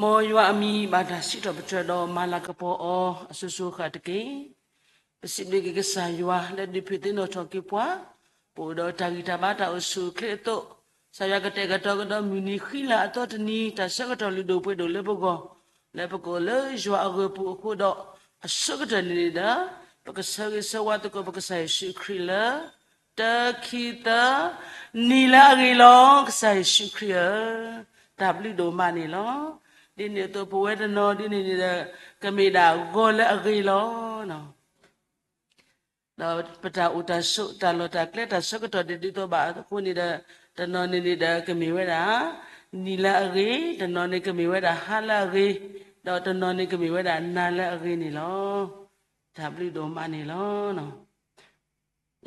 မ်ယွၤအမံၤဘၣ်တၢ်စံးထီၣ်ပတြၢၤဒီးမၤလၤကပီၤအီၤအစိၤစိၤအဃၣ်တက့ၢ်. ပစံးဘျုးက့ၤကစၢ်ယွၤလၢဒုးဖုးသ့ၣ်နီၣ်ထီၣ်က့ၤပှၤ, ပအိၣ်ဒီးတၢ်ဂံၢ်တၢ်ဘါတၢ်အိၣ်ဆူၣ်အိၣ်ချ့အသိး, ကစၢ်ယွၤကတဲာ်ကတီၤကဒီးမုၢ်နံၤဃံလၤအသီတနံၤ တၢ်ဆၢကတီၢ်လုၢ်ဒိၣ်ပှ့ၤဒိၣ်လၢပဂီၢ်, လၢပကအိၣ်လၢယွၤအဂၢၤပူၤအဃိဒီး, အဆိကတၢၢ်န့ၣ်န့ၣ်ဒီး, ပကဆၢဂ့ၤဆၢဝါသကိးပကစၢ်ယ့ၣ်ၡူးခရံာ်လၢ တၢ ခံ သၢ, နံၤလၢအဂ့ၤလီၤ. ကစၢ်ယ့ၣ်ၡူးခရံာ်ဧၢ, တၢ်ဘျုးဒိၣ်မးန့ၣ်လီၤ. ဒ်န့ၣ်အသိးပဝဲတနီၤဒ်န့ၣ်န့ၣ်ဒီး, ကမ့ၢ်ဒၣ်ဂီၤလၢအဂ့ၤလီၤ. ဒီးပတၢ်အိၣ်တၢ်ဆိး တၢ်လီၢ်တၢ်ကျဲတၢ်ဆၢကတီၢ်ဒ်သိးဘၣ်အဃိန့ၣ်ဒီး, တနီၤန့ၣ်န့ၣ်ဒီးကမ့ၢ်ဝဲဒၣ် နံၤလၢအဂ့ၤ, တနီၤန့ၣ်ကမ့ၢ်ဝဲဒၣ်ဟါလၢအဂ့ၤ, ဒီးတနီၤန့ၣ်ကမ့ၢ်ဝဲဒၣ်နၤလၢအဂ့ၤန့ၣ်လီၤ. တၢ်ဘျုးဒိၣ်မးန့ၣ်လီၤ.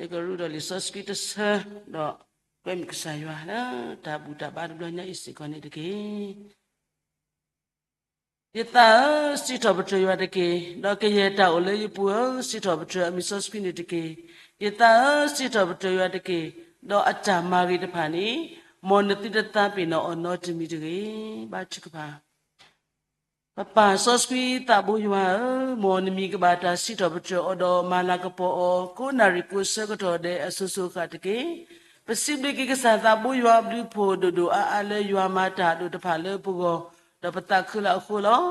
ယကရူၢ်ဒီးလံာ်စီဆှံတဆၢ, ဒီးကွဲမုာ်ကစၢ်ယွၤလၢတၢ်ဘူၣ်တၢ်ဘါတဘျီညါအံၤစ့ၢ်ကီးန့ၣ်တက့ၢ်. ယသးဧၢ, စံးထီၣ်ပတြၢၤယွၤတက့ၢ်. ဒီးကယဲၢ်တၢ်အိၣ်လၢယပူၤဧၢ, စံးထီၣ်ပတြၢၤအမံၤစီဆှံန့ၣ်တက့ၢ်. ယသးဧၢ, စံးထီၣ်ပတြၢၤယွၤတက့ၢ်. ဒီးအတၢ်မၤဂ့ၤတဖၣ်န့ၣ်, မ်နသုတသးပ့ၤနီၣ်အီၤနီတမံၤတဂ့ၤ. ဘါထုကဖၣ်. ပပၢ်စီဆှံသးဘိယွၤဧၢ, မ်နမံၤကဘၣ်တၢ်စံးထီၣ်ပတြၢၤအီၤဒီးမၤလၤကပီၤအီၤ ကိးနၣ်ရံၣ်ကိးဆၢကတီၢ်ဒဲးအစိၤစိၤအဃၣ်တက့ၢ်. ပစံးဘျုးက့ၤကစၢ်သးဘိယွၤအဘျုးဖှိၣ်ဒိၣ်ဒိၣ်အါအါလၢယွၤမၤတၢ်ဒိၣ်တဖၣ်လၢပဂီၢ်, ဒီးပသးခုလၢအဃိလီၤ.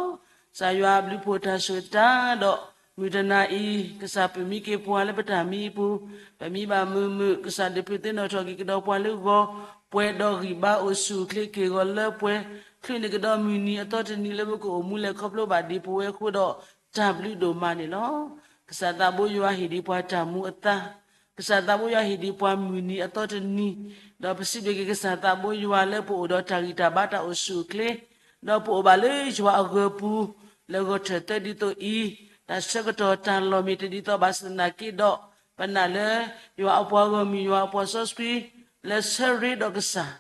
ကစၢ်ယွၤအဘျုးဖှိၣ်တၢ်ဆိၣ်ဂ့ၤတၢ်ဒီး, မုၢ်တနၤအံၤ, ကစၢ်ပမံက့ၤပှၤလၢပတၢ်မံအပူၤ, ပမံဘၣ်မုာ်မုာ်ကစၢ်ဒုးဖုးသ့ၣ်နီၣ်ထီၣ်က့ၤကဒီးပှၤလၢဂီၤ, ပှဲၤဒီးဂံၢ်ဘါအိၣ်ဆူၣ်အိၣ်ချ့က့ၤဂီၤလၢပှဲၤ, ချုးန့ၢ်ကဒီးမုၢ်နံၤအသီတနံၤလၢပကအိၣ်မူလဲၤခီဖျိဘၣ်ဒံးပဝဲအဃိဒီး, တၢ်ဘျုးဒိၣ်မးန့ၣ်လီၤ. ကစၢ်သးဘိယွၤဟ့ၣ်ဒံးပှၤတၢ်မူအသါ, ကစၢ်သးဘိယွၤဟ့ၣ်ဒံးပှၤမုၢ်နံၤအသီတနံၤ, ဒီးပစံးဘျုးက့ၤကစၢ်သးဘိယွၤလၢပအိၣ်ဒီးတၢ်ဂံၢ်တၢ်ဘါတၢ်အိၣ်ဆူၣ်အိၣ်ချ့, ဒီးပအိၣ်ဘၣ်လၢယွၤအဂၢၤပူၤ, လၢဂီၤထၢၣ်သၢဒ်သိးအံၤ, တၢ်ဆၢကတီၢ်တၢ်လီၢ်မ့ၢ်တဒ်သိးဘၣ်ဆၣ်သနာ်က့ဒီး, ပနာ်လၢယွၤအပှၤဂီၢ်မုၢ်ယွၤအပှၤစီဆှံ, လၢဆၢရ့ဒီးကစၢ်,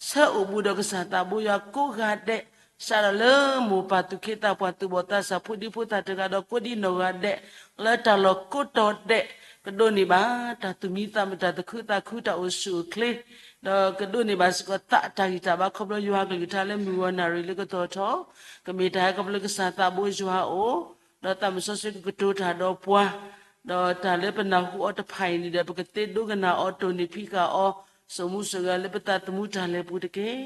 ဆၢအိၣ်ဘူးဒီးကစၢ်သးဘိယွၤကိးဂၤဒဲး, စးထီၣ်လၢမိၢ်ပၢ်သူၣ်က့သးပှၢ်သူၣ်ဘီၣ်သးစၢ်ဖိဒံဖိသၣ်တဂၤဒီးကိးဒံနီၢ်ဂၤဒဲး, လၢတၢ်လီၢ်ကိးတီၤဒဲး, ကဒိးန့ၢ်ဘၣ်တၢ်သူၣ်မံသးမုာ်တၢ်သူၣ်ခုသးခုတၢ်အိၣ်ဆူၣ်အိၣ်ချ့, ဒီးကဒိးန့ၢ်ဘၣ်စ့ၢ်ကီးသးတၢ်ဂံၢ်တၢ်ဘါခီဖျိယွၤအကလုၢ်ကထါလၢမုၢ်ဂီၤနၣ်ရံၣ်လၢကတီၢ်ထီၣ်, ကမ့ၢ်တၢ်ဟဲခီဖျိကစၢ်သးဘိယွၤအအိၣ်, ဒီးသးမုၢ်စီဆှံကကတိၤတၢ်ဒီးပှၤ, ဒီးတၢ်လၢပနၢ်ဟူအီၤတဖၣ်အံၤန့ၣ်ဒီး ပကသ့ဒိကနၣ်အီၤတိၢ်န့ၢ်ဖံးဃာ်အီၤ, စိာ်မူစိာ်ဂဲၤလၢပသးသမူတၢ်လဲၤပူၤတက့ၢ်.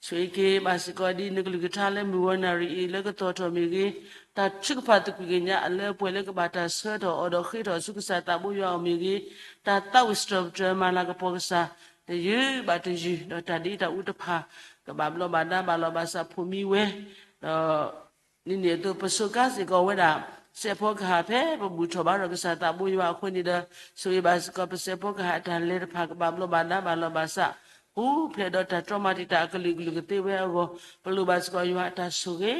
ဆိၣ်ဂ့ၤက့ၤဘၣ်စ့ၢ်ကီးဒ်နကလုၢ်ကထါလၢမုၢ်ဂီၤနၣ်ရံၣ်အံၤလၢကတီၢ်ထီၣ်မ့ၢ်ဂ့ၤ, တၢ်ထုကဖၣ်သကွံာ်ကညးအလၢပှဲၤလၢကဘၣ်တၢ်ဆၢထီၣ်အီၤဒီးဃ့ထီၣ်ဆူကစၢ်သးဘိယွၤအအိၣ်မ့ၢ်ဂ့ၤ, တၢ်သးဝံၣ်စံးထီၣ်ပတြၢၤမၤလၤကပီၤကစၢ်, တယုၢ်ဘၣ်တယုၢ်, ဒီးတၢ်ဒ့တၢ်အူတဖၣ်, ကဘၣ်ဘျီးဘၣ်ဒါဘၣ်လီၤဘၣ်စးဖိးမံဝဲ, ဒီး ဒ်န့ၣ်အသိးပဆိးကါစ့ၢ်ကီးဝဲဒၣ်, စဲးဖီကဟၣ်ဖဲပဘူၣ်ထီၣ်ဘါထီၣ်ကစၢ်သးဘိယွၤအဃိန့ၣ်ဒီး, ဆိၣ်ဂ့ၤဘၣ်စ့ၢ်ကီးပစဲးဖီကဟၣ်အတၢ်လဲၤတဖၣ်ကဘၣ်ဘျီးဘၣ်ဒါဘၣ်လီၤဘၣ်စး, ပူၤဖျဲးဒီးတၢ်တြီမၤတံာ်တာ်အကလုာ်ကလုာ်ကသ့ဝဲအဂီၢ်, ပလိၣ်ဘၣ်စ့ၢ်ကီးယွၤအတၢ်ဆိၣ်ဂ့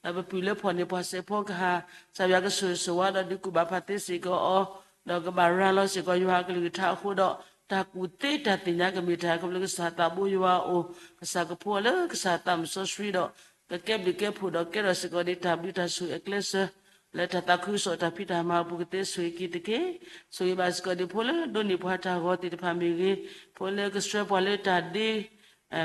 ၤ, ဒီးပပုၢ်လၢဖီၣ်န့ၢ်ပှၤစဲးဖီကဟၣ်, ကစၢ်ယွၤကဆိၣ်ဂ့ၤဆိၣ်ဝါဒီးဒုးကူၣ်ဘၣ်ဖးသ့စ့ၢ်ကီးအီၤ, ဒီးကဘၣ်ရၤလီၤစ့ၢ်ကီးယွၤအကလုၢ်ကထါအဃိဒီး, တၢ်ကူၣ်သ့တၢ်သ့ၣ်ညါကမ့ၢ်တၢ်ဟဲခီဖျိကစၢ်သးဘိယွၤအအိၣ်, ကစၢ်ကဖိလၢကစၢ်သးမုၢ်စီဆှံဒီး, ကကဲဘျုးကဲဖှိၣ်ဒီးကဲထီၣ်စ့ၢ်ကီးဒ်တၢ်ဘျုးတၢ်ဆိၣ်ဂ့ၤအကျဲးစၢး, လၢတၢ်သးခုကစီၣ်တၢ်ဖံးတၢ်မၤအပူၤကသ့ဆိၣ်ဂ့ၤက့ၤတက့ၢ်. ဆိၣ်ဂ့ၤဘၣ်စ့ၢ်ကီးဒ်ဖိလၢဒိးန့ၢ်ပှၤတၢ်ဂီၤသ့ၣ်တဖၣ်မ့ၢ်ဂ့ၤ, ဖိလၢကဆှၢပှၤလၢတၢ်ဒ့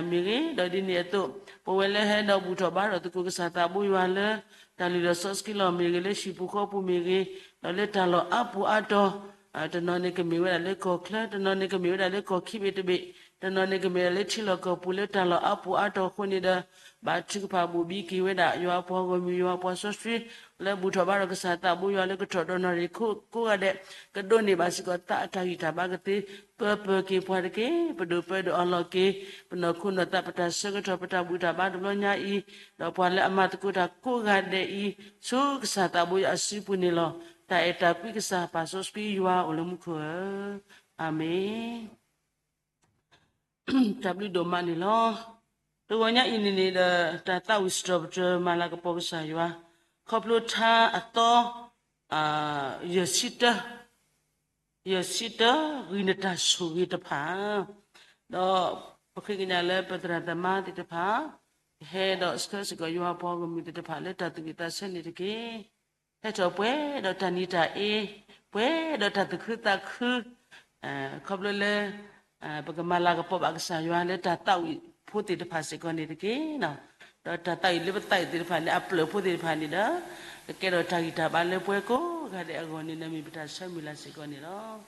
မ့ၢ်ဂ့ၤ, ဒီးဒ်န့ၣ်အသိး, ပဝဲလၢဟဲဒီးဘူၣ်ထီၣ်ဘါထီၣ်သကိးကစၢ်သးဘိယွၤလၢ, တၢ်လုၢ်လီၢ်စီဆှံလီၢ်မ့ၢ်ဂ့ၤ, လၢဟံၣ်ပူၤဃီပူၤမ့ၢ်ဂ့ၤ, ဒီးလၢတၢ်လီၢ်အါပူၤအါတီၤ, တနီၤန့ၣ်ကမ့ၢ်ဝဲဒၣ်လၢကီၢ်ချၢ, တနီၤန့ၣ်ကမ့ၢ်ဝဲဒၣ်လၢကီၢ်ခံဘ့ၣ်တဘ့ၣ်, တနီၤန့ၣ်ကမ့ၢ်ဝဲဒၣ်လၢထံလီၢ်ကီၢ်ပူၤလၢတၢ်လီၢ်အါပူၤအါတီၤအဃိန့ၣ်ဒီး, ဘၣ်ထုကဖၣ်ဘိၣ်ဘံက့ၤဝဲဒၣ် ယွၤအပှၤဂီၢ်မုၢ်ယွၤအပှၤစီဆှံ, လၢဘူၣ်ထီၣ်ဘါထီၣ်ကစၢ်သးဘိယွၤလၢကထီၣ်ဒီးနၣ်ရံၣ်ခိၣ်ကိးဂၤဒဲး, ကဒိးန့ၢ်ဘၣ်စ့ၢ်ကီးသးအတၢ်ဂံၢ်တၢ်ဘါကသ့, ပၢပၢၤက့ၤပှၤတက့ၢ်. ပဒိၣ်ပၢၤဒိၣ်အလီၢ်က့ၤ, ပနီၢ်ခိနီၢ်သးပတၢ်ဆၢကတီၢ်ပတၢ်ဘူၣ်တၢ်ဘါတဘျီညါအံၤ, ဒီးပှၤလၢအမၤသကိးတၢ်ကိးဂၤဒဲးအံၤ, ဆူကစၢ်သးဘိယွၤအစုပူၤန့ၣ်လီၤ. တၢ်အဲၣ်တၢ်ကွံကစၢ်ပၢ်စီဆှံယွၤအိၣ်လၢမူခိၣ်ဧၢ, အၤမ့ၣ်. တၢ်ဘျုးဒိၣ်မးန့ၣ်လီၤ. တဂီၤညါအံၤန့ၣ်န့ၣ်ဒီး တၢ်သးဝံၣ်စံးထီၣ်ပတြၢၤမၤလၤကပီၤကစၢ်ယွၤ, ခီဖျိထါအသီ ယဲၢ်ဆံတၢ, ယဲၢ်ဆံတၢ ဂံၢ်နတၢ်ဆိၣ်ဂ့ၤတဖၣ်, ဒီးပဃ့ကညးလၢပသရၣ်သမါသ့ၣ်တဖၣ်, ကဟဲဒီးဆှၢစ့ၢ်ကီးယွၤအပှၤဂီၢ်မုၢ်သ့ၣ်တဖၣ်လၢတၢ်သူၣ်ဝံၣ်သးဆၢန့ၣ်တက့ၢ်. ဟဲထီၣ်ပှဲၤဒီးတၢ်နံၤတၢ်အ့, ပှဲၤဒီးတၢ်သူၣ်ခုသးခု, ခီဖျိလၢ ပကမၤလၤကပီၤဘၣ်ကစၢ်ယွၤလၢတၢ်သးဝံၣ်ဖိသ့ၣ်တဖၣ်စ့ၢ်ကီးန့ၣ်တက့ၢ်. ဒီးတၢ်သးဝံၣ်လၢပသးဝံၣ်သ့ၣ်တဖၣ်န့ၣ် အပျၢၢ်ဖိသ့ၣ်တဖၣ်န့ၣ်ဒီး ကကဲထီၣ်တၢ်ဂံၢ်တၢ်ဘါလၢပှၤကိးဂၤဒဲးအဂီၢ်န့ၣ် မ့ၢ်ပတၢ်ဆၢမုၢ်လၢ်စ့ၢ်ကီးန့ၣ်လီၤ.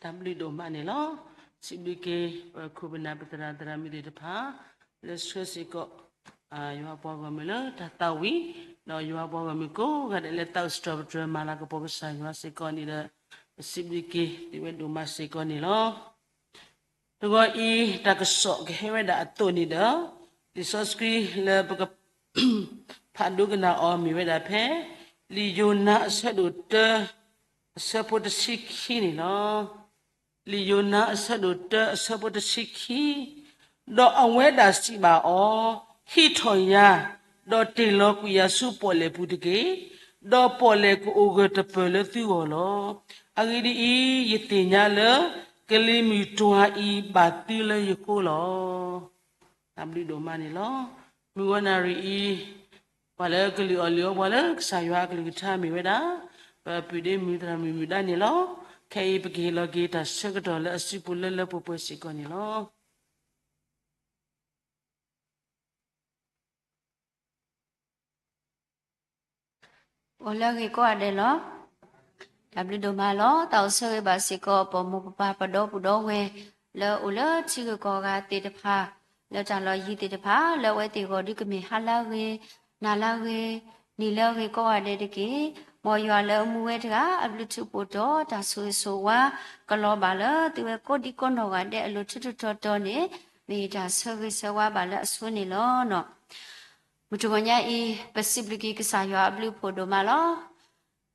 တၢ်ဘျုးဒိၣ်မးန့ၣ်လီၤ. စံးဘျုးက့ၤ ပခိၣ်ပနၢ်ပသရၣ်သရၣ်မုၣ်သ့ၣ်တဖၣ် လၢဆှၢစ့ၢ်ကီး ယွၤပှၤဂီၢ်မုၢ်လၢတၢ်သးဝံၣ်, ဒီးယွၤပှၤဂီၢ်မုၢ်ကိးဂၤဒဲးလၢသးအိၣ်စံးထီၣ်ပတြၢၤမၤလၤကပီၤကစၢ်ယွၤစ့ၢ်ကီးန့ၣ်ဒီး ပစံးဘျုးက့ၤသုဝဲဒိၣ်မးစ့ၢ်ကီးန့ၣ်လီၤ. တဂီၤအံၤ တၢ်ကစီၣ်ကဟဲဝဲဒၣ်အသိးန့ၣ်ဒီး လံာ်စီဆှံလၢပက ဖးဒိကနၣ်အီၤမ့ၢ်ဝဲဒၣ်ဖဲ လံာ်ယိၤနါအဆၢဒိၣ်တၢ အဆၢဖိတဆံခံန့ၣ်လီၤ. လံာ်ယိၤနါအဆၢဒိၣ်တၢ အဆၢဖိတဆံခံ, ဒီးအဝဲဒၣ်စံးဘၣ်အီၤ, ဟံးထီၣ်ယၤ, ဒီးတ့ၢ်လီၤကွံာ်ယၤဆူပီၣ်လဲၣ်ပူၤတက့ၢ်. ဒီးပီၣ်လဲၣ်ကအိၣ်ဂၢၢ်တပၢၢ်လၢသုဂီၢ်လီၤ. အဂ့ၢ်ဒ်အံၤ, ယသ့ၣ်ညါလၢ ကလံၤမုၢ်တွၤအံၤဘၣ်သုလၢယဃိလီၤ. တၢ်ဘျုးဒိၣ်မးန့ၣ်လီၤ. မုၢ်ဂီၤနၣ်ရံၣ်အံၤ, ပှၤလၢကလုၢ်အီၣ်လုၢ်အီပှၤလၢကစၢ်ယွၤအကလုၢ်ကထါမ့ၢ်ဝဲဒၣ် ပပုၢ်ဒ့မုၣ်သရၣ်မုၣ်မုၢ်ဒါန့ၣ်လီၤ. ခဲအံၤပကဟ့ၣ်လီၤက့ၤတၢ်ဆၢကတီၢ်လၢအစုပူၤလၢလၢပှဲၤပှဲၤစ့ၢ်ကီးန့ၣ်လီၤ. အိၣ်လၢအဂ့ၤကိးဂၤဒဲးလီၤ. တၢ်ဘျုးဒိၣ်မးလီၤ. သးအိၣ်ဆၢဂ့ၤဘၣ်စ့ၢ်ကီး ပမိၢ်ပပၢ်ပဒီပုၢ်ဒီဝဲၢ် လၢအိၣ်လၢထံဂုၤကီၢ်ဂၤသ့ၣ်တဖၣ်, လၢတၢ်လီၢ်ယံၤသ့ၣ်တဖၣ် လၢအဝဲသ့ၣ်ဂီၢ်ဒုးကမ့ၢ်ဟါလၢအဂ့ၤ, နၤလၢအဂ့ၤ, နံၤလၢအဂ့ၤကိးဂၤဒဲးတက့ၢ်. မ်ယွၤလၢအမူဝဲတဂၤ အဘျုးထူးဖှိၣ်တီၤ တၢ်ဆိၣ်ဂ့ၤဆိၣ်ဝါ ကလီၤဘၣ်လၢသုဝဲကိးဒံကိးနီၢ်ဂၤဒဲးအလိၤထူးထူးတီၤတီၤန့ၣ် မ့ၢ်ယတၢ်ဆၢဂ့ၤဆၢဝါဘၣ်လၢအဆိန့ၣ်လီၤ. မုၢ်တဂီၤညါအံၤ ပစံးဘျုးက့ၤကစၢ်ယွၤအဘျုးအဖှိၣ်ဒိၣ်မးလီၤ.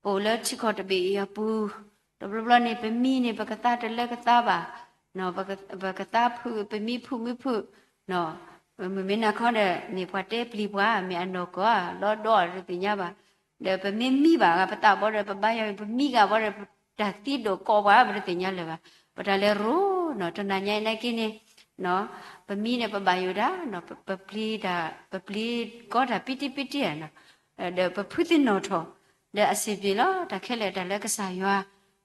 ပအိၣ်လၢထံကီၢ်တဘ့ၣ်အံၤအပူၤ, တဘျီဘျီန့ၣ် ပမံန့ၣ် ပကသါတလၢကသါဘၣ်, ပကသါဖုး ပမံဖုးမံဖုး, မ့မ့ၢ်နၤခီဒီး မ့ၢ်ပှၤတဲပျံၤပှၤ မ့ၢ်အနီၢ်ကီၢ်ဧါ လီၤဒီးတသ့ၣ်ညါဘၣ်. ဒီးပမ့ၢ်မံဘၣ်ဂၤပသးဘီဒီး ပဘါယွၤ ပမံဂၤဘီဒီး တၢ်သံဒိၣ်ကိးပှၤ ပတသ့ၣ်ညါလၢၤဘၣ်. ပတၢ်လဲၤရိနီၤ တနၤညါအံၤနာ်က့န့ၣ် ပမံန့ၣ် ပဘၣ်ယိၣ်တၢ် ပပျံၤတၢ် ပပျံၤကီတၢ်ပံတံပံတံဧါနီၤ, ဒီးပဖုးသ့ၣ်နီၣ်ထီၣ် ဒီးအဆင်ပြေလီၤ. တၢ်ခဲလၢာ်တၢ်လၢကစၢ်ယွၤ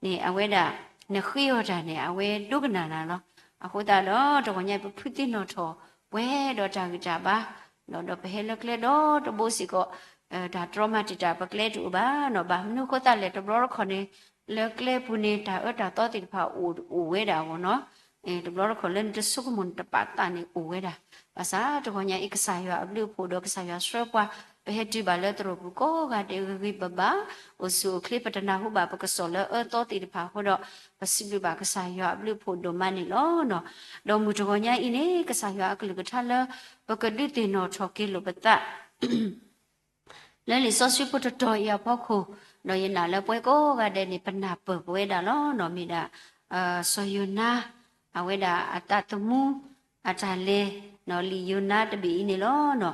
န့ၣ် အဝဲဒၣ် နဃ့အီၤတၢ်န့ၣ် အဝဲဒိကနၣ်နၤလီၤ. အဃိသတးဒီး တဂီၤညါအံၤ ပဖုးသ့ၣ်နီၣ်ထီၣ် ပှဲၤဒီးတၢ်ဂံၢ်တၢ်ဘါ ဒီးပဟဲလၢကျဲဒီတဘိစ့ၢ်ကီး တၢ်တြီမၤတံာ်တာ်ပကျဲတအိၣ်ဘၣ်နီၤ. ဘၣ်မနုၤအဃိသတးလဲၣ် တဘျီတခီၣ်န့ၣ် လၢကျဲပူၤန့ၣ် တၢ်အၢတၢ်သီသ့ၣ်တဖၣ်အိၣ် အိၣ်ဝဲဒၣ်အဂီၢ်နီၤ. တဘျီတခီၣ်လၢနတဆိကမိၣ်နတပာ်သးန့ၣ်အိၣ်ဝဲဒၣ်. ဘၣ်ဆၣ်တဂီၤညါအံၤ ကစၢ်ယွၤအဘျုးအဖှိၣ်ဒီးကစၢ်ယွၤဆှၢပှၤ ပဟဲတုၤဘၣ်လၢသရိာ်ပူၤကိးဂၤဒဲးဂ့ၤဂ့ၤဘၣ်ဘၣ်, အိၣ်ဆူၣ်အိၣ်ချ့ ပတနၢ်ဟူဘၣ်ပကစီၣ်လၢအၢသီသ့ၣ်တဖၣ်အဃိဒီး ပစံးဘျုးဘၣ်ကစၢ်ယွၤအဘျုးအဖှိၣ်ဒိၣ်မးန့ၣ်လီၤ. ဒီးမုၢ်တဂီၤညါအံၤန့ၣ် ကစၢ်ယွၤအကလုၢ်ကထါလၢ ပကဒုးသ့ၣ်နီၣ်ထီၣ်က့ၤလိာ်ပသး လၢလံာ်စီဆှံဖိတတီၤအံၤအဖီခိၣ်, ဒီးယနာ်လၢပဝဲကိးဂၤဒဲးန့ၣ် ပနၢ်ပၢၢ်ပဝဲဒၣ်လီၤ. မ့ၢ်ဒၣ် စီၤယိၤနါ အဝဲဒၣ်အသးသမူ အတၢ်လဲၤ လံာ်ယိၤနါတဘ့ၣ်အံၤန့ၣ်လီၤ.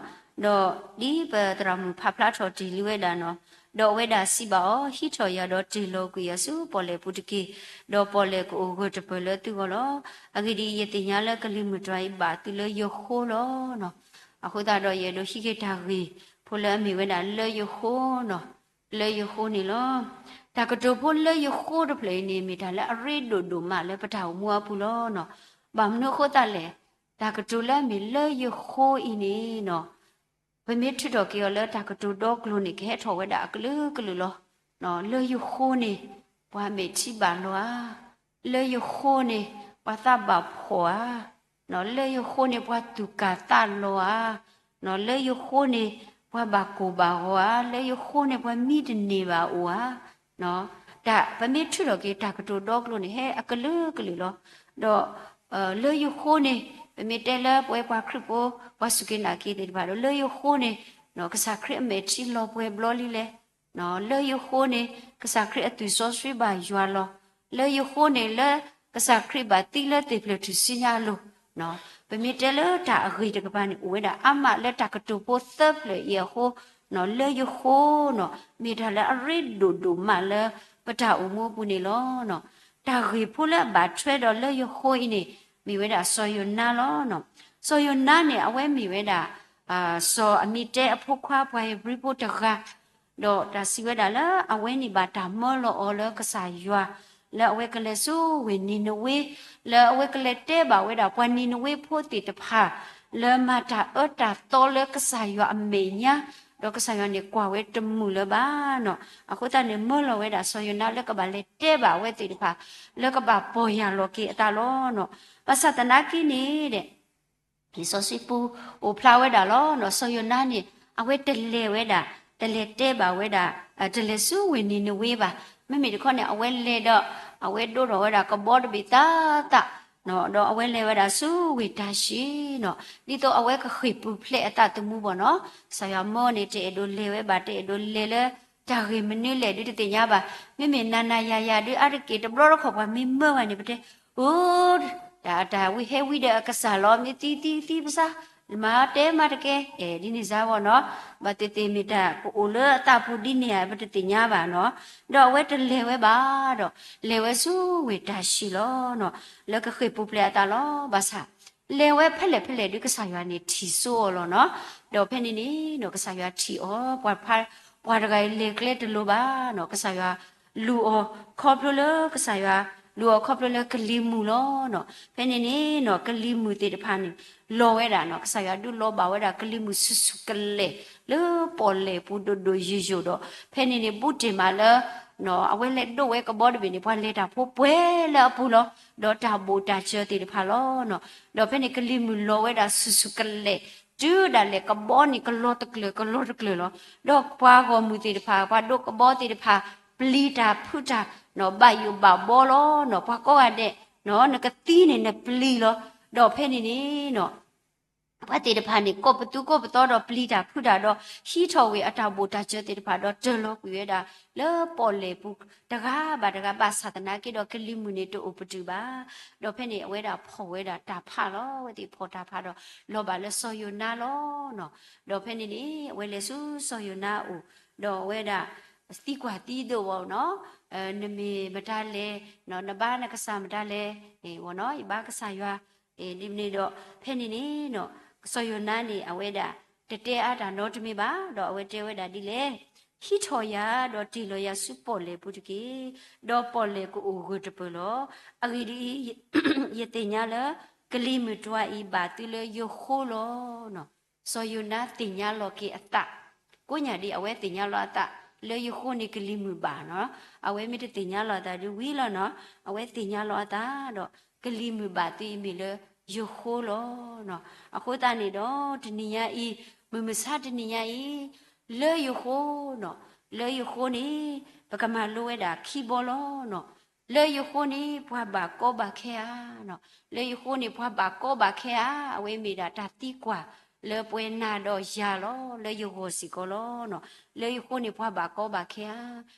ဒီးဒ်ပသရၣ်မုၣ်ဖးဖျါထီၣ်တ့ၢ်လံဝဲဒၣ်နီၤ, ဒီးအဝဲဒၣ်စံးဘၣ်အီၤ, ဟံးထီၣ်ယၤဒီးတ့ၢ်လီၤကွံာ်ယၤဆူပီၣ်လဲၣ်ပူၤတက့ၢ်, ဒီးပီၣ်လဲၣ်ကအိၣ်ဂၢၢ်တပၢၢ်လၢသုဂီၢ်လီၤ. အဂ့ၢ်ဒ်အံၤ, ယသ့ၣ်ညါလၢကလံၤမုၢ်တြီၤအံၤဘၣ်သုလၢယဃိလီၤ. အဃိသတးဒီး ယအဲၣ်ဒိးဟံးက့ၤတၢ်ဂ့ၢ်ဖိလၢအမ့ၢ်ဝဲဒၣ်လၢယဃိနီၤ, လၢယဃိန့ၣ်လီၤ. တၢ်ကတိၤဖိလၢယဃိတဖျၢၣ်အံၤန့ၣ် မ့ၢ်တၢ်လၢအရ့ဒိၣ်ဒိၣ်မးလၢပတၢ်အိၣ်မူအပူၤလီၤ. ဘၣ်မနုၤအဃိသတးလဲၣ်, တၢ်ကတိၤလၢအမ့ၢ်လၢယဃိအံၤန့ၣ်နီၤ, ပမ့ၢ်ထုးထီၣ်က့ၤအီၤလၢတၢ်ကတိၤဒီကျိၤန့ၣ် ကဟဲထီၣ်ဝဲဒၣ်အကလုာ်ကလုာ်လီၤ. လၢယဃိန့ၣ် ပှၤမဲာ်ထံဘၣ်လီၤဧါ, လၢယဃိန့ၣ် ပှၤသးဘၣ်ဖှီၣ်ဧါ, လၢယဃိန့ၣ် ပှၤသူၣ်ကၢ်သးလီၤဧါ, လၢယဃိန့ၣ် ပှၤဘၣ်ကိၢ်ဘၣ်ဂီၤဧါ, လၢယဃိန့ၣ် ပှၤမံတန့ၢ်ဘၣ်အိၣ်ဧါ. တၢ် ပမ့ၢ်ထုးထီၣ်က့ၤတၢ်ကတိၤဒီကျိၤန့ၣ် ဟဲအကလုာ်ကလုာ်လီၤ. ဒီး လၢယဃိန့ၣ် ပမ့ၢ်တဲလၢပဝဲပှၤခရံာ်ဖိ ပှၤစူၢ်က့ၤနာ်က့ၤသ့ၣ်တဖၣ်ဒီး လၢယဃိန့ၣ် ကစၢ်ခရံာ်အမဲာ်ထံလီၤပှဲၤဘျီလံလဲၣ်. လၢယဃိန့ၣ် ကစၢ်ခရံာ်အသွံၣ်စီဆှံဘၣ်ယွၤလီၤ. လၢယဃိန့ၣ် လၢကစၢ်ခရံာ်ဘၣ်သံလၢသ့ၣ်ဖျၢၣ်ထူၣ်စုညါအလိၤ. ပမ့ၢ်တဲလၢတၢ်အဂ့ၢ်တကပၤန့ၣ် အိၣ်ဝဲဒၣ်အါမးလၢတၢ်ကတိၤဖိသၢဖျၢၣ်အံၤအဃိ, လၢယဃိနီၤ မ့ၢ်တၢ်လၢအရ့ဒိၣ်ဒိၣ်မးလၢပတၢ်အိၣ်မူအပူၤန့ၣ်လီၤ. တၢ်ဂ့ၢ်ဖိလၢအဘၣ်ထွဲဒီးလၢယဃိအံၤန့ၣ် မ့ၢ်ဝဲဒၣ်စီၤယိၤနါလီၤ. စီၤယိၤနါန့ၣ် အဝဲမ့ၢ်ဝဲဒၣ် စီၤအမံၤတဲအဖိခွါ ပှၤဧ့ၤဘြံၤဖိတဂၤ ဒီးတၢ်စံးဝဲဒၣ်လၢအဝဲန့ၣ်ဘၣ်တၢ်မၢလီၤအီၤလၢကစၢ်ယွၤ လၢအဝဲကလဲၤဆူဝ့ၢ်နံၤနဝ့, လၢအဝဲကလဲၤတဲဘၣ်ဝဲဒၣ်ပှၤနံၤနဝ့ဖိသ့ၣ်တဖၣ် လၢမၤတၢ်အၢတၢ်သီလၢကစၢ်ယွၤအမဲာ်ညါ, ဒီးကစၢ်ယွၤန့ၣ်ကွၢ်ဝဲတမုာ်လၢၤဘၣ်နီၤ. အဃိသတးန့ၣ် မၢလီၤဝဲဒၣ်စီၤယိၤနါလၢကဘၣ်လဲၤတဲဘၣ်အဝဲသ့ၣ်တဖၣ် လၢကဘၣ်ပီၢ်ယၢ်လီၤက့ၤအသးလီၤနီၤ. ဘၣ်ဆၣ်သနာ်က့န့ၣ်ဒီး လံာ်စီဆှံပူၤအိၣ်ဖျါဝဲဒၣ်လီၤနီၤ. စီၤယိၤနါန့ၣ် အဝဲတလဲၤဝဲဒၣ် တလဲၤတဲဘၣ်ဝဲဒၣ် တလဲၤဆူဝ့ၢ်နံၤနဝ့ဘၣ်. မ့မ့ၢ်တခီန့ၣ် အဝဲလဲၤဒီး အဝဲဒိးထီၣ်ဝဲဒၣ်ကဘီတဘ့ၣ်သးသး ဒီးအဝဲလဲၤဝဲဒၣ်ဆူဝ့ၢ်တၤၡံးနီၤ. ဒ်သိးအဝဲကဃ့ၢ်ပူၤဖျဲးအသးသမူဘၣ်နီၤ. ကစၢ်ယွၤမၢန့ၣ် တအဲၣ်ဒိးလဲၤဝဲဘၣ် တအဲၣ်ဒိးလဲၤလၢ တၢ်ဂ့ၢ်မနုၤလဲၣ်ဒုးတသ့ၣ်ညါဘၣ်. မ့မ့ၢ်နၤနၤယၤယၤဒုး အါတက့ၢ်တဘျီတခီၣ်ပှၤမ့ၢ်မၢဘၣ်န့ၣ် ပတဲ အိ တၢ် တၢ်ဝံဟဲဝံဒီးအကစၢ်လီၤ မ့ၢ်သံသံသံပစၢ် မၤတဲမၤတကဲ အဲၣ်ဒ်န့ၣ်စါဘၣ်နီၤ. ဘၣ်သ့ၣ်သ့ၣ်မ့ၢ်တၢ်ကအိၣ်လၢအသးပူၤဒ်န့ၣ်ဧါ ပတသ့ၣ်ညါဘၣ်နီၤ. ဒီးအဝဲတလဲၤဝဲဘၣ်ဒီး လဲၤဝဲဆူဝ့ၢ်တၤၡံးလီၤနီၤ. လၢကဃ့ၢ်ပူၤဖျဲးအသးလီၤ. ဘၣ်ဆၣ် လဲၤဝဲဖဲလဲၣ်ဖဲလဲၣ်ဒုး ကစၢ်ယွၤန့ၣ်ထံၣ်စိအီၤလီၤနီၤ. ဒီးဖဲန့ၣ်န့ၣ်နီၤ ကစၢ်ယွၤထံၣ်အီၤ ပှၤ ပှၤတဂၤအံၤလဲၤကျဲတလိၤဘၣ်နီၤ. ကစၢ်ယွၤလူၤအီၤခီဖျိလၢ ကစၢ်ယွၤ လူၤအီၤခီဖျိလၢကလံၤမုၢ်လီၤနီၤ. ဖဲန့ၣ်န့ၣ်နီၤ ကလံၤမုၢ်သ့ၣ်တဖၣ်န့ၣ် လီၤဝဲဒၣ်နီၤ. ကစၢ်ယွၤဒုးလီၤဘၣ်ဝဲဒၣ်ကလံၤမုၢ်ဆူၣ်ဆူၣ်ကလဲာ် လၢပီၣ်လဲၣ်ပူၤဒိၣ်ဒိၣ်ယိာ်ယိာ်ဒီး ဖဲန့ၣ်န့ၣ် ဘူးတ့ၢ်မးလၢ အဝဲလဲၤဒိးဝဲကဘီတဘ့ၣ်န့ၣ် ပှၤလဲၤတၢ်ဖိပှဲၤလၢအပူၤလီၤ. ဒီးတၢ်ဘိၣ်တၢ်စၢၤသ့ၣ်တဖၣ်လီၤ. ဒီးဖဲန့ၣ်ကလံၤမုၢ်လီၤဝဲဒၣ်ဆူၣ်ဆူၣ်ကလဲာ်, တုၤဒၣ်လဲာ်ကဘီန့ၣ်ကလီၤတကျၢၤကလီၤတကျၢၤလီၤ. ဒီးပှၤဂီၢ်မုၢ်သ့ၣ်တဖၣ် ပှၤဒိးကဘီသ့ၣ်တဖၣ် ပျံၤတၢ်ဖုးတၢ်, ဘၣ်ယိၣ်ဘၣ်ဘီလီၤ. ပှၤကိးဂၤဒဲး နကသံန့ၣ်နပျံၤလီၤ. ဒီးဖဲန့ၣ်န့ၣ် ပှၤသ့ၣ်တဖၣ်န့ၣ် ကိးပသူကိးပသီဒီးပျံၤတၢ်ဖုးတၢ်ဒီး ဟံးထီၣ်ဝဲအတၢ်ဘိၣ်တၢ်စၢၤသ့ၣ်တဖၣ်ဒီးတၢၤလီၤကွံာ်ဝဲဒၣ် လၢပီၣ်လဲၣ်ပူၤ တဂၤဘၣ်တဂၤ ဘၣ်ဆၣ်သနာ်က့ဒီးကလံၤမုၢ်န့ၣ်တအိၣ်ပတုာ်ဘၣ်. ဒီးဖဲန့ၣ်အဝဲဒၣ်ဖီၣ်ဝဲဒၣ်တၢ်ဖးလီၤ. အဝဲသ့ၣ်ဖီၣ်တၢ်ဖးဒီး လီၤဘၣ်လၢစီၤယိၤနါလီၤ. ဒီးဖဲန့ၣ်န့ၣ် အဝဲလဲၤဆူစီၤယိၤနါအအိၣ်, ဒီးအဝဲဒၣ် သံကွၢ်သံဒိးဝဲနီၤ, နမ့ၢ်မတၤလဲၣ်, နဘါနကစၢ်မတၤလဲၣ်, ဝဲနီၤ ယဘါကစၢ်ယွၤ, ဒ်န့ၣ်ဒီး ဖဲန့ၣ်န့ၣ် စီၤယိၤနါန့ၣ် အဝဲဒၣ် တတဲအါတၢ်နီတမံၤဘၣ်, ဒီးအဝဲတဲဝဲဒၣ်ဒ်လဲၣ်, ဟံးထီၣ်ယၤ ဒီးတ့ၢ်လီၤယၤဆူပီၣ်လဲၣ်ပူၤတက့ၢ်, ဒီးပီၣ်လဲၣ်ကအိၣ်ဂၢၢ်တပၢၢ်လီၤ. အဂ့ၢ်ဒ်အံၤ, ယသ့ၣ်ညါလၢ ကလံၤမုၢ်တွၤအံၤဘၣ်သုလၢယဃိလီၤ. စီၤယိၤနါသ့ၣ်ညါလီၤက့ၤအသး, ကိးညါဒ်အဝဲသ့ၣ်ညါလီၤအသး လၢယဃိန့ၣ်ကလံၤမုၢ်ဘၣ်နီၤ, အဝဲမ့ၢ်တသ့ၣ်ညါလီၤအသးဒ်ဝံၤလီၤနီၤ, အဝဲသ့ၣ်ညါလီၤအသးဒီး ကလံၤမုၢ်ဘၣ်သုအံၤမ့ၢ်လၢယဃိလီၤ. အဃိသတးန့ၣ်ဒီး တနံၤညါအံၤ, မုၢ်မဆါတနံၤညါအံၤ, လၢယဃိနီၤ, လၢယဃိန့ၣ် ပကမၤလိဝဲဒၣ်ခံဘီလီၤနီၤ. လၢယဃိန့ၣ် ပှၤဘၣ်ကီဘၣ်ခဲဧါနီၤ, လၢယဃိန့ၣ် ပှၤဘၣ်ကီဘၣ်ခဲဧါ, အဝဲမ့ၢ်ဒၣ်တၢ်သံကွၢ်လၢပှဲၤနၤဒီးယၤလီၤ, လၢယဂီၢ်စ့ၢ်ကီးလီၤနီၤ. လၢယဃိန့ၣ် ပှၤဘၣ်ကီဘၣ်ခဲဧါ,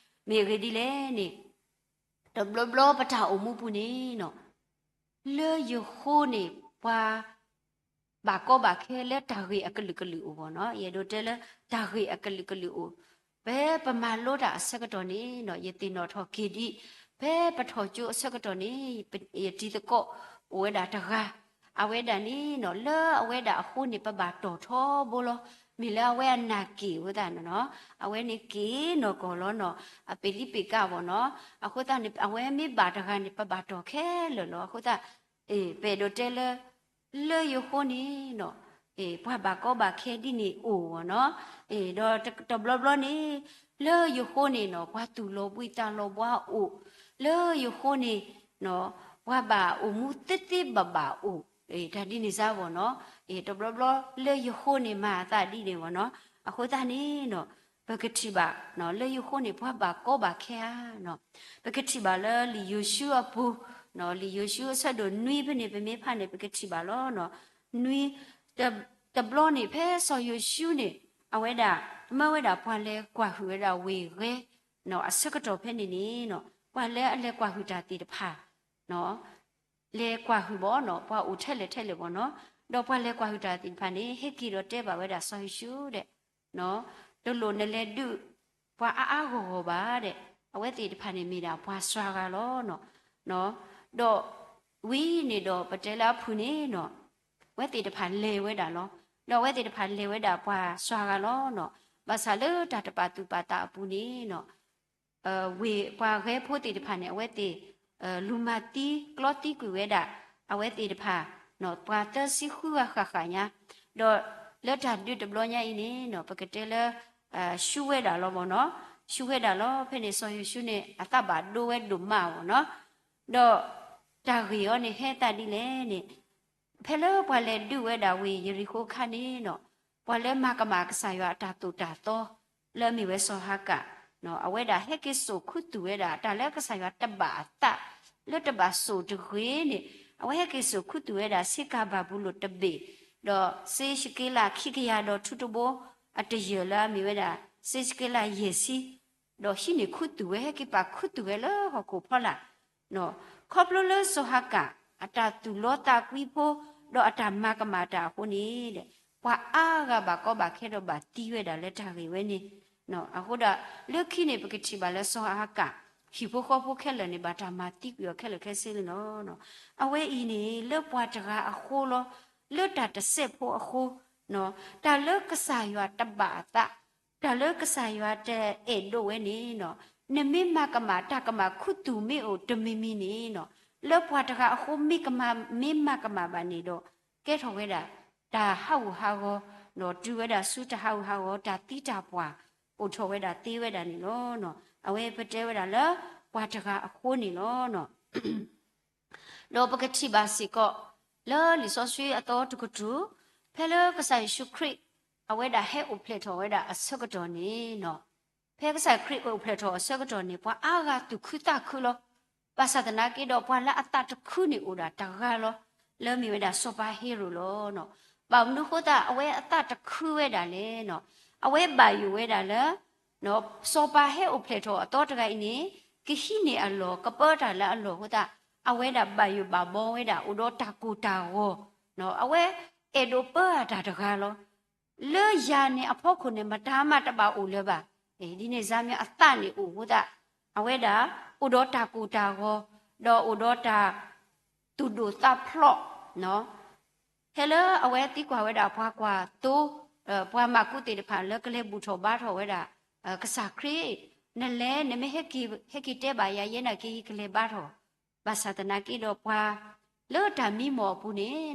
မ့ၢ်အဂ့ၢ်ဒ်လဲၣ်န့ၣ်, တဘျီဘျီပတၢ်အိၣ်မူပူၤန့ၣ်နီၤ, လၢယဃိန့ၣ် ပှၤ ဘၣ်ကီဘၣ်ခဲလၢတၢ်ဂ့ၢ်အကလုာ်ကလုာ်အိၣ်ဘၣ်နီၤ, ယအဲၣ်ဒိးတဲလၢတၢ်ဂ့ၢ်အကလုာ်ကလုာ်အိၣ်, ဖဲပမၤလိတၢ်အဆၢကတီၢ်န့ၣ်နီၤ, ယသ့ၣ်နီၣ်ထီၣ်က့ၤဒ်, ဖဲပထီၣ်ကၠိအဆၢကတီၢ်န့ၣ်, ယတံၤသကိးအိၣ်ဝဲဒၣ်တဂၤ, အဝဲဒၣ်န့ၣ်နီၤ, လၢအဝဲဒၣ်အဃိန့ၣ် ပဘၣ်တီၢ်ထီဘိလီၤ. မ့ၢ်လၢအဝဲအနၢ်က့ၣ်ဝဲသတးနီၤ, အဝဲန့ၣ်က့ၤနီၢ်ကီၢ်လီၤနီၤ, အပ့ၤလံပ့ၤကၣ်ဘၣ်နီၤ, အဃိသတးန့ၣ် အဝဲမ့ၢ်ဘၣ်တဂၤန့ၣ် ပဘၣ်တီၢ်ခဲလၢာ်လီၤ. အဃိသတး ပအဲၣ်ဒိးတဲလၢ လၢယဃိန့ၣ်နီၤ, ပှၤဘၣ်ကီဘၣ်ခဲဒ်န့ၣ်အိၣ်ဘၣ်နီၤ, ဒီးတဘျီဘျီန့ၣ် လၢယဃိန့ၣ်နီၤ, ပှၤသူၣ်လီၤဘှံးသးလီၤဘှါအိၣ်, လၢယဃိန့ၣ်နီၤ, ပှၤဘၣ်အိၣ်မူသ့သ့ဘၣ်ဘၣ်အိၣ်, တၢ်ဒ်န့ၣ်စ့ၢ်ဘၣ်နီၤ, တဘျီဘျီလၢယဃိန့ၣ်မၤအသးဒ်န့ၣ်ဘၣ်နီၤ, အဃိသတးန့ၣ်နီၤ, ပကထံၣ်ဘၣ် လၢယဃိန့ၣ် ပှၤဘၣ်ကီဘၣ်ခဲဧါနီၤ, ပကထံၣ်ဘၣ်လၢလံာ်ယိၤၡူအပူၤ, လံာ်ယိၤၡူအဆၢဒိၣ်နွံဖဲန့ၣ် ပမ့ၢ်ဖးန့ၣ် ပကထံၣ်ဘၣ်လီၤနီၤ, နွံ, တဘျီန့ၣ် ဖဲစီၤယိၤၡူန့ၣ် အဝဲဒၣ် မၢဝဲဒၣ်ပှၤလဲၤကွၢ်ဟုၣ်ဝဲဒၣ်ဝ့ၢ်ဂဲၤနီၤ, အဆၢကတီၢ်ဖဲန့ၣ်န့ၣ်နီၤ, ပှၤလၢအလဲၤကွၢ်ဟုၣ်တၢ်သ့ၣ်တဖၣ် လဲၤကွၢ်ဟုၣ်ဘၣ်နီၤ, ပှၤအိၣ်ထဲလဲၣ်ထဲလဲၣ်ဘၣ်နီၤ, ဒီးပှၤလဲၤကွၢ်ဟုၣ်တၢ်သ့ၣ်တဖၣ်န့ၣ် ဟဲက့ၤဒီးတဲဘၣ်ဝဲဒၣ်စီၤယိၤၡူဒီး တလိၣ်နလဲၤဒုးပှၤအါအါဂီၢ်ဂီၢ်ဘၣ်ဒီး, အဝဲသ့ၣ်တဖၣ်န့ၣ်မ့ၢ်ဒၣ်ပှၤစှၤဂၤလီၤနီၤ, ဒီးဝံၤန့ၣ်ဒီးပတဲလၢအဖုၣ်န့ၣ်နီၤ, အဝဲသ့ၣ်တဖၣ်လဲၤဝဲဒၣ်လီၤ, ဒီးအဝဲသ့ၣ်တဖၣ်လဲၤဝဲဒၣ်ပှၤစှၤဂၤလီၤနီၤ, ဘၣ်ဆၣ်လၢတၢ်တပာ်သူၣ်ပာ်သးအပူၤန့ၣ်နီၤ ဝ့ၢ်ပှၤဂဲၤဖိသ့ၣ်တဖၣ်န့ၣ် အဝဲသ့ၣ် လူၤမၤသံကျီသံကွံာ်ဝဲဒၣ် အဝဲသ့ၣ်တဖၣ် ပှၤသၢဆံဃုဂၤဃၣ်ဃၣ်ညါ, ဒီးလၢတၢ်ဒုးတဘျီညါအံၤန့ၣ်နီၤ ပကတဲလၢ ရှုံးဝဲဒၣ်လီၤမ့ၢ်နီၤ, ရှုံးဝဲဒၣ်လီၤ. ဖဲန့ၣ်စီၤယိၤၡူန့ၣ် အသးဘၣ်ဒိဝဲဒိၣ်မးမ့ၢ်နီၤ, ဒီးတၢ်ဂ့ၢ်အံၤန့ၣ်ဟဲသးဒ်လဲၣ်န့ၣ် ဖဲလၢပှၤလဲၤဒုးဝဲဒၣ်ဝ့ၢ်ယရံၣ်ဃိးအခါန့ၣ်နီၤ, ပှၤလၢမၤကမၣ်ကစၢ်ယွၤအတၢ်သိၣ်တၢ်သီ လၢအမ့ၢ်ဝဲစီၤဟၤကၣ်, အဝဲဒၣ်ဟဲက့ၤစိာ်ခူသူၣ်ဝဲဒၣ် တၢ်လၢကစၢ်ယွၤတဘၣ်အသး, လၢတဘၣ်စိာ်တဂ့ၤန့ၣ်, အဝဲဟဲက့ၤစိာ်ခူသူၣ်ဝဲဒၣ် စ့ကၤဘၤဘူလိၣ်တဘ့ၣ်, ဒီးစ့ၡက့လးခံကယၤဒီးထူတဘိ အတယၢၢ်လၢအမ့ၢ်ဝဲဒၣ် စ့ၡက့လးယဲၢ်ဆံ ဒီးဟံးန့ၢ်ခူသူၣ်ဝဲ ဟဲက့ၤပာ်ခူသူၣ်ဝဲလၢဟီၣ်ခိၣ်ဖီလာ်, ခီဖျိလၢစီၤဟၤကၣ် အတၢ်သူၣ်လီသးကွံဖိ ဒီးအတၢ်မၤကမၣ်တၢ်အဃိန့ၣ်ဒီး ပှၤအါဂၤဘၣ်ကီဘၣ်ခဲဒီးဘၣ်သံဝဲဒၣ်လၢတၢ်ဂ့ၢ်ဝဲန့ၣ်, အဃိဒီး လၢခံန့ၣ် ပကထံၣ်ဘၣ်လၢစီၤဟၤကၣ် ဟံၣ်ဖိဃီဖိခဲလၢာ်န့ၣ် ဘၣ်တၢ်မၤသံကွံာ်အီၤခဲလၢာ်ခဲဆ့န့ၣ်လီၤ. အဝဲအံၤန့ၣ် လၢပှၤတဂၤအဃိလီၤ, လၢတၢ်တစဲးဖိအဃိ, တၢ်လၢကစၢ်ယွၤတဘၣ်အသး, တၢ်လၢကစၢ်ယွၤတအဲၣ်ဒိးဝဲန့ၣ်နီၤ, နမ့ၢ်မၤကမၣ် တၢ်ကမၣ်ခူသူၣ်မ့ၢ်အိၣ်တမံၤမံၤန့ၣ်နီၤ, လၢပှၤတဂၤအဃိမ့ၢ်ကမၣ် မ့ၢ်မၤကမၣ်ဘၣ်န့ၣ်ဒီး ကဲထီၣ်ဝဲဒၣ် တၢ်ဟးဂူာ်ဟးဂီၤ, ဒီးတုၤဝဲဒၣ်ဆူတၢ်ဟးဂူာ်ဟးဂီၤ တၢ်သံတၢ်ပှၢ် အိၣ်ထီၣ်ဝဲဒၣ်သ့ဝဲဒၣ်န့ၣ်လီၤ. အဝဲပတဲဝဲဒၣ်လၢ ပှၤတဂၤအဃိန့ၣ်လီၤ. ဒီးပကထံၣ်ဘၣ်စ့ၢ်ကီး လၢလံာ်စီဆှံအသီတကတြူၢ်, ဖဲလၢကစၢ်ယ့ၣ်ၡူးခရံာ် အဝဲဒၣ်ဟဲအိၣ်ဖျဲၣ်ထီၣ်ဝဲဒၣ်အဆၢကတီၢ်န့ၣ်, ဖဲကစၢ်ခရံာ်အိၣ်ဖျဲၣ်ထီၣ်အဆၢကတီၢ်န့ၣ် ပှၤအါဂၤသူၣ်ခုသးခုလီၤ. ဘၣ်ဆၣ်သနာ်က့ဒီး ပှၤလၢအသးတခုန့ၣ်အိၣ်ဒၣ်တဂၤလီၤ. လၢမ့ၢ်ဝဲဒၣ်စီၤပၤဟ့ရိၣ်လီၤ. ဘၣ်မနုၤအဃိသတး အဝဲအသးတခုဝဲဒၣ်လဲၣ်. အဝဲဘၣ်ယိၣ်ဝဲဒၣ်လၢ စီၤပၤဟဲအိၣ်ဖျဲၣ်ထီၣ်အသီတဂၤအံၤန့ၣ် ကဟံးန့ၢ်အလီၢ် ကပၢတၢ်လၢအလီၢ်အဃိသတး အဝဲဒၣ်ဘၣ်ယိၣ်ဘၣ်ဘီဝဲဒၣ် အိၣ်ဒီးတၢ်ကိၢ်တၢ်ဂီၤ, အဝဲအဲၣ်ဒိးပၢအတၢ်တဂၤလီၤ. လၢယၤန့ၣ်အဖီခိၣ်န့ၣ် မတၤမးတဘၣ်အိၣ်လၢၤဘၣ်. ဒ်န့ၣ်စါမ့ၢ်အသးန့ၣ်အိၣ်အဃိသတး အဝဲဒၣ်အိၣ်ဒီးတၢ်ကိၢ်တၢ်ဂီၤ ဒီးအိၣ်ဒီးတၢ်သူၣ်ဒိၣ်သးဖျိး ဖဲလၢအဝဲသံကွၢ်ဝဲဒၣ်ပှၤကွၢ်သိ, ပှၤမၤကူးသ့ၣ်တဖၣ်လၢကလဲၤဘူၣ်ထီၣ်ဘါထီၣ်ဝဲဒၣ် ကစၢ်ခရံာ်, နလဲၤ နမ့ၢ်ဟဲက့ၤတဲဘၣ်ယၤ ယဲနာ်က့ၤယကလဲၤဘါထီၣ်. ဘၣ်ဆၣ်သနာ်က့ဒီးပှၤလၢတၢ်မံမီၢ်အပူၤန့ၣ်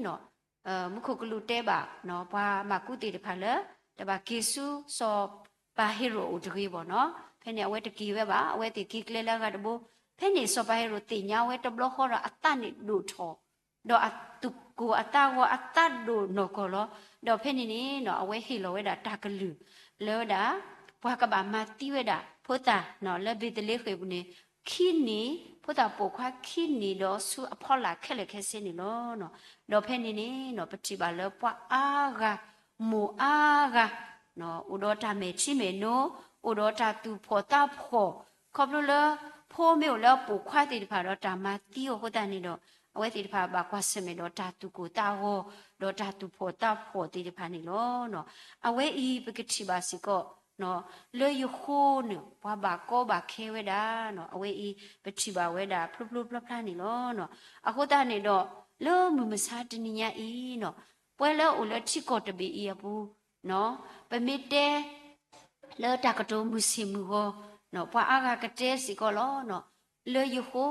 မူခိၣ်ကလူးတဲဘၣ် ပှၤမၤကူးသ့ၣ်တဖၣ်လၢ တဘၣ်က့ၤဆူစီၤပၤဟ့ရိၣ်အအိၣ်တဂ့ၤဘၣ်နီၤ. ဖဲန့ၣ်အဝဲတက့ၤဝဲဘၣ်, အဝဲသ့ၣ်က့ၤကျဲလၢအဂၤတဘိ. ဖဲန့ၣ်စီၤပၤဟ့ရိၣ်သ့ၣ်ညါဝဲတဘျီဃီဒီးအသးန့ၣ်ဒိၣ်ထီၣ် ဒီးအသူၣ်ကိၢ်အသးဂီၤအသးဒိၣ်နီၢ်ကီၢ်လီၤ. ဒီးဖဲန့ၣ်န့ၣ် အဝဲဟ့ၣ်လီၤဝဲဒၣ်တၢ်ကလုၢ် လၢဝဲဒၣ် ပှၤကဘၣ်မၤသံဝဲဒၣ်ဖိသၣ်လၢဘ့းသလ့ဃ့ၣ်အပူၤန့ၣ် ခံနံၣ်, ဖိသၣ်ပိာ်ခွါခံနံၣ်ဒီးဆူအဖီလာ်ခဲလၢာ်ခဲဆ့န့ၣ်လီၤ. ဒီးဖဲန့ၣ်န့ၣ် ပထံၣ်ဘၣ်လၢပှၤအါဂၤ, မိၢ်အါဂၤ အိၣ်ဒီးတၢ်မဲာ်ထံမဲာ်နိ, အိၣ်ဒီးတၢ်သူၣ်ဖှီၣ်သးဖှီၣ်, ခီဖျိလၢ ဖိမ့ၢ်အိၣ်လၢအပိာ်ခွါသ့ၣ်တဖၣ်ဒီးတၢ်မၤသံအဃိသတးန့ၣ်ဒီး အဝဲသ့ၣ်တဖၣ်ဘၣ်ကွၢ်ဆၢၣ်မဲာ်ဒီးတၢ်သူၣ်ကိၢ်သးဂီၤ ဒီးတၢ်သူၣ်ဖှီၣ်သးဖှီၣ်သ့ၣ်တဖၣ်န့ၣ်လီၤ. အဝဲအံၤပကထံၣ်ဘၣ်စ့ၢ်ကီး လၢယဃိန့ၣ် ပှၤဘၣ်ကီဘၣ်ခဲဝဲဒၣ်, အဝဲအံၤပထံၣ်ဘၣ်ဝဲဒၣ်ဖျိဖျိဖျါဖျါန့ၣ်လီၤ. အဃိသတးန့ၣ်ဒီး လၢမုၢ်မဆါတနံၤညါအံၤ ပဝဲလၢအိၣ်လၢထံကီၢ်တဘ့ၣ်အံၤအပူၤ ပမ့ၢ်တဲ လၢတၢ်ကတိၤမုၢ်ဆ့ၣ်မုၢ်ဂီၤ ပှၤအါဂၤကတဲစ့ၢ်ကီးလီၤ. လၢယဃိ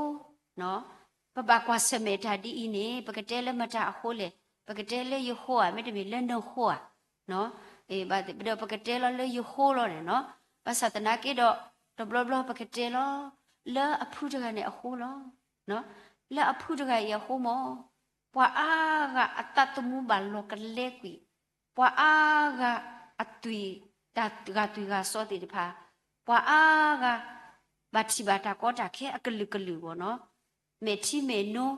ပဘၣ်ကွၢ်ဆၢၣ်မဲာ်တၢ်ဒ်အံၤန့ၣ် ပကတဲလၢမတၤအဃိလဲၣ်, ပကတဲလၢယဃိဧါ, မ့တမ့ၢ်လၢနဃိဧါ, ဒီးပကတဲလီၤလၢယဃိလီၤန့ၣ်နီၤ. ဘၣ်ဆၣ်သနာ်က့ဒီး တဘျီဘျီပကတဲလီၤ လၢအဖုတဂၤန့ၣ်အဃိလီၤ. လၢအဖုတဂၤအံၤအဃိမး ပှၤအါဂၤအသးသမူဘၣ်လီၤကလဲကွံာ်, ပှၤအါဂၤအသွံၣ် တၢ်ဂာ်သွံၣ်ဂာ်စီသ့ၣ်တဖၣ်, ပှၤအါဂၤ ဘၣ်ထံၣ်ဘၣ်တၢ်ကီတၢ်ခဲအကလုာ်ကလုာ်ဘၣ်နီၤ, မဲာ်ထံမဲာ်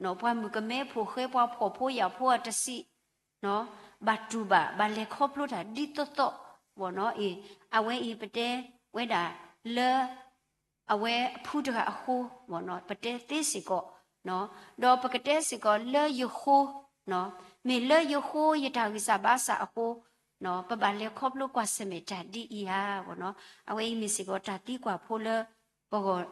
နိ, ပှၤမုၣ်ကမဲဖိဃဲ ပှၤဖှီၣ်ဖိယာ်ဖိအတစံး ဘၣ်တူၢ်ဘၣ် ဘၣ်လဲၤခီဖျိတၢ်ဒ်သိးသိးဘၣ်နီၤ. အ့ အဝဲအံၤပတဲဝဲဒၣ်လၢ အဝဲအဖုတဂၤအဃိဘၣ်နီၤ, ပတဲသ့စ့ၢ်ကီး, ဒီးပကတဲစ့ၢ်ကီးလၢယဃိ, မ့ၢ်လၢယဃိယတၢ်ဂံၢ်စၢ်ဘါစၢ်အဃိ, ပဘၣ်လဲၤခီဖျိကွၢ်ဆၢၣ်မဲာ်တၢ်ဒ်အံၤဧါဘၣ်နီၤ. အဝဲအံၤမ့ၢ်စ့ၢ်ကီးတၢ်သံကွၢ်ဖိလၢ ပဂီၢ်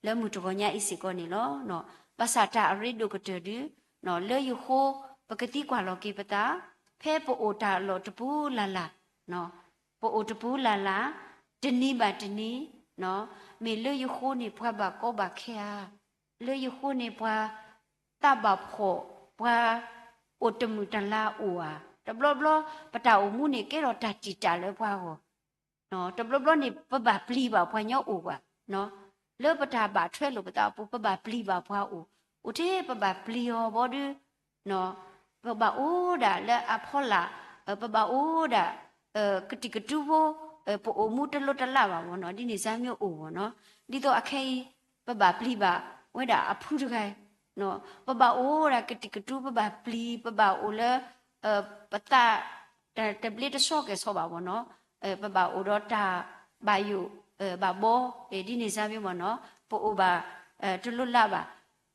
လၢမုၢ်တဂီၤညါအံၤစ့ၢ်ကီးန့ၣ်လီၤ. ဘၣ်ဆၣ်တၢ်အရ့ဒိၣ်ကတၢၢ်ဒု လၢယဃိ ပကသံကွၢ်လီၤက့ၤပသး ဖဲပအိၣ်တၢ်လီၢ်တပူၤလၢ်လၢ်, ပအိၣ်တပူၤလၢ်လၢ်, တနံၤဘၣ်တနံၤ, မ့ၢ်လၢယဃိန့ၣ်ပှၤဘၣ်ကီဘၣ်ခဲဧါ, လၢယဃိန့ၣ်ပှၤသးဘၣ်ဖှီၣ်, ပှၤအိၣ်တမုာ်တလၤအိၣ်ဧါ. တဘျီဘျီ ပတၢ်အိၣ်မူန့ၣ်ကဲထီၣ်တၢ်တံာ်တာ်လၢပှၤဂီၢ် တဘျီဘျီန့ၣ် ပဘၣ်ပျံၤဘၣ်ပှၤညီအိၣ်ဘၣ်, လၢပတၢ်ဘၣ်ထွဲလိာ်ပသးအပူၤ ပဘၣ်ပျံၤဘၣ်ပှၤအိၣ်, အိၣ်ထဲပဘၣ်ပျံၤအီၤဘီဒု ပဘၣ်အိၣ်ဒၣ်လၢအဖီလာ်, ပဘၣ်အိၣ်ဒၣ် ကတံာ်ကတူဖိ, ပအိၣ်မူတလိတလးဘၣ်ဘၣ်နီၤ, ဒ်န့ၣ်စါမ့ၢ်အိၣ်ဘၣ်နီၤ. ဒ်သိးအခဲအံၤ ပဘၣ်ပျံၤဘၣ်ဝဲဒၣ်အဖုတဂၤ, ပဘၣ်အိၣ်ဒၣ်ကတံာ်ကတူ ပဘၣ်ပျံၤ ပဘၣ်အိၣ်လၢ ပသး တဘျ့တဆီကဲၣ်ဆိးဘၣ်ဘၣ်နီၤ, ပဘၣ်အိၣ်ဒီးတၢ်ဘၣ်ယိၣ်ဘၣ်ဘီ, ဒ်န့ၣ်စါမ့ၢ်ဘၣ်နီၤ, ပအိၣ်ဘၣ်တလိလးဘၣ်.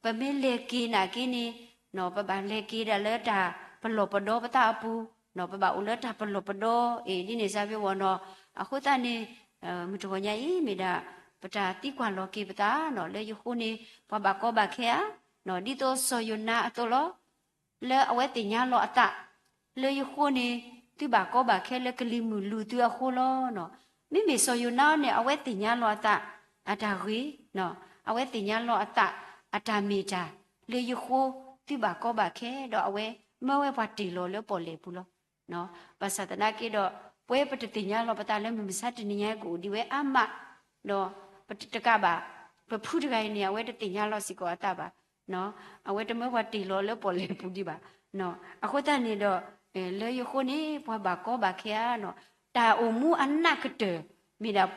ပမ့ၢ်လဲၤက့ၤနာ်က့န့ၣ် ပဘၣ်လဲၤက့ၤဒၣ်လၢတၢ်ပလီၢ်ပဒီပသးအပူၤ, ပဘၣ်အိၣ်လၢတၢ်ပလီၢ်ပဒီအံၤ ဒ်န့ၣ်စါမ့ၢ်ဘၣ်နီၤ. အဃိသတးန့ၣ် မုၢ်တဂီၤညါအံၤမ့ၢ်ဒၣ် ပတၢ်သံကွၢ်လီၤက့ၤပသးနီၤ လၢယဃိန့ၣ် ပှၤဘၣ်ကီဘၣ်ခဲဧါ, ဒ်သိးစီၤယိၤနါအသိးလီၤ. လၢအဝဲသ့ၣ်ညါလီၤအသး လၢယဃိန့ၣ် သုဘၣ်ကီဘၣ်ခဲလၢကလံၤမုၢ်လူၤသုအဃိလီၤ. မ့မ့ၢ်စီၤယိၤနါန့ၣ် အဝဲသ့ၣ်ညါလီၤအသး အတၢ်ဂ့ၤ, အဝဲသ့ၣ်ညါလီၤအသး အတၢ်မ့ၢ်တၢ် လၢယဃိ သုဘၣ်ကီဘၣ်ခဲ ဒီးအဝဲမၢဝဲပှၤတ့ၢ်လီၤလၢပီၣ်လဲၣ်ပူၤလီၤ. ဘၣ်ဆၣ်သနာ်က့ဒီး ပဝဲပတသ့ၣ်ညါလီၤပသးလၢမုၢ်မဆါတနံၤညါကအိၣ်ဒံးဝဲအါမး, ဒီးပတကးဘၣ် ပဖုတဂၤအံၤန့ၣ် အဝဲတသ့ၣ်ညါလီၤစ့ၢ်ကီးအသးဘၣ်. အဝဲတမၢပှၤတ့ၢ်လီၤလၢပီၣ်လဲၣ်ပူၤဒံးဘၣ်. အဃိသတးန့ၣ်ဒီး လၢယဃိန့ၣ် ပှၤဘၣ်ကီဘၣ်ခဲဧါနီၤ, တၢ်အိၣ်မူအနးကတၢၢ် မ့ၢ်ဒၣ်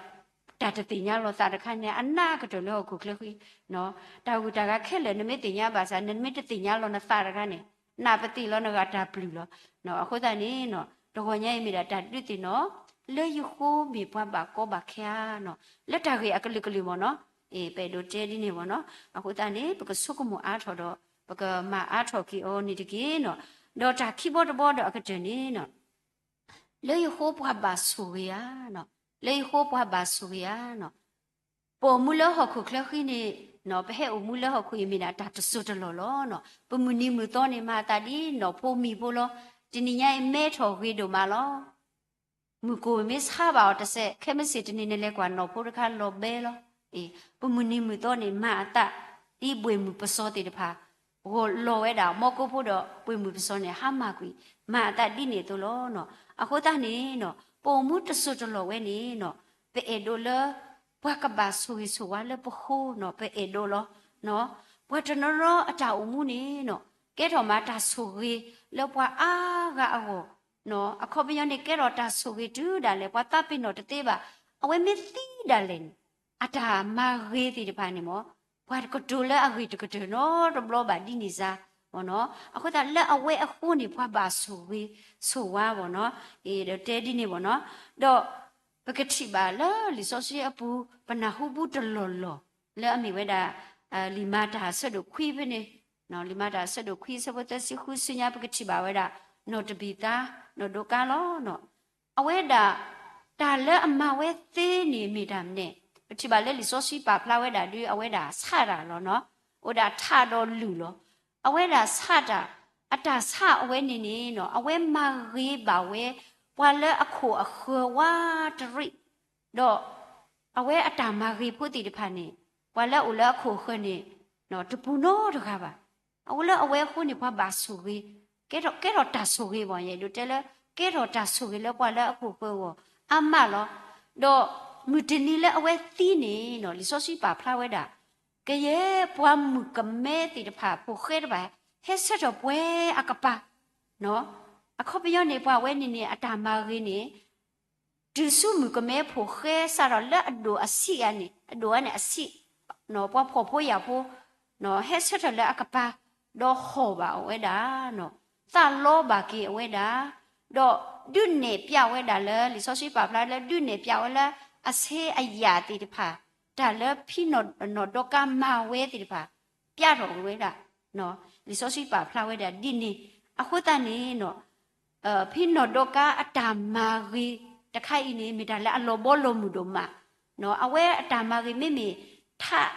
တၢ်တသ့ၣ်ညါလီၤသးတခါန့ၣ် အနးကတၢၢ်လၢဟီၣ်ခိၣ်ချၢဃံ. တၢ်ဂုၤတၢ်ဂၤခဲလၢာ် နမ့ၢ်သ့ၣ်ညါဘၣ်ဆၣ် နမ့ၢ်တသ့ၣ်ညါလီၤနသးတခါန့ၣ် နပသ့ၣ်လီၤနဂၤတၢ်ပျုၢ်လီၤ. အဃိသတးန့ၣ် တဂီၤညါအံၤမ့ၢ်ဒၣ်တၢ်ဒုးသ့ၣ်နီၣ် လၢယဃိမ့ၢ်ပှၤဘၣ်ကီဘၣ်ခဲဧါနီၤ, လၢတၢ်ဂ့ၢ်အကလုာ်ကလုာ်မ့ၢ်နီၤ, ပအဲၣ်ဒိးတဲဒ်န့ၣ်မ့ၢ်နီၤ. အဃိသတးန့ၣ် ပကဆိကမိၣ်အါထီၣ်ဒီး ပကမၤအါထီၣ်က့ၤအီၤန့ၣ်တက့ၢ်နီၤ. ဒီးတၢ်ခံဘီတဘီဒီးအကတၢၢ်န့ၣ်နီၤ လၢယဃိပှၤဘၣ်ဆိၣ်ဂ့ၤဧါ, လၢယဃိပှၤဘၣ်ဆိၣ်ဂ့ၤဧါနီၤ. ပအိၣ်မူလၢဟီၣ်ခိၣ်ချၢဃံန့ၣ် ပဟဲအိၣ်မူလၢဟီၣ်ခိၣ်အံၤမ့ၢ်ဒၣ်တၢ်တစိၢ်တလီၢ်လီၤ. ပမုၢ်နံၤမုၢ်သီန့ၣ် မၤအသးဒ်နီၢ်ဖိမံၤဖိလီၤ. တနံၤညါအံၤမဲထီၣ်ဂ့ၤဒိၣ်မးလီၤ. မုၢ်ကိၢ်မ့ၢ်ဆါဘၣ်အီၤတစဲး ခဲမုၢ်ဆ့ၣ်တနံၤန့ၣ် လဲၤကွၢ်နီၢ်ဖိတခါလီၤဘဲလီၤ. ပမုၢ်နံၤမုၢ်သီန့ၣ် မၤအသးဒ်ပှ့ၤမုၢ်ပစီသ့ၣ်တဖၣ် ဂီၢ်လီၤဝဲဒၣ် မီကိဖိဒီးပှ့ၤမုၢ်ပစီန့ၣ် ဟါမၢ်ကွံာ် မၤအသးဒ်န့ၣ်အသိးလီၤ. အဃိသတးန့ၣ် ပအိၣ်မူတစိၢ်တလီၢ်ဝဲန့ၣ် ပအဲၣ်ဒိးလၢ ပှၤကဘၣ်ဆိၣ်ဂ့ၤဆိၣ်ဝါလၢပဃိနီၤ ပအဲၣ်ဒိးလီၤ. ပှၤတနီၤနီၤအတၢ်အိၣ်မူန့ၣ် ကဲထီၣ်မးတၢ်ဆိၣ်ဂ့ၤလၢပှၤအါဂၤအဂီၢ်, အခီပညီန့ၣ် ကဲထီၣ်တၢ်ဆိၣ်ဂ့ၤတုၤဒၣ်လဲာ် ပှၤသးပ့ၤနီၣ်တသ့ဘၣ်. အဝဲမ့ၢ်သံဒၣ်လဲာ်န့ၣ် အတၢ်မၤဂ့ၤသ့ၣ်တဖၣ်န့ၣ်မ့ၢ် ပှၤတကတိၤလၢအဂ့ၢ်တကတၢၢ်နီတဘျီဘၣ်ဒ်န့ၣ်စါ မ့ၢ်နီၤ. အဃိသတးလၢအဝဲအဃိန့ၣ် ပှၤဘၣ်ဆိၣ်ဂ့ၤဆိၣ်ဝါမ့ၢ်နီၤ, ဒီးတဲဒ်န့ၣ်မ့ၢ်နီၤ. ဒီးပကထံၣ်ဘၣ်လၢလံာ်စီဆှံအပူၤ ပနၢ်ဟူဘူးတလီၢ်လီၢ် လၢအမ့ၢ်ဝဲဒၣ် လံာ်မၤတၢ်အဆၢဒိၣ်ခွံဖဲန့ၣ်, လံာ်မၤတၢ်အဆၢဒိၣ်ခွံအဆၢဖိသၢဆံဃုဆူညါ ပကထံၣ်ဘၣ်ဝဲဒၣ် နီၢ်တဘံၣ်သါ နီၢ်ဒိကါလီၤ. အဝဲဒၣ် တၢ်လၢအမၤဝဲသ့န့ၣ်မ့ၢ်တၢ်မနုၤလဲၣ်. ပထံၣ်ဘၣ်လၢလံာ်စီဆှံပာ်ဖျါဝဲဒၣ်ဒ်အဝဲဒၣ်ဆးတၢ်လီၤနီၤ, အိၣ်ဒၣ်ထးဒီးလုၢ်လီၤ. အဝဲဒၣ်ဆးတၢ်, အတၢ်ဆးအဝဲန့ၣ်န့ၣ် အဝဲမၤဂ့ၤဘၣ်ဝဲ ပှၤလၢအခိၣ်အဃၢၤဝးတရံး, ဒီး အဝဲအတၢ်မၤဂ့ၤဖိသ့ၣ်တဖၣ်န့ၣ် ပှၤလၢအအိၣ်လၢအခိၣ်အဃၢၤန့ၣ် တပူၤနီတဂၤဘၣ်. အဝဲလၢအဝဲအဃိန့ၣ် ပှၤဘၣ်ဆိၣ်ဂ့ၤ, ကဲထီၣ်တၢ်ဆိၣ်ဂ့ၤဘၣ် ယအဲၣ်ဒိးတဲလၢ ကဲထီၣ်တၢ်ဆိၣ်ဂ့ၤလၢပှၤလၢအခိၣ်အဃၢၤအဂီၢ် အါမးလီၤ. ဒီးမုၢ်တနံၤလၢအဝဲသံန့ၣ် လံာ်စီဆှံပာ်ဖျါဝဲဒၣ် ကယဲၢ်ပှၤမုၣ်ကမဲသ့ၣ်တဖၣ် ဖိၣ်ဃဲတဖၣ် ဟဲဆၢထၢၣ်ပှဲၤအကပၤ အခီပညီန့ၣ် ပှၤဝဲန့ၣ်န့ၣ် အတၢ်မၤဂ့ၤန့ၣ် တုၤဆူမုၣ်ကမဲဖိၣ်ဃဲစးထီၣ်လၢအဒိၣ်အဆံးအန့ၣ် အဒိၣ်အန့ၣ်အဆံး, ပှၤဖှီၣ်ဖိယာ်ဖိ ဟဲဆၢထၢၣ်လၢအကပၤ ဒီးဟီၣ်ဘၣ်အဝဲဒၣ်, သးလီဘၣ်က့ၤအဝဲဒၣ်, ဒီးဒုးနဲၣ်ပျးဝဲဒၣ်လၢ လံာ်စီဆှံပာ်ဖျါလၢဒုးနဲၣ်ပျးဝဲလၢ အဆ့အယၣ်သ့ၣ်တဖၣ်, တၢ်လၢဖံနီၢ်ဒီကါမၤဝဲသ့ၣ်တဖၣ် ပျးထီၣ်ဝဲဒၣ်, လံာ်စီဆှံပာ်ဖျါဝဲဒၣ်ဒ်န့ၣ်. အဃိသတးန့ၣ် ဖံနီၢ်ဒီကါအတၢ်မၤဂ့ၤတခါအံၤန့ၣ် မ့ၢ်တၢ်လၢအလီၤဘီလီၤမုၢ်ဒိၣ်မး, အဝဲအတၢ်မၤဂ့ၤမ့မ့ၢ် ထး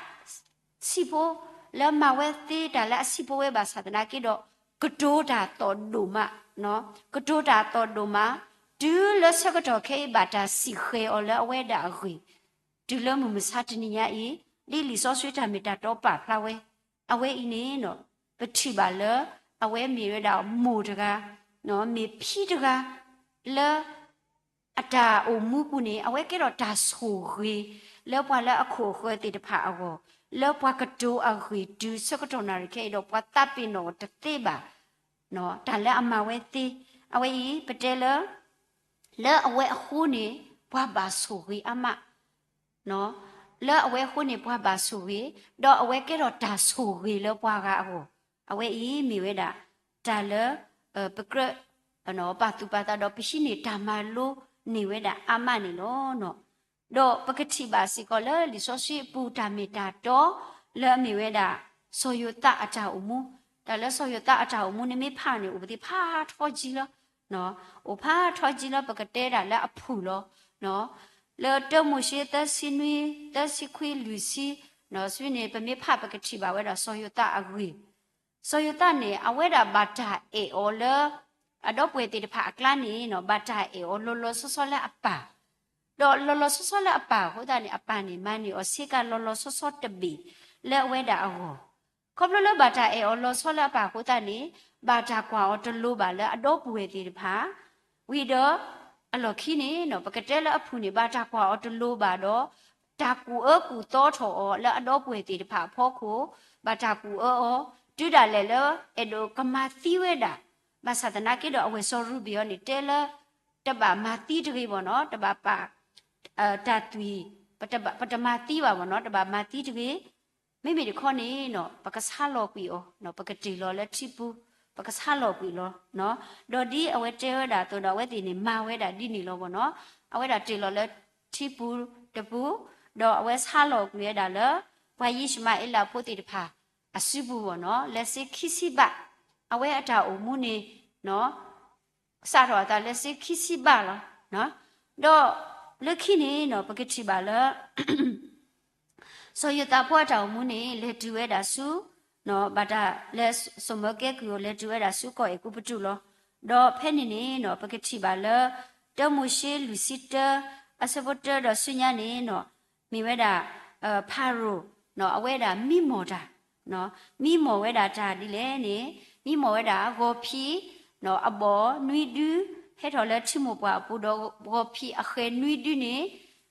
ဆံးဖိ လၢမၤဝဲသ့တၢ်လၢအဆံးဖိဝဲဘၣ်ဆၣ်သနာ်က့ဒီး ကတိၤတၢ်သီၣ်ဒိၣ်မး, ကတိၤတၢ်သီၣ်ဒိၣ်မး, တုၤလၢဆၢကတီၢ်ခဲအံၤဘၣ်တၢ်စံၣ်ဃဲၤအီၤလၢအဝဲဒၣ်အဂ့ၢ်, တုၤလၢမုၢ်မဆါတနံၤညါအံၤ, ဒ်လံာ်စီဆှံတၢ်မ့ၢ်တၢ်တီပာ်ဖျါဝဲ, အဝဲအံၤန့ၣ် ပထံၣ်ဘၣ်လၢ အဝဲမ့ၢ်ဝဲဒၣ်မိၢ်တဂၤ, မ့ၢ်ဖံတဂၤ, လၢ အတၢ်အိၣ်မူပူၤန့ၣ် အဝဲကဲထီၣ်တၢ်ဆိၣ်ဂ့ၤ လၢပှၤလၢအခိၣ်အဃၢၤသ့ၣ်တဖၣ်အဂီၢ်, လၢပှၤကတိၤအဂ့ၢ်တုၤဆၢကတီၢ်နၣ်ရံၣ်ခဲအံၤဒီး ပှၤသးပ့ၤနီၣ်တသ့ဘၣ် တၢ်လၢအမၤဝဲသ့, အဝဲအံၤ ပတဲလၢ လၢအဝဲအဃိန့ၣ် ပှၤဘၣ်ဆိၣ်ဂ့ၤအါမး, လၢအဝဲအဃိန့ၣ် ပှၤဘၣ်ဆိၣ်ဂ့ၤ, ဒီးအဝဲကဲထီၣ်တၢ်ဆိၣ်ဂ့ၤလၢပှၤဂၤအဂီၢ်, အဝဲအံၤမ့ၢ်ဝဲဒၣ် တၢ်လၢ ပကြၢး ပာ်သူၣ်ပာ်သးဒီးပဟံးန့ၢ်တၢ်မၤလိန့ၢ်ဝဲဒၣ်အါမးန့ၣ်လီၤ. ဒီးပကထံၣ်ဘၣ်စ့ၢ်ကီးလၢလံာ်စီဆှံအပူၤတၢ်မ့ၢ်တၢ်တီ လၢအမ့ၢ်ဝဲဒၣ် စီၤယိၤသးအတၢ်အိၣ်မူ, တၢ်လၢစီၤယိၤသးအတၢ်အိၣ်မူန့ၣ်မ့ၢ်ဖးန့ၣ် အိၣ်ပသ့ၣ်ဖးထီကံလီၤ, အိၣ်ဖးထီကံလီၤ ပကတဲဒၣ်လၢအဖုၣ်လီၤ. လၢတၢမိၤၡ့သၢဆံနွံ, သၢဆံခွံလွံၢ်ဆံ, ဆူန့ၣ် ပမ့ၢ်ဖးပကထံၣ်ဘၣ်ဝဲဒၣ်စီၤယိၤသးအဂ့ၢ်, စီၤယိၤသးန့ၣ် အဝဲဒၣ်ဘၣ်တၢ်အဲၣ်အီၤလၢ အဒီပုၢ်ဝဲၢ်သ့ၣ်တဖၣ်အကျါန့ၣ် ဘၣ်တၢ်အဲၣ်အီၤလီၤလီၤဆီဆီလၢအပၢ်, ဒီးလီၤလီၤဆီဆီလၢအပၢ်အဃိသတးန့ၣ် အပၢ်န့ၣ် မၤန့ၢ်အီၤဆ့ကၤလီၤလီၤဆီဆီတဘ့ၣ်လၢအဝဲဒၣ်အဂီၢ်, ခီဖျိလၢဘၣ်တၢ်အဲၣ်အီၤလီၤဆီလၢအပၢ်အဃိသတးန့ၣ် ဘၣ်တၢ်ကွၢ်အီၤတလိၤဘၣ်လၢအဒီပုၢ်ဝဲၢ်သ့ၣ်တဖၣ်, ဝံၤဒီး အလီၢ်ခံန့ၣ် ပကတဲလၢအဖုၣ်န့ၣ် ဘၣ်တၢ်ကွၢ်အီၤတလိၤဘၣ်ဒီး တၢ်ကူၣ်အၢကူၣ်သီထီၣ်အီၤလၢအဒီပုၢ်ဝဲၢ်သ့ၣ်တဖၣ်အဖီခိၣ်, ဘၣ်တၢ်ကူၣ်အၢအီၤ, တုၤဒၣ်လဲာ်လၢအဲၣ်ဒိးကမၤသံဝဲဒၣ်, ဘၣ်ဆၣ်သနာ်က့ဒီးအဝဲၢ်စီၤရူၤဘ့ၣ်အံၤန့ၣ် တဲလၢ တဘၣ်မၤသံတဂ့ၤဘၣ်နီၤ, တဘၣ်ပာ် တၢ်သွံၣ်, ပတမၤသံဘၣ်ဘၣ်နီၤ, တဘၣ်မၤသံတဂ့ၤ. မ့မ့ၢ်တခီန့ၣ်နီၤ ပကဆါလီၤကွံာ်အီၤ, ပကတ့ၢ်လီၤလၢထံပူၤ, ပကဆါလီၤကွံာ်လီၤ. ဒီးဒ်အဝဲတဲဝဲဒၣ်အသိးဒီး အဝဲသ့ၣ်န့ၣ် မၤဝဲဒၣ်ဒ်န့ၣ်လီၤဘၣ်နီၤ. အဝဲဒၣ်တ့ၢ်လီၤလၢထံပူၤတပူၤ, ဒီးအဝဲဆါလီၤကွံာ်ဝဲဒၣ်လၢ ပှၤယံၡမၤအ့လးဖိသ့ၣ်တဖၣ်အစုပူၤဘၣ်နီၤ, လၢစ့ခံဆံဘး, အဝဲအတၢ်အိၣ်မူန့ၣ် စးထီၣ်အသးလၢစ့ခံဆံဘးလီၤ. ဒီးလၢခံန့ၣ်နီၤ ပကထံၣ်ဘၣ်လၢ စီၤယိၤသးဖိအတၢ်အိၣ်မူန့ၣ် လဲၤတုၤဝဲဒၣ်ဆူ ဘၣ်တၢ်လဲၤစိာ်မၢကဲကုၢ်အီၤ လဲၤတုၤဝဲဒၣ်ဆူကီၢ်အဲၤကူပတူးလီၤ. ဒီးဖဲန့ၣ်န့ၣ်နီၤ ပကထံၣ်ဘၣ်လၢ တၢမိၤၡ့လွံၢ်ဆံတၢ အဆၢဖိတၢဒီးဆူညါန့ၣ်နီၤ မ့ၢ်ဝဲဒၣ် ဖၤရိၤ အဝဲဒၣ်မံမီၢ်တၢ် မံမီၢ်ဝဲဒၣ်တၢ်ဒ်လဲၣ်န့ၣ် မံမီၢ်ဝဲဒၣ်ဂီၤဖံး အဘီၣ်နွံဒု ဟဲထီၣ်လၢထံမိၢ်ပှၢ်အပူၤဒီး ဂီၤဖံးအဃဲၤနွံဒုန့ၣ်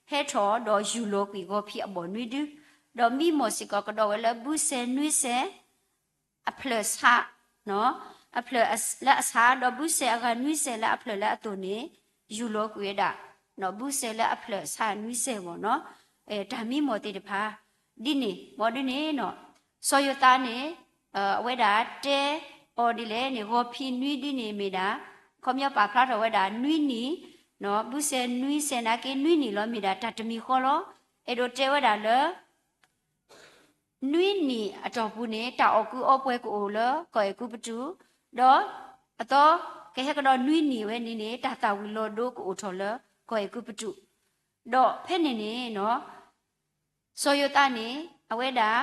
ဟဲထီၣ်ဒီးယူၢ်လီၤကွံာ်ဂီၤဖံးအဘီၣ်နွံဒု, ဒီးမံမီၢ်စ့ၢ်ကီးကဒီးဝဲလၢဘုစဲၤနွံစဲၤ အဖျၢၣ်ဆး အဖျၢၣ်လၢအဆး ဒီးဘုစဲၤအဂၤနွံစဲၤလၢအဖျၢၣ်လၢအသိးန့ၣ် ယူၢ်လီၤကွံာ်ဝဲဒၣ် ဘုစဲၤလၢအဖျၢၣ်ဆးနွံစဲၤဘၣ်နီၤ, တၢ်မံမီၢ်သ့ၣ်တဖၣ် ဒ်န့ၣ် ဘၣ်ဒ်န့ၣ်နီၤ စီၤယိၤသးန့ၣ် အဝဲဒၣ်တဲအီၤဒ်လဲၣ်န့ၣ် ဂီၤဖံးနွံဒုန့ၣ်မ့ၢ်ဒၣ် ခီပညီပာ်ဖျါထီၣ်ဝဲဒၣ်နွံနံၣ်, ဘုစဲၤနွံစဲၤနာ်က့နွံနံၣ်လီၤ မ့ၢ်ဒၣ်တၢ်တမံၤဃီလီၤ. အဲၣ်ဒိးတဲဝဲဒၣ်လၢ နွံနံၣ်အတီၢ်ပူၤန့ၣ် တၢ်အီၣ်ကုးအီပှဲၤကအိၣ်လၢကီၢ်အဲၤကူပတူး, ဒီးအသီကဟဲကဒီးနွံနံၣ်ဝဲန့ၣ်န့ၣ် တၢ်သၣ်ဝံၤလီၤဒိကအိၣ်ထီၣ်လၢကီၢ်အဲၤကူပတူး, ဒီးဖဲန့ၣ်န့ၣ်နီၤ စီၤယိၤသးန့ၣ် အဝဲဒၣ်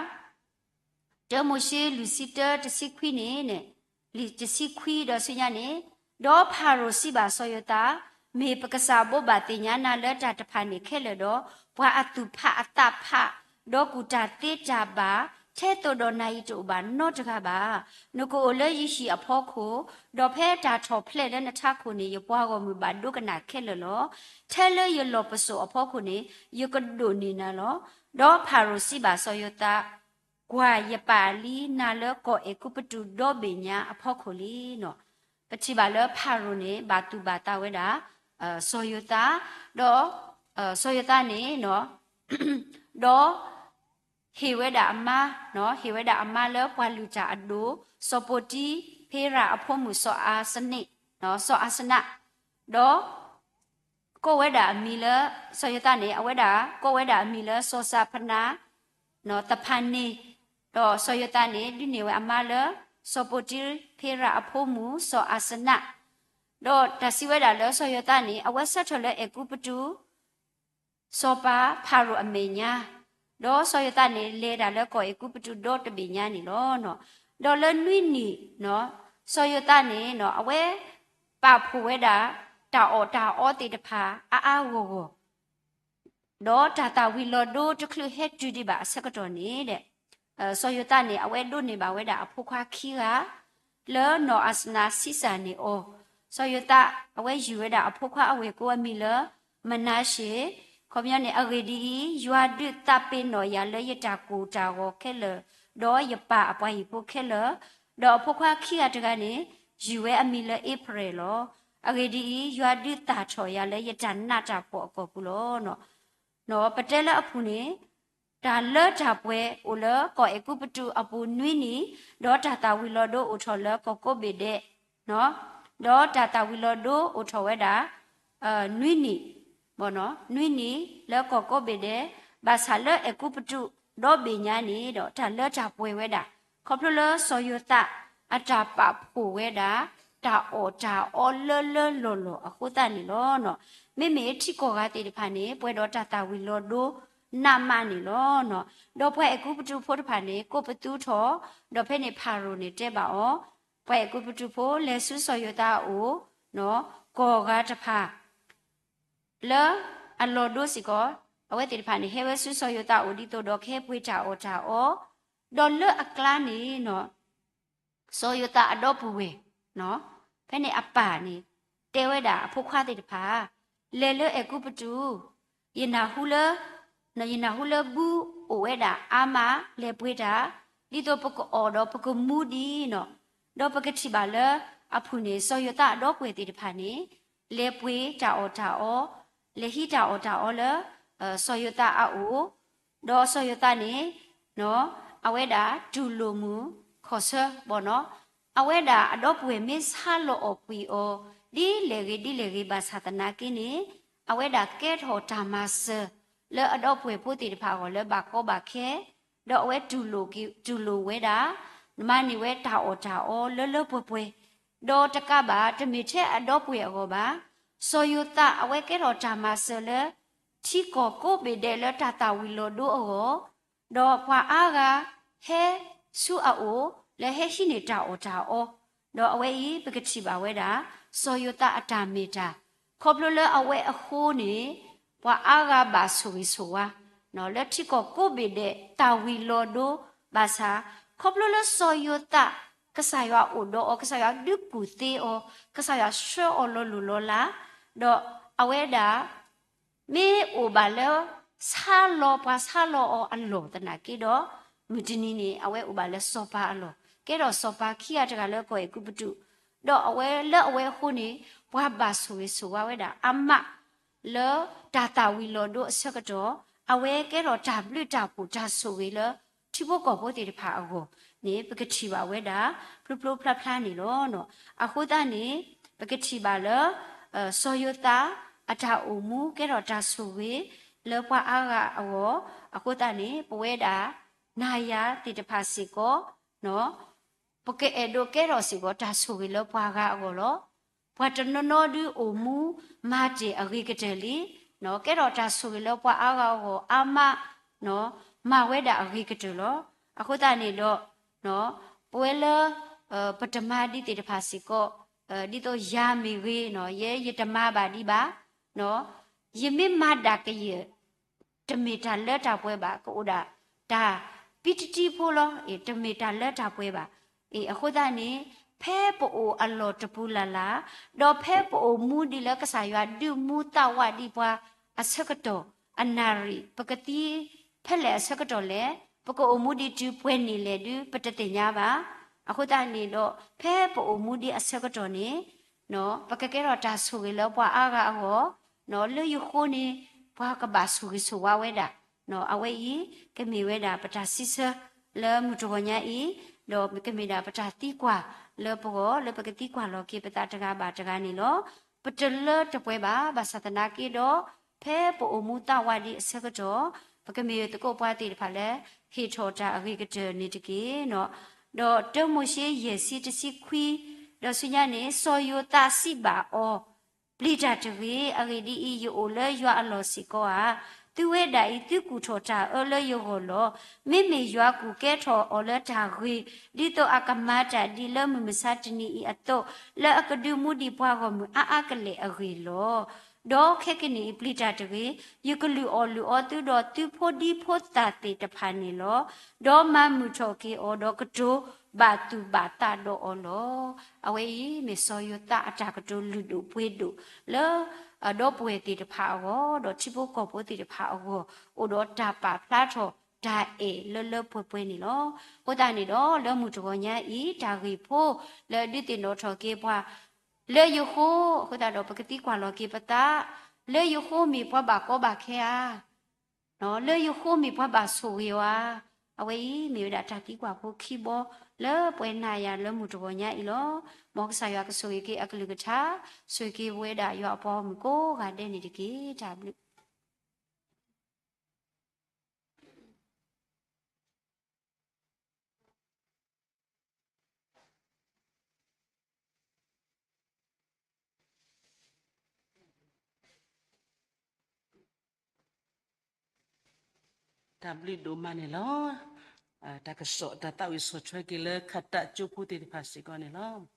တၢမိၤၡ့လွံၢ်ဆံတၢတဆံခွံန့ၣ် လံာ်တဆံခွံဒီးဆူညါန့ၣ်, ဒီးဖၤရိၤစံးဘၣ်စီၤယိၤသး, မ့ၢ်ပကစၢ်ဘိးဘၣ်သ့ၣ်ညါနၤလၢတၢ်တဖၣ်န့ၣ်ခဲလၢာ်ဒီး, ပှၤအသူၣ်ဖးအသးဖး, ဒီးကူၣ်တၢ်သ့တၢ်ဘၣ်, ထဲသိးဒီးနၤအံၤတအိၣ်ဘၣ်နီတဂၤဘၣ်. နကအိၣ်လၢယဟံၣ်အဖီခိၣ်, ဒီးဖဲတၢ်ထီၣ်ဖျဲးလၢနထးခိၣ်န့ၣ် ယပှၤဂီၢ်မုၢ်ဘၣ်ဒိကနၣ်ခဲလၢာ်လီၤ. ထဲလၢယလီၢ်ပစိာ်အဖီခိၣ်န့ၣ် ယကဒိးန့ၢ်နၤလီၤ. ဒီးဖၤရိၤစံးဘၣ်စီၤယိၤသး, ကွၢ်ယပာ်လံနၤလၢကီၢ်အဲၤကူပတူးဒီဘ့ၣ်ညါအဖီခိၣ်လံနီၤ. ပထံၣ်ဘၣ်လၢဖၤရိၤန့ၣ် ဘၣ်သူၣ်ဘၣ်သးဝဲဒၣ် စီၤယိၤသး, ဒီး စီၤယိၤသးန့ၣ် ဒီး ဟ့ၣ်ဝဲဒၣ်အမါ, ဟ့ၣ်ဝဲဒၣ်အမါလၢပှၤလုၢ်တၢ်အဒိၣ်, စီၤပိၤတံဖ့ရၤအဖိမုၣ် စီၤအၤစနံး, စီၤအၤစနး, ဒီး ကိးဝဲဒၣ်အမံၤလၢ စီၤယိၤသးန့ၣ် အဝဲဒၣ်ကိးဝဲဒၣ်အမံၤလၢ စီၤစၤဖနၤ သဖၤန့ၣ်, ဒီးစီၤယိၤသးန့ၣ် ဒုးန့ၢ်ဝဲအမါလၢ စီၤပိၤတံဖ့ရၤအဖိမုၣ် စီၤအၤစနး, ဒီးတၢ်စံးဝဲဒၣ်လၢစီၤယိၤသးန့ၣ် အဝဲဆၢထၢၣ်လၢအဲၤကူပတူး စီၤပၤဖၤရိၤအမဲာ်ညါ, ဒီးစီၤယိၤသးန့ၣ် လဲၤဒၣ်လၢကီၢ်အဲၤကူပတူးဒီတဘ့ၣ်ညါန့ၣ်လီၤ. ဒီးလၢနွံနံၣ် စီၤယိၤသးန့ၣ် အဝဲပာ်ဖှိၣ်ဝဲဒၣ် တၢ်အီၣ်တၢ်အီသ့ၣ်တဖၣ် အါအါဂီၢ်ဂီၢ် ဒီးတၢ်သၣ်ဝံၤလီၤဒိတချုးဟဲတုၤဒံးဘၣ်အဆၢကတီၢ်န့ၣ်ဒီး စီၤယိၤသးန့ၣ် အဝဲဒိးန့ၢ်ဘၣ်ဝဲဒၣ်အဖိခွါခံဂၤ လၢနီၢ်အၤစနးဆံးစၢ်န့ၢ်အီၤ, စီၤယိၤသး အဝဲယုၢ်ဝဲဒၣ်အဖိခွါအဝဲၢ်ကိအမံၤလၢ မနၤၡ့ၣ်, ခီပညီန့ၣ် အဂ့ၢ်ဒ်အံၤ, ယွၤဒုးသးပ့ၤနီၣ်ယၤလၢယတၢ်ကိၢ်တၢ်ဂီၤခဲလၢာ်, ဒီးယပၢ်အပှၤဟံၣ်ဖိခဲလၢာ်, ဒီးအဖိခွါခံဂၤတဂၤန့ၣ် ယုၢ်ဝဲအမံၤလၢအ့ဖြ့ၣ်လီၤ. အဂ့ၢ်ဒ်အံၤ, ယွၤဒုးသၣ်ထီၣ်ယၤလၢယတၢ်နးတၢ်ဖှီၣ်အကီၢ်ပူၤလီၤ. ပတဲလၢအပူၤန့ၣ် တၢ်လၢတၢ်ပှဲၤအိၣ်လၢကီၢ်အဲၤကူပတူးအပူၤနွံနံၣ်, ဒီးတၢ်သၣ်ဝံၤလီၤဒိအိၣ်ထီၣ်လၢကီၢ်ကိးဘ့ၣ်ဒဲး, ဒီးတၢ်သၣ်ဝံၤလီၤဒိအိၣ်ထီၣ်ဝဲဒၣ် နွံနံၣ်, နွံနံၣ်လၢကီၢ်ကိးဘ့ၣ်ဒဲး, ဘၣ်ဆၣ်လၢအဲၤကူပတူးဒီဘ့ၣ်ညါန့ၣ်ဒီး တၢ်လၢတၢ်ပှဲၤဝဲဒၣ်, ခီဖျိလၢစီၤယိၤသးအတၢ်ပာ်ဖှိၣ်ဝဲဒၣ် တၢ်အီၣ်တၢ်အီလၢလၢလီၢ်လီၢ်အဃိသတးန့ၣ်လီၤ. မ့မ့ၢ်ထံကီၢ်ဂၤသ့ၣ်တဖၣ်န့ၣ် ပှဲၤဒီးတၢ်သၣ်ဝံၤလီၤဒိနးမးန့ၣ်လီၤ. ဒီးပှၤအဲၤကူပတူးဖိတဖၣ်န့ၣ် ကိးပသူထီၣ်, ဒီးဖဲန့ၣ်ဖၤရိၤန့ၣ်တဲဘၣ်အီၤ, ပှၤအဲၤကူပတူးဖိလဲၤဆူစီၤယိၤသးအအိၣ်, ကီၢ်ဂၤတဖၣ် လၢအလီၤဒိစ့ၢ်ကီး, အဝဲသ့ၣ်တဖၣ်န့ၣ် ဟဲဝဲဆူစီၤယိၤသးအအိၣ်ဒ်သိးဒီးကဟဲပှ့ၤတၢ်အီၣ်တၢ်အီ, ဒီးလၢအကျါန့ၣ် စီၤယိၤသးအဒီပုၢ်ဝဲၢ်, ဖဲန့ၣ်အပၢ်န့ၣ် တဲဝဲဒၣ်အဖိခွါသ့ၣ်တဖၣ်, လဲၤလၢအဲၤကူပတူး, ယနၢ်ဟူလၢ ယနၢ်ဟူလၢဘုအိၣ်ဝဲဒၣ်အါမး လဲၤပှ့ၤတၢ်, ဒ်သိးပကအီၣ်ဒီးပကမူဒံးနီၤ. ဒီးပကထံၣ်ဘၣ်လၢအဖုၣ်န့ၣ် စီၤယိၤသးအဒီပုၢ်ဝဲၢ်သ့ၣ်တဖၣ်န့ၣ် လဲၤပှ့ၤတၢ်အီၣ်တၢ်အီ, လဲၤဟံးတၢ်အီၣ်တၢ်အီလၢ စီၤယိၤသးအအိၣ်, ဒီးစီၤယိၤသးန့ၣ် အဝဲဒၣ်တူၢ်လိာ်မုာ်ခီၣ်ဆၢဘၣ်နီၤ. အဝဲဒၣ်အဒီပုၢ်ဝဲၢ်မ့ၢ်ဆါလီၤအီၣ်ကွံာ်အီၤ ဒ်လဲၣ်ဂ့ၤဒ်လဲၣ်ဂ့ၤ ဘၣ်ဆၣ်သနာ်က့န့ၣ် အဝဲဒၣ်ကဲထီၣ်တၢ်မၤစၢၤ လၢအဒီပုၢ်ဝဲၢ်ဖိသ့ၣ်တဖၣ်အဂီၢ်လၢဘၣ်ကီဘၣ်ခဲ, ဒီးအဝဲတူၢ်လိာ်က့ၤ တူၢ်လိာ်ဝဲဒၣ် မၤန့ၢ်ဝဲတၢ်အီၣ်တၢ်အီလၢလၢပှဲၤပှဲၤ, ဒီးတကးဘၣ် တမ့ၢ်ထဲအဒီပုၢ်ဝဲၢ်အဂီၢ်ဘၣ်, စီၤယိၤသးအဝဲကဲထီၣ်တၢ်မၤစၢၤလၢ ထံကီၢ်ကိးဘ့ၣ်ဒဲးလၢတၢ်သၣ်ဝံၤလီၤဒိအဂီၢ်, ဒီးပှၤအါဂၤဟဲဆူအအိၣ် လၢဟဲဟံးန့ၢ်တၢ်အီၣ်တၢ်အီ, ဒီးအဝဲအံၤ ပကထံၣ်ဘၣ်ဝဲဒၣ် စီၤယိၤသးအတၢ်မ့ၢ်တၢ်, ခီဖျိလၢအဝဲအဃိန့ၣ် ပှၤအါဂၤဘၣ်ဆိၣ်ဂ့ၤဆိၣ်ဝါ လၢထံကီၢ်ကိးဘ့ၣ်ဒဲး တၢ်ဝံၤလီၤဒိဘၣ်ဆၣ်, ခီဖျိလၢစီၤယိၤသး ကစၢ်ယွၤအိၣ်ဒီးအီၤ, ကစၢ်ယွၤဒုးကူၣ်သ့အီၤ, ကစၢ်ယွၤဆှၢအီၤလီၤလိၢ်လီၤလး, ဒီးအဝဲဒၣ် မ့ၢ်အိၣ်ဘၣ်လၢ ဆါလီၤပှၤဆါလီၤအီၤအလီၢ်သနာ်က့ဒီး, မုၢ်တနံၤန့ၣ် အဝဲအိၣ်ဘၣ်လၢစီၤပၤအလီၢ်, ကဲထီၣ်စီၤပၤခံဂၤတဂၤလၢကီၢ်အဲၤကူပတူး, ဒီးအဝဲလၢအဝဲအဃိန့ၣ် ပှၤဘၣ်ဆိၣ်ဂ့ၤဆိၣ်ဝါဝဲဒၣ်အါမး လၢတၢ်သၣ်ဝံၤလီၤဒိအဆၢကတီၢ်, အဝဲကဲထီၣ်တၢ်ဘျုးတၢ်ဖှိၣ်တၢ်ဆိၣ်ဂ့ၤလၢ ထံဖိကီၢ်ဖိသ့ၣ်တဖၣ်အဂီၢ်န့ၣ် ပကထံၣ်ဘၣ်ဝဲဒၣ် ဖျိဖျိဖျါဖျါန့ၣ်လီၤ. အဃိသတးန့ၣ် ပကထံၣ်ဘၣ်လၢ စီၤယိၤသး အတၢ်အိၣ်မူကဲထီၣ်တၢ်ဆိၣ်ဂ့ၤ လၢပှၤအါဂၤအဂီၢ်, အဃိသတးန့ၣ် ပဝဲဒၣ် နၤယၤသ့ၣ်တဖၣ်စ့ၢ်ကီး ပကအဲၣ်ဒိးကဲထီၣ်စ့ၢ်ကီးတၢ်ဆိၣ်ဂ့ၤလၢပှၤဂၤအဂီၢ်လီၤ. ပှၤတနီၤနီၤဒုးအိၣ်မူမၤတ့ၢ်အဂ့ၤကတၢၢ်လံ, ကဲထီၣ်တၢ်ဆိၣ်ဂ့ၤလၢပှၤအါဂၤအဂီၢ်အါမး, မၤဝဲဒၣ်အဂ့ၤကတၢၢ်လီၤ. အဃိသတးန့ၣ်ဒီး ပဝဲလၢ ပတမၤဒ်သ့ၣ်တဖၣ်စ့ၢ်ကီး, ဒ်သိးယၤမ့ၢ်ဂ့ၤ, ယဲယတမၤဘၣ်ဒံးဘၣ်, ယမ့ၢ်မၤဒၣ်ကယဲၢ် တမ့ၢ်တၢ်လၢတၢ်ပှဲၤဘၣ်, ကအိၣ်ဒၣ်တၢ်ပံတံတံဖိလီၤ, တမ့ၢ်တၢ်လၢတၢ်ပှဲၤဘၣ်. အဃိသတးန့ၣ် ဖဲပအိၣ်အလီၢ်တပူၤလၢ်လၢ်, ဒီးဖဲပအိၣ်မူဒံးလၢကစၢ်ယွၤဒုးမူသးဝးဒံးပှၤအဆၢကတီၢ်, အနၣ်ရံၣ် ပကသံဖဲလဲၣ်အဆၢကတီၢ်လဲၣ်, ပကအိၣ်မူဒံးတုၤပှဲၤန့ၣ်လဲၣ်ဒုး ပတသ့ၣ်ညါဘၣ်. အဃိသတးန့ၣ်ဒီး ဖဲပအိၣ်မူဒံးအဆၢကတီၢ်န့ၣ် ပကကဲထီၣ်တၢ်ဆိၣ်ဂ့ၤလၢပှၤအါဂၤအဂီၢ်, လၢယဃိန့ၣ် ပှၤကဘၣ်ဆိၣ်ဂ့ၤဆိၣ်ဝါဝဲဒၣ်. အဝဲအံၤ ကမ့ၢ်ဝဲဒၣ်ပတၢ်စံးဆၢလၢမုၢ်တဂီၤညါအံၤ, ဒီးကမ့ၢ်ဒၣ်ပတၢ်သံကွၢ်လၢပဂီၢ် လၢပကသံကွၢ်လီၤက့ၤပသးတဂၤဘၣ်တဂၤန့ၣ်လီၤ. ပတလၢတပှဲၤဘၣ်, ဘၣ်ဆၣ်သနာ်က့ဒီး ဖဲပအိၣ်မူသးဝးဒံးအဆၢကတီၢ်, ပကမ့ၢ်သကိးပှၤသ့ၣ်တဖၣ်လၢ ဟ့ၣ်ထီၣ်တၢ်အဂ့ၤကတၢၢ်န့ၣ်တက့ၢ်. ဒီးတၢမိၤၡ့ယဲၢ်ဆံတဆံခွံ, ဒီးဆူညါန့ၣ် စီၤယိၤသးစံးဘၣ်အီၤ, ပျံၤတၢ်တဂ့ၤ, အဂ့ၢ်ဒ်အံၤ, ယအိၣ်လၢယွၤအလီၢ်စ့ၢ်ကီးဧါ. သုဝဲဒၣ်အံၤ သုကူၣ်ထီၣ်တၢ်အၢလၢယဂီၢ်လီၤ. မ့မ့ၢ်ယွၤကူၣ်ကဲထီၣ်အီၤလၢတၢ်ဂ့ၤ, ဒ်သိးအကမၤတၢ်ဒ်လၢမုၢ်မဆါတနံၤအံၤအသိး, လၢအကဒုးမူဒံးပှၤဂီၢ်မုၢ်အါအါကလဲာ်အဂ့ၢ်လီၤ. ဒီးခဲကနံၣ်အံၤ ပျံၤတၢ်တဂ့ၤ, ယကလုၢ်အီၣ်လုၢ်အီသုဒီးသုဖိဒံဖိသၣ်သ့ၣ်တဖၣ်န့ၣ်လီၤ. ဒီးမၤမုာ်ထီၣ်က့ၤအီၤ, ဒီးကတိၤဘၣ်သူၣ်ဘၣ်သးဒီးအီၤလီၤ. အဝဲအံၤမ့ၢ်စီၤယိၤသးအတၢ်ကတိၤလုၢ်ဒိၣ်ပှ့ၤဒိၣ်လၢ ဒီပုၢ်ဝဲၢ်သ့ၣ်တဖၣ်အဂီၢ်, ဒီးထံဖိကီၢ်ဖိသ့ၣ်တဖၣ်အဂီၢ်, အိၣ်ဒီးတၢ်ပာ်ဖျါထီၣ်တၢ်အဲၣ်လၢလၢပှဲၤပှဲၤန့ၣ်လီၤ. အဃိသတးန့ၣ်ဒီး လၢမုၢ်တဂီၤညါအံၤ တၢ်ဂ့ၢ်ဖိလၢဒုးသ့ၣ်နီၣ်ထီၣ်က့ၤပှၤ လၢယဃိ, အဃိသတးဒီးပကသံကွၢ်လီၤက့ၤပသး, လၢယဃိမ့ၢ်ပှၤဘၣ်ကီဘၣ်ခဲဧါ. လၢယဃိမ့ၢ်ပှၤဘၣ်ဆိၣ်ဂ့ၤဧါ. အဝဲအံၤမ့ၢ်ဝဲဒၣ်တၢ်သံကွၢ်ဖိခံဘီ လၢပှဲၤနၤယၤလၢမုၢ်တဂီၤညါအံၤလီၤ. မ်ကစၢ်ယွၤကဆိၣ်ဂ့ၤက့ၤအကလုၢ်ကထါ, ဆိၣ်ဂ့ၤက့ၤပဝဲဒၣ်ယွၤအပှၤဂီၢ်မုၢ်ကိးဂၤဒဲးန့ၣ်တက့ၢ်. တၢ်ဘျုးတၢ်ဘျုးဒိၣ်မးန့ၣ်လီၤ. တၢ်ကစီၣ်တၢ်သးဝံၣ်ဆီၣ်ထွဲက့ၤလၢခးတၢ်ကၠိဖိသ့ၣ်တဖၣ်စ့ၢ်ကီးန့ၣ်လီၤ.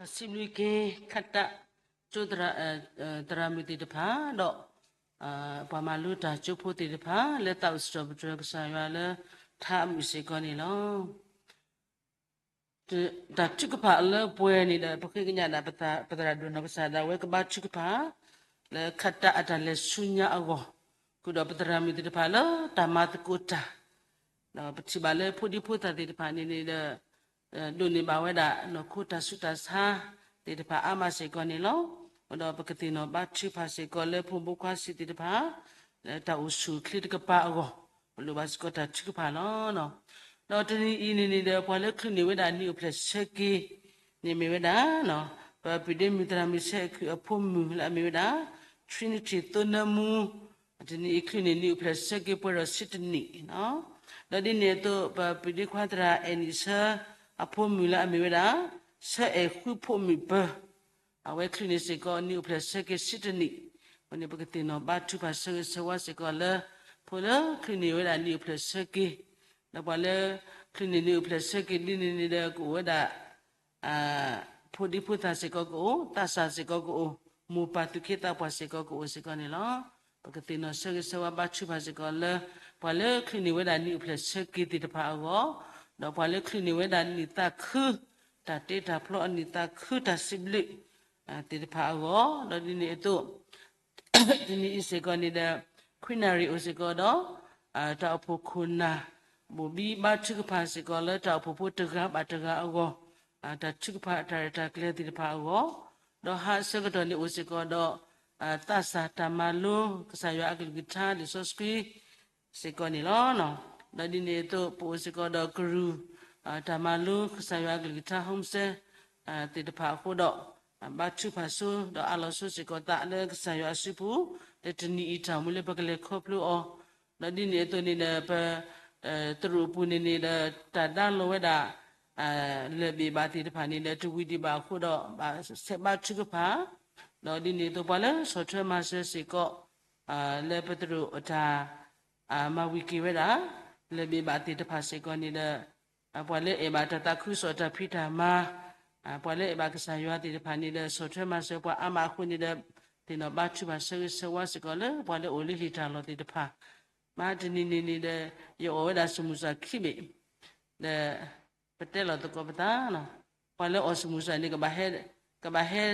ပစံးဘျုးက့ၤ ခးတၢ်ကၠိ သရၣ်မုၣ်သ့ၣ်တဖၣ်ဒီး ပှၤမၤလိတၢ်ကၠိဖိသ့ၣ်တဖၣ် လၢသးအိၣ်စံးထီၣ်ပတြၢၤကစၢ်ယွၤလၢ ထါအမုၢ်စ့ၢ်ကီးန့ၣ်လီၤ. တၢ်ထုကဖၣ်လၢပှဲၤန့ၣ်ဒီး ပဃ့ကညးဒၣ် ပသရၣ်ဒိၣ်နီၢ်ကစၢ်ဒၣ်ဝဲကဘါထုကဖၣ် လၢခးတၢ်အတၢ်လဲၤဆူညါအဂီၢ် ဃုာ်ဒီးပသရၣ်မုၣ်သ့ၣ်တဖၣ်လၢတၢ်မၤသကိးတၢ် ဒီးပထံၣ်ဘၣ်လၢဖိဒံဖိသၣ်သ့ၣ်တဖၣ်န့ၣ်န့ၣ်ဒီး ဒိးန့ၢ်ဘၣ်ဝဲဒၣ်နီၢ်ခိတၢ်ဆူးတၢ်ဆါသ့ၣ်တဖၣ်အါမးစ့ၢ်ကီးန့ၣ်လီၤ. ဒီးပကသ့ၣ်နီၣ်ဘါထုကဖၣ်စ့ၢ်ကီးလၢဖိမုၣ်ဖိခွါစုသ့ၣ်တဖၣ် လၢတၢ်အိၣ်ဆူၣ်အိၣ်ချ့တကပၤအဂီၢ် ပလိၣ်ဘၣ်စ့ၢ်ကီးတၢ်ထုကဖၣ်လီၤ. ဒီးတနံၤအံၤန့ၣ်န့ၣ်ဒီး ပှၤလၢချုးန့ၢ်ဝဲဒၣ်နံၣ်အိၣ်ဖျဲၣ်ဆၢက့ၤန့ၣ်မ့ၢ်ဝဲဒၣ် ပပၢ်ဒ့မုၣ်သရၣ်မုၣ်ဆဲးခုၣ်အဖိမုၣ်လၢအမ့ၢ်ဝဲဒၣ် Trinity သိနၢမူ တနံၤအံၤချုးန့ၢ်နံၣ်အိၣ်ဖျဲၣ်ဆၢက့ၤပှဲၤဒီးဆံတနံၣ် ဒီးဒ်န့ၣ်အသိး ပပၢ်ဒ့ခွါသရၣ်အဲၣ်နံၣ်ဆၢအဖိမုၣ်လၢအမ့ၢ်ဝဲဒၣ် ဆၢအဲၣ်ဃုဖိမုၣ်ပၢၤ အဝဲချုးန့ၢ်စ့ၢ်ကီးနံၣ်အိၣ်ဖျဲၣ်ဆၢက့ၤဆံတနံၣ် အဃိန့ၣ် ပကသ့ၣ်နီၣ်ဘါထုကဖၣ်ဆၢဂ့ၤဆၢဝါစ့ၢ်ကီးလၢ ဖိလၢချုးန့ၢ်ဝဲဒၣ်နံၣ်အိၣ်ဖျဲၣ်ဆၢက့ၤ ဒီးပှၤလၢချုးန့ၢ်နံၣ်အိၣ်ဖျဲၣ်ဆၢက့ၤဒ်န့ၣ်န့ၣ်ဒီးကအိၣ်ဝဲဒၣ် ဖိဒံဖိသၣ်စ့ၢ်ကီးကအိၣ်, သးစၢ်စ့ၢ်ကီးကအိၣ်, မိၢ်ပၢ်သူၣ်က့သးပှၢ်စ့ၢ်ကီးကအိၣ်စ့ၢ်ကီးန့ၣ်လီၤ. ပကသ့ၣ်နီၣ်ဆၢဂ့ၤဆၢဝါဘါထုကဖၣ်စ့ၢ်ကီးလၢ ပှၤလၢချုးန့ၢ်ဝဲဒၣ်နံၣ်အိၣ်ဖျဲၣ်ဆၢက့ၤသ့ၣ်တဖၣ်အဂီၢ်, ဒီးပှၤလၢချုးန့ၢ်ဝဲဒၣ်နံၣ်သးခု, တၢ်တ့တၢ်ဖျီအနံၣ်သးခုတၢ်စံးဘျုး သ့ၣ်တဖၣ်အဂီၢ်, ဒီးဒ်န့ၣ်အသိး တနံၤအံၤစ့ၢ်ကီးန့ၣ်ဒီး ခွံနၣ်ရံၣ်အိၣ်စ့ၢ်ကီးဒီး တၢ်အိၣ်ဖှိၣ်ခိၣ်နၢ် ဘိၣ်ဘံဘါထုကဖၣ်စ့ၢ်ကီးလၢတၢ်အိၣ်ဖှိၣ်ဖိတဂၤဘၣ်တဂၤအဂီၢ်, တၢ်ထုကဖၣ်တၢ်ရဲၣ်တၢ်ကျဲၤသ့ၣ်တဖၣ်အဂီၢ်, ဒီးဟါအဆၢကတီၢ်န့ၣ်အိၣ်စ့ၢ်ကီးဒီး သးစၢ်တၢ်မၤလိကစၢ်ယွၤအကလုၢ်ကထါလံာ်စီဆှံ စ့ၢ်ကီးန့ၣ်လီၤ. ဒီးဒ်န့ၣ်အသိး ပအိၣ်စ့ၢ်ကီးဒီးကရူၢ် တၢ်မၤလိကစၢ်ယွၤအကလုၢ်ကထါ home သ့ၣ်တဖၣ်အဃိဒီး ဘါထုကဖၣ်ဆိ ဒီးအးလီၤဆိစ့ၢ်ကီးသးလၢကစၢ်ယွၤအစုပူၤ လၢတနံၤအံၤတၢ်မူလၢပကလဲၤခီဖျိအီၤ, ဒီးဒ်န့ၣ်အသိးန့ၣ်ဒီး ပ တရူးအပူၤန့ၣ်န့ၣ်ဒီး တၢ်ဒါလီၤဝဲဒၣ် လၢၢ်ဘ့ၣ်ဘၣ်သ့ၣ်တဖၣ်န့ၣ်ဒီး တဝံၤဒံးဘၣ်အဃိဒီး ဘၣ်ဆဲးဘါထုကဖၣ်, ဒီးဒ်န့ၣ်အသိးပှၤလၢဆီၣ်ထွဲမၤစၢၤစ့ၢ်ကီး လၢပတရူးအတၢ် မၤဝံၤက့ၤဝဲဒၣ် လၢၢ်ဘ့ၣ်ဘၣ်သ့ၣ်တဖၣ်စ့ၢ်ကီးန့ၣ်ဒီး ပှၤလၢအဲၣ်ဘၣ်တၢ်သးခုကစီၣ်တၢ်ဖံးတၢ်မၤ, ပှၤလၢအဲၣ်ဘၣ်ကစၢ်ယွၤသ့ၣ်တဖၣ်န့ၣ်ဒီး ဆီၣ်ထွဲမၤစၢၤပှၤအါမးအဃိန့ၣ်ဒီး သ့ၣ်နီၣ်ဘါထုကဖၣ်ဆၢဂ့ၤဆၢဝါစ့ၢ်ကီးလၢပှၤလၢအိၣ်လၢဟံၣ်တၢ်လီၢ်သ့ၣ်တဖၣ်, မဟါတနံၤန့ၣ်န့ၣ်ဒီး ယအီၣ်ဝဲဒၣ်စမူစၢ်ခံဘ့ၣ် ဒီး ပတဲလီၤသကိးပသး, ပှၤလၢအီၣ်စမူစၢ်န့ၣ် ကဘၣ်ဟဲ ကဘၣ်ဟဲ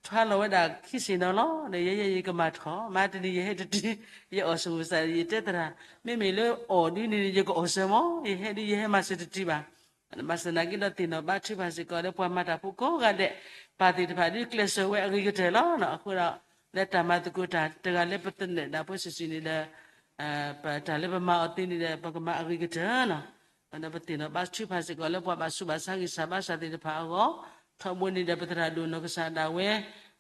ထွါလီၤဝဲဒၣ်ခံစ့ၣ်နီၤလီၤ, ဒီးယဲယဲယကမၤထီၣ်, မဟါတနံၤယဟဲတတုၤ, ယအီၣ်စမူစၢ် ယတဲသရၣ်, မ့မ့ၢ်လၢအီၣ်ဒုန့ၣ် ယကအီၣ်စၢၤမး, ယဟဲဒု ယဟဲမၤစၢၤတတုၤဘၣ်. ဘၣ်ဆၣ်သနာ်က့ဒီးသ့ၣ်နီၣ်ဘါထုကဖၣ်စ့ၢ်ကီးလၢ ပှၤမၤတၢ်ဖိကိးဂၤဒဲး ပၢ်သ့ၣ်တဖၣ်ဒုကျဲးစၢးဝဲအဂ့ၤကတၢၢ်လီၤ. အဃိဒီး လၢတၢ်မၤသကိးတၢ်တဂၤလၢပသနၢၣ်ဒၣ်ပှၤစုာ်စုာ်န့ၣ်ဒီး ပတၢ်လၢပမၤအီၤသ့န့ၣ်ဒီး ပကမၤအဂ့ၤကတၢၢ်လီၤ. ဒီးပသ့ၣ်နီၣ်ဘါထုကဖၣ်စ့ၢ်ကီးလၢပှၤဘၣ်ဆူးဘၣ်ဆါဂံၢ်စၢ်ဘါစၢ်သ့ၣ်တဖၣ်အဂီၢ်, ထီဘိန့ၣ်ဒီးပသရၣ်ဒိၣ်နီၢ်ကစၢ်ဒၣ်ဝဲ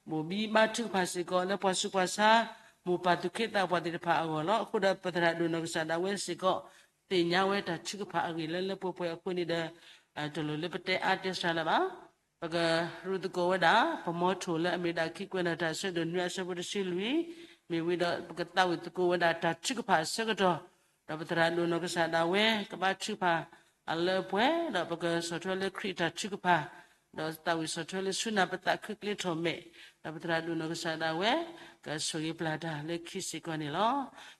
ဘိၣ်ဘံဘါထုကဖၣ်စ့ၢ်ကီးလၢပှၤဆူးပှၤဆါ, မိၢ်ပၢ်သူၣ်က့သးပှၢ်သ့ၣ်တဖၣ်အဂီၢ်လီၤ. အဃိဒီးပသရၣ်ဒိၣ်နီၢ်ကစၢ်ဒၣ်ဝဲစ့ၢ်ကီး သ့ၣ်ညါဝဲတၢ်ထုကဖၣ်အဂ့ၢ်လၢလၢပှဲၤပှဲၤအဃိန့ၣ်ဒီး တလိၣ်လၢပတဲအါတဲစှၤလၢၤဘၣ်. ပကရူးသကိးဝဲဒၣ် ပမီထိၣ်လၢအမ့ၢ်ဒၣ်ခံကွဲးနီၣ်တၢ်အဆၢဒိၣ်နွံအဆၢဖိတဆံလွံၢ်, မ့ၢ်ဝံၤဒီးပကသးဝံၣ်သကိးဝဲဒၣ်တၢ်ထုကဖၣ်အဆၢကတီၢ်, ဒီးပသရၣ်ဒိၣ်နီၢ်ကစၢ်ဒၣ်ဝဲ ကဘါထုကဖၣ်အလၢအပှဲၤ, ဒီးပကဆီၣ်ထွဲလၢခရံာ်တၢ်ထုကဖၣ်, ဒီးသးဝံၣ်ဆီၣ်ထွဲလၢဆူနၢ်ပသးခုကျ့ထီၣ်မဲာ်, ဒီးပသရၣ်ဒိၣ်နီၢ်ကစၢ်ဒၣ်ဝဲ ကဆိၣ်ဂ့ၤပျၢ်တၢ်လၢခံစ့ၢ်ကီးန့ၣ်လီၤ.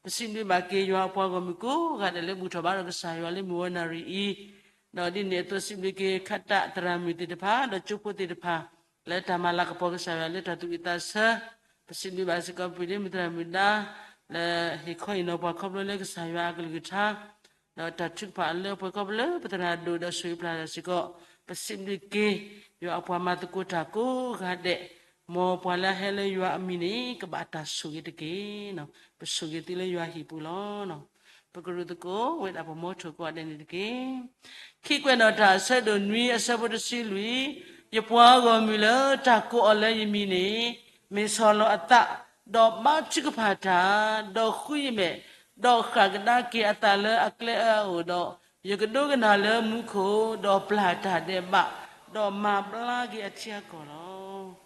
ပစံးဘျုးဘၣ်က့ၤယွၤအပှၤဂီၢ်မုၢ်ကိးဂၤဒဲးလၢဘူၣ်ထီၣ်ဘါထီၣ်ကစၢ်ယွၤလၢမုၢ်ဝီနၣ်ရံၣ်အံၤ, ဒီးဒ်န့ၣ်အသိးစံးဘျုးက့ၤ ခးတၢ်သရၣ်မုၣ်သ့ၣ်တဖၣ် ဒီးကၠိဖိသ့ၣ်တဖၣ် လၢတၢ်မၤလၤကပီၤကစၢ်ယွၤလၢတၢ်သူၣ်ဝံၣ်သးဆၢ, ပစံးဘျုးဘၣ်စ့ၢ်ကီး ပပၢ်ဒ့မုၣ်သရၣ်မုၣ်ဒါ လၢဟ့ၣ်ခီဟ့ၣ်နီၤပှၤခီဖျိလၢကစၢ်ယွၤအကလုၢ်ကထါ ဒီးတၢ်ထုကဖၣ်အလၢပှဲၤခီဖျိလၢပသရၣ်ဒိၣ်ဒီးဆိၣ်ဂ့ၤပျၢ်တၢ်စ့ၢ်ကီး, ပစံးဘျုးက့ၤ ယွၤအပှၤမၤသကိးတၢ်ကိးဂၤဒဲး, မ်ပှၤလၢအဟဲလၢယွၤအမံၤန့ၣ် ကဘၣ်တၢ်ဆိၣ်ဂ့ၤတက့ၢ်. ပဆိၣ်ဂ့ၤသုလၢယွၤဟံၣ်ပူၤလီၤ. ပကရူးသကိးဝဲဒၣ်ပမီထိၣ်ကိးဂၤဒဲးန့ၣ်တက့ၢ်. ခံကွဲးနီၣ်တၢ်အဆၢဒိၣ်နွံအဆၢဖိတဆံလွံၢ်, ယပှၤဂီၢ်မုၢ်လၢတၢ်ကိးအီၤလၢယမံၤန့ၣ် မ့ၢ်ဆီၣ်လီၤအသး, ဒီးဘါထုကဖၣ်တၢ်, ဒီးဃုယမဲာ်, ဒီးဃၣ်ကဒါက့ၤအသးလၢအကျဲအအိၣ်ဒီး, ယကဒိကနၣ်လၢမူခိၣ်, ဒီးပျၢ်တၢ်ဒဲးဘး, ဒီးမၤဘျါက့ၤအထံအကီၢ်လီၤ.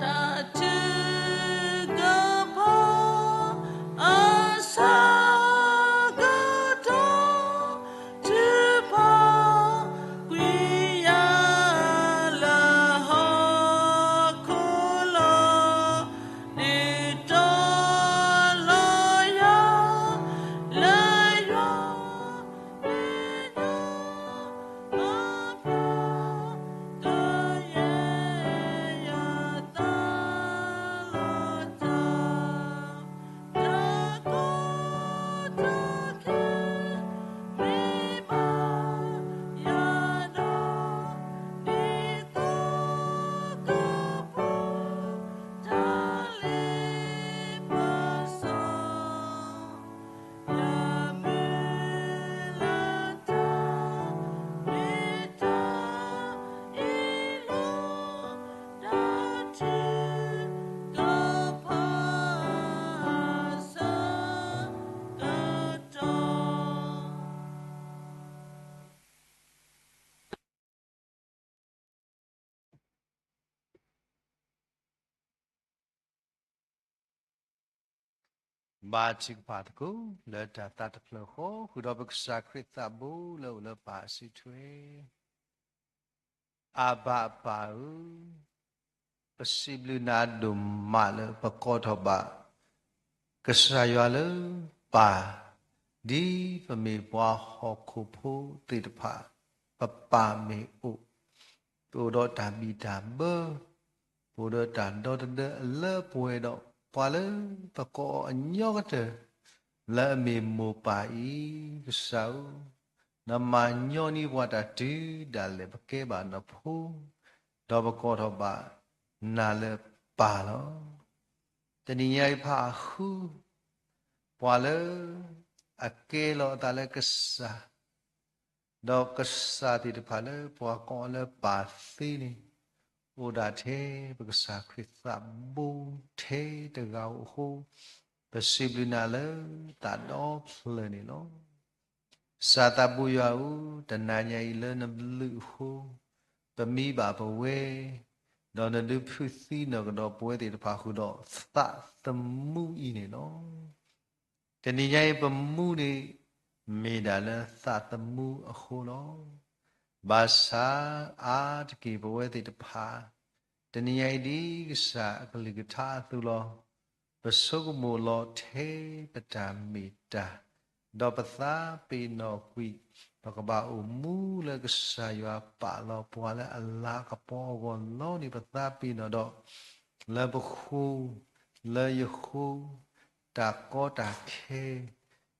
တၢ်ထုကဖၣ်အဆၢကတီၢ်, ထုကဖၣ်ကွံာ်ယၤ ဘါထုကဖၣ်သကိး လၢတၢ်သးတဖျၢၣ်ဃီ ဃုာ်ဒီးပကစၢ်ခရံာ်သးဘိလၢအိၣ်လၢပၢ်အစုထွဲ. အဘၤအပၢ်ဧၢ, ပစံးဘျုးနၤဒိၣ်မးလၢပကိးထီၣ်ဘၣ် ကစၢ်ယွၤလၢပၢ်, ဒ်ပမ့ၢ်ပှၤဟီၣ်ခိၣ်ဖိသ့ၣ်တဖၣ် ပပၢ်မ့ၢ်အိၣ် ပအိၣ်ဒီးတၢ်ဘံၣ်တၢ်ဘၢ, ပအိၣ်ဒီးတၢ်ဒီတဒၢအလၢပှဲၤဒီး ပှၤလၢပကိးအီၤအညီကတၢၢ် လၢအမ့ၢ်မိၢ်ပၢ်အံၤ, ကစၢ်ဧၢ, နမၤညီနံၤပှၤတၢ်တုၤဒၣ်လဲာ် ပကဲဘၣ်နဖိ, ဒီးပကိးထီၣ်ဘၣ်နၤလၢပၢ်လီၤ. တနံၤညါအံၤဖးဃုာ် ပှၤလၢအကဲလီၤအသးလၢကစၢ် ဒီးကစၢ်သ့ၣ်တဖၣ်လၢပှၤကိးအီၤလၢပၢ်သ့န့ၣ် အိၣ်ဒၣ်ထဲပကစၢ်ခရံာ်သးဘိထဲတဂၤဧိၤအဃိ, ပစံးဘျုးနၤလၢသးဒီဖျၢၣ်န့ၣ်လီၤ. ကစၢ်သးဘိယွၤဧၢ, တနၤညါအံၤလၢနဘျုးအဃိ, ပမံဘၣ်ပဝဲ, ဒီးနဒုးဖုးသံနီၢ်ကဒီးပဝဲသ့ၣ်တဖၣ်ဃုာ်ဒီးသးသမူအံၤန့ၣ်လီၤ. တနံၤညါအံၤပမူန့ၣ် မ့ၢ်ဒၣ်လၢသးသမူအဃိလီၤ. ဘၣ်ဆၣ်အါတက့ၢ်ပဝဲသ့ၣ်တဖၣ် တနံၤညါအံၤဒ်ကစၢ်အကလုၢ်ကထါအသိးလီၤ. ပဆိကမိၣ်လီၤထဲပတၢ်မ့ၢ်တၢ်, ဒီးပသးပ့ၤနီၣ်ကွံာ် ပကဘၣ်အိၣ်မူလၢကစၢ်ယွၤပာ်လီၤပှၤလၢအလၤကပီၤအဂီၢ်လီၤန့ၣ် ပသးပ့ၤနီၣ်ဒီး လၢပဃိ, လၢယဃိ, တၢ်ကီတၢ်ခဲ,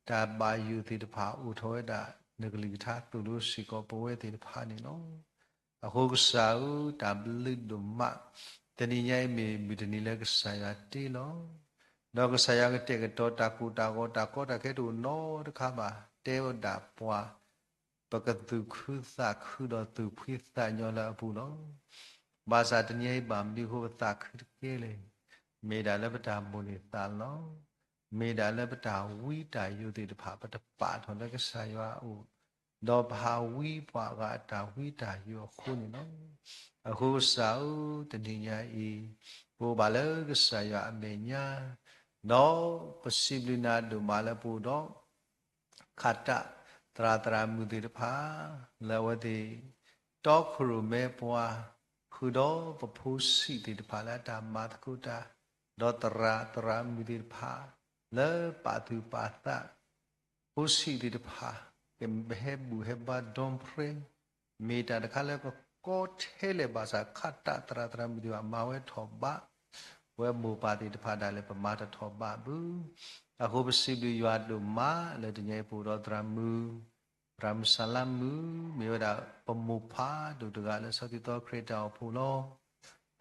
တၢ်ဘၣ်ယိၣ်သ့ၣ်တဖၣ်အိၣ်ထီၣ်ဝဲဒၣ် နကလုၢ်ကထါသိၣ်လိစ့ၢ်ကီးပဝဲသ့ၣ်တဖၣ်န့ၣ်လီၤ. အဃိကစၢ်ဧၢ, တၢ်ဘျုးဒိၣ်မး, တနံၤညါအံၤမ့ၢ်မုၢ်တနံၤလၢကစၢ်ယွၤတ့လီၤ. ဒီးကစၢ်ယွၤကတဲာ်ကတီၤတၢ်ကိၢ်တၢ်ဂီၤ တၢ်ကီတၢ်ခဲတအိၣ်နီတခါဘၣ်, တဲဝဲဒၣ်ပှၤ ပကသူၣ်ခုသးခုဒီးသူၣ်ဖှံသးညီလၢအပူၤလီၤ. ဘၣ်ဆၣ်တနံၤအံၤဘၣ်မနုၤအဃိပသးခုတကဲလဲၣ်. မ့ၢ်ဒၣ်လၢပတၢ်မိၣ်န့ၢ်သးလီၤ. မ့ၢ်ဒၣ်လၢပတၢ်ဝံတၢ်ယိးသ့ၣ်တဖၣ် ပတပာ်ထီၣ်လၢကစၢ်ယွၤအအိၣ်, ဒီးပဟးဝံပှၤအဂၤအတၢ်ဝံတၢ်ယိးအဃိန့ၣ်လီၤ. အဃိကစၢ်ဧၢ, တနံၤညါအံၤ ပအိၣ်ဘၣ်လၢကစၢ်ယွၤအမဲာ်ညါ, ဒီးပစံးဘျုးနၤဒိၣ်မးလၢပအိၣ်ဒီး ခးတးသရၣ်သရၣ်မုၣ်သ့ၣ်တဖၣ် လၢအဝဲသ့ၣ် တီခိၣ်ရိၣ်မဲပှၤ ဃုာ်ဒီးပဖိဆံးသ့ၣ်တဖၣ်လၢအတၢ်မၤသကိးတၢ်, ဒီးသရၣ်သရၣ်မုၣ်သ့ၣ်တဖၣ် လၢပာ်သူၣ်ပာ်သး ဖိဆံးသ့ၣ်တဖၣ် ကဟဲဘူၣ်ဟဲဘါဒီဖျၢၣ် မ့ၢ်တၢ်တခါလၢကကီထဲလဲၣ်ဘၣ်ဆၣ် ခးတးသရၣ်သရၣ်မုၣ်သ့ၣ်တဖၣ် မၤဝဲထီၣ်ဘး, ပဝဲမိၢ်ပၢ်သ့ၣ်တဖၣ်ဒၣ်လဲာ် ပမၤတထီၣ်ဘးဘၣ်. အဃိပစံးဘျုးယွၤဒိၣ်မးလၢတနံၤအံၤပအိၣ်ဒီးသရၣ်မုၣ်, သရၣ်မုၣ်စၤလါမုၣ် မ့ၢ်ဝဲဒၣ်ပမိၢ်ဖးဒိၣ်တဂၤလၢစီၤကံသီခရံာ်တၢ်အိၣ်ဖှိၣ်လီၤ.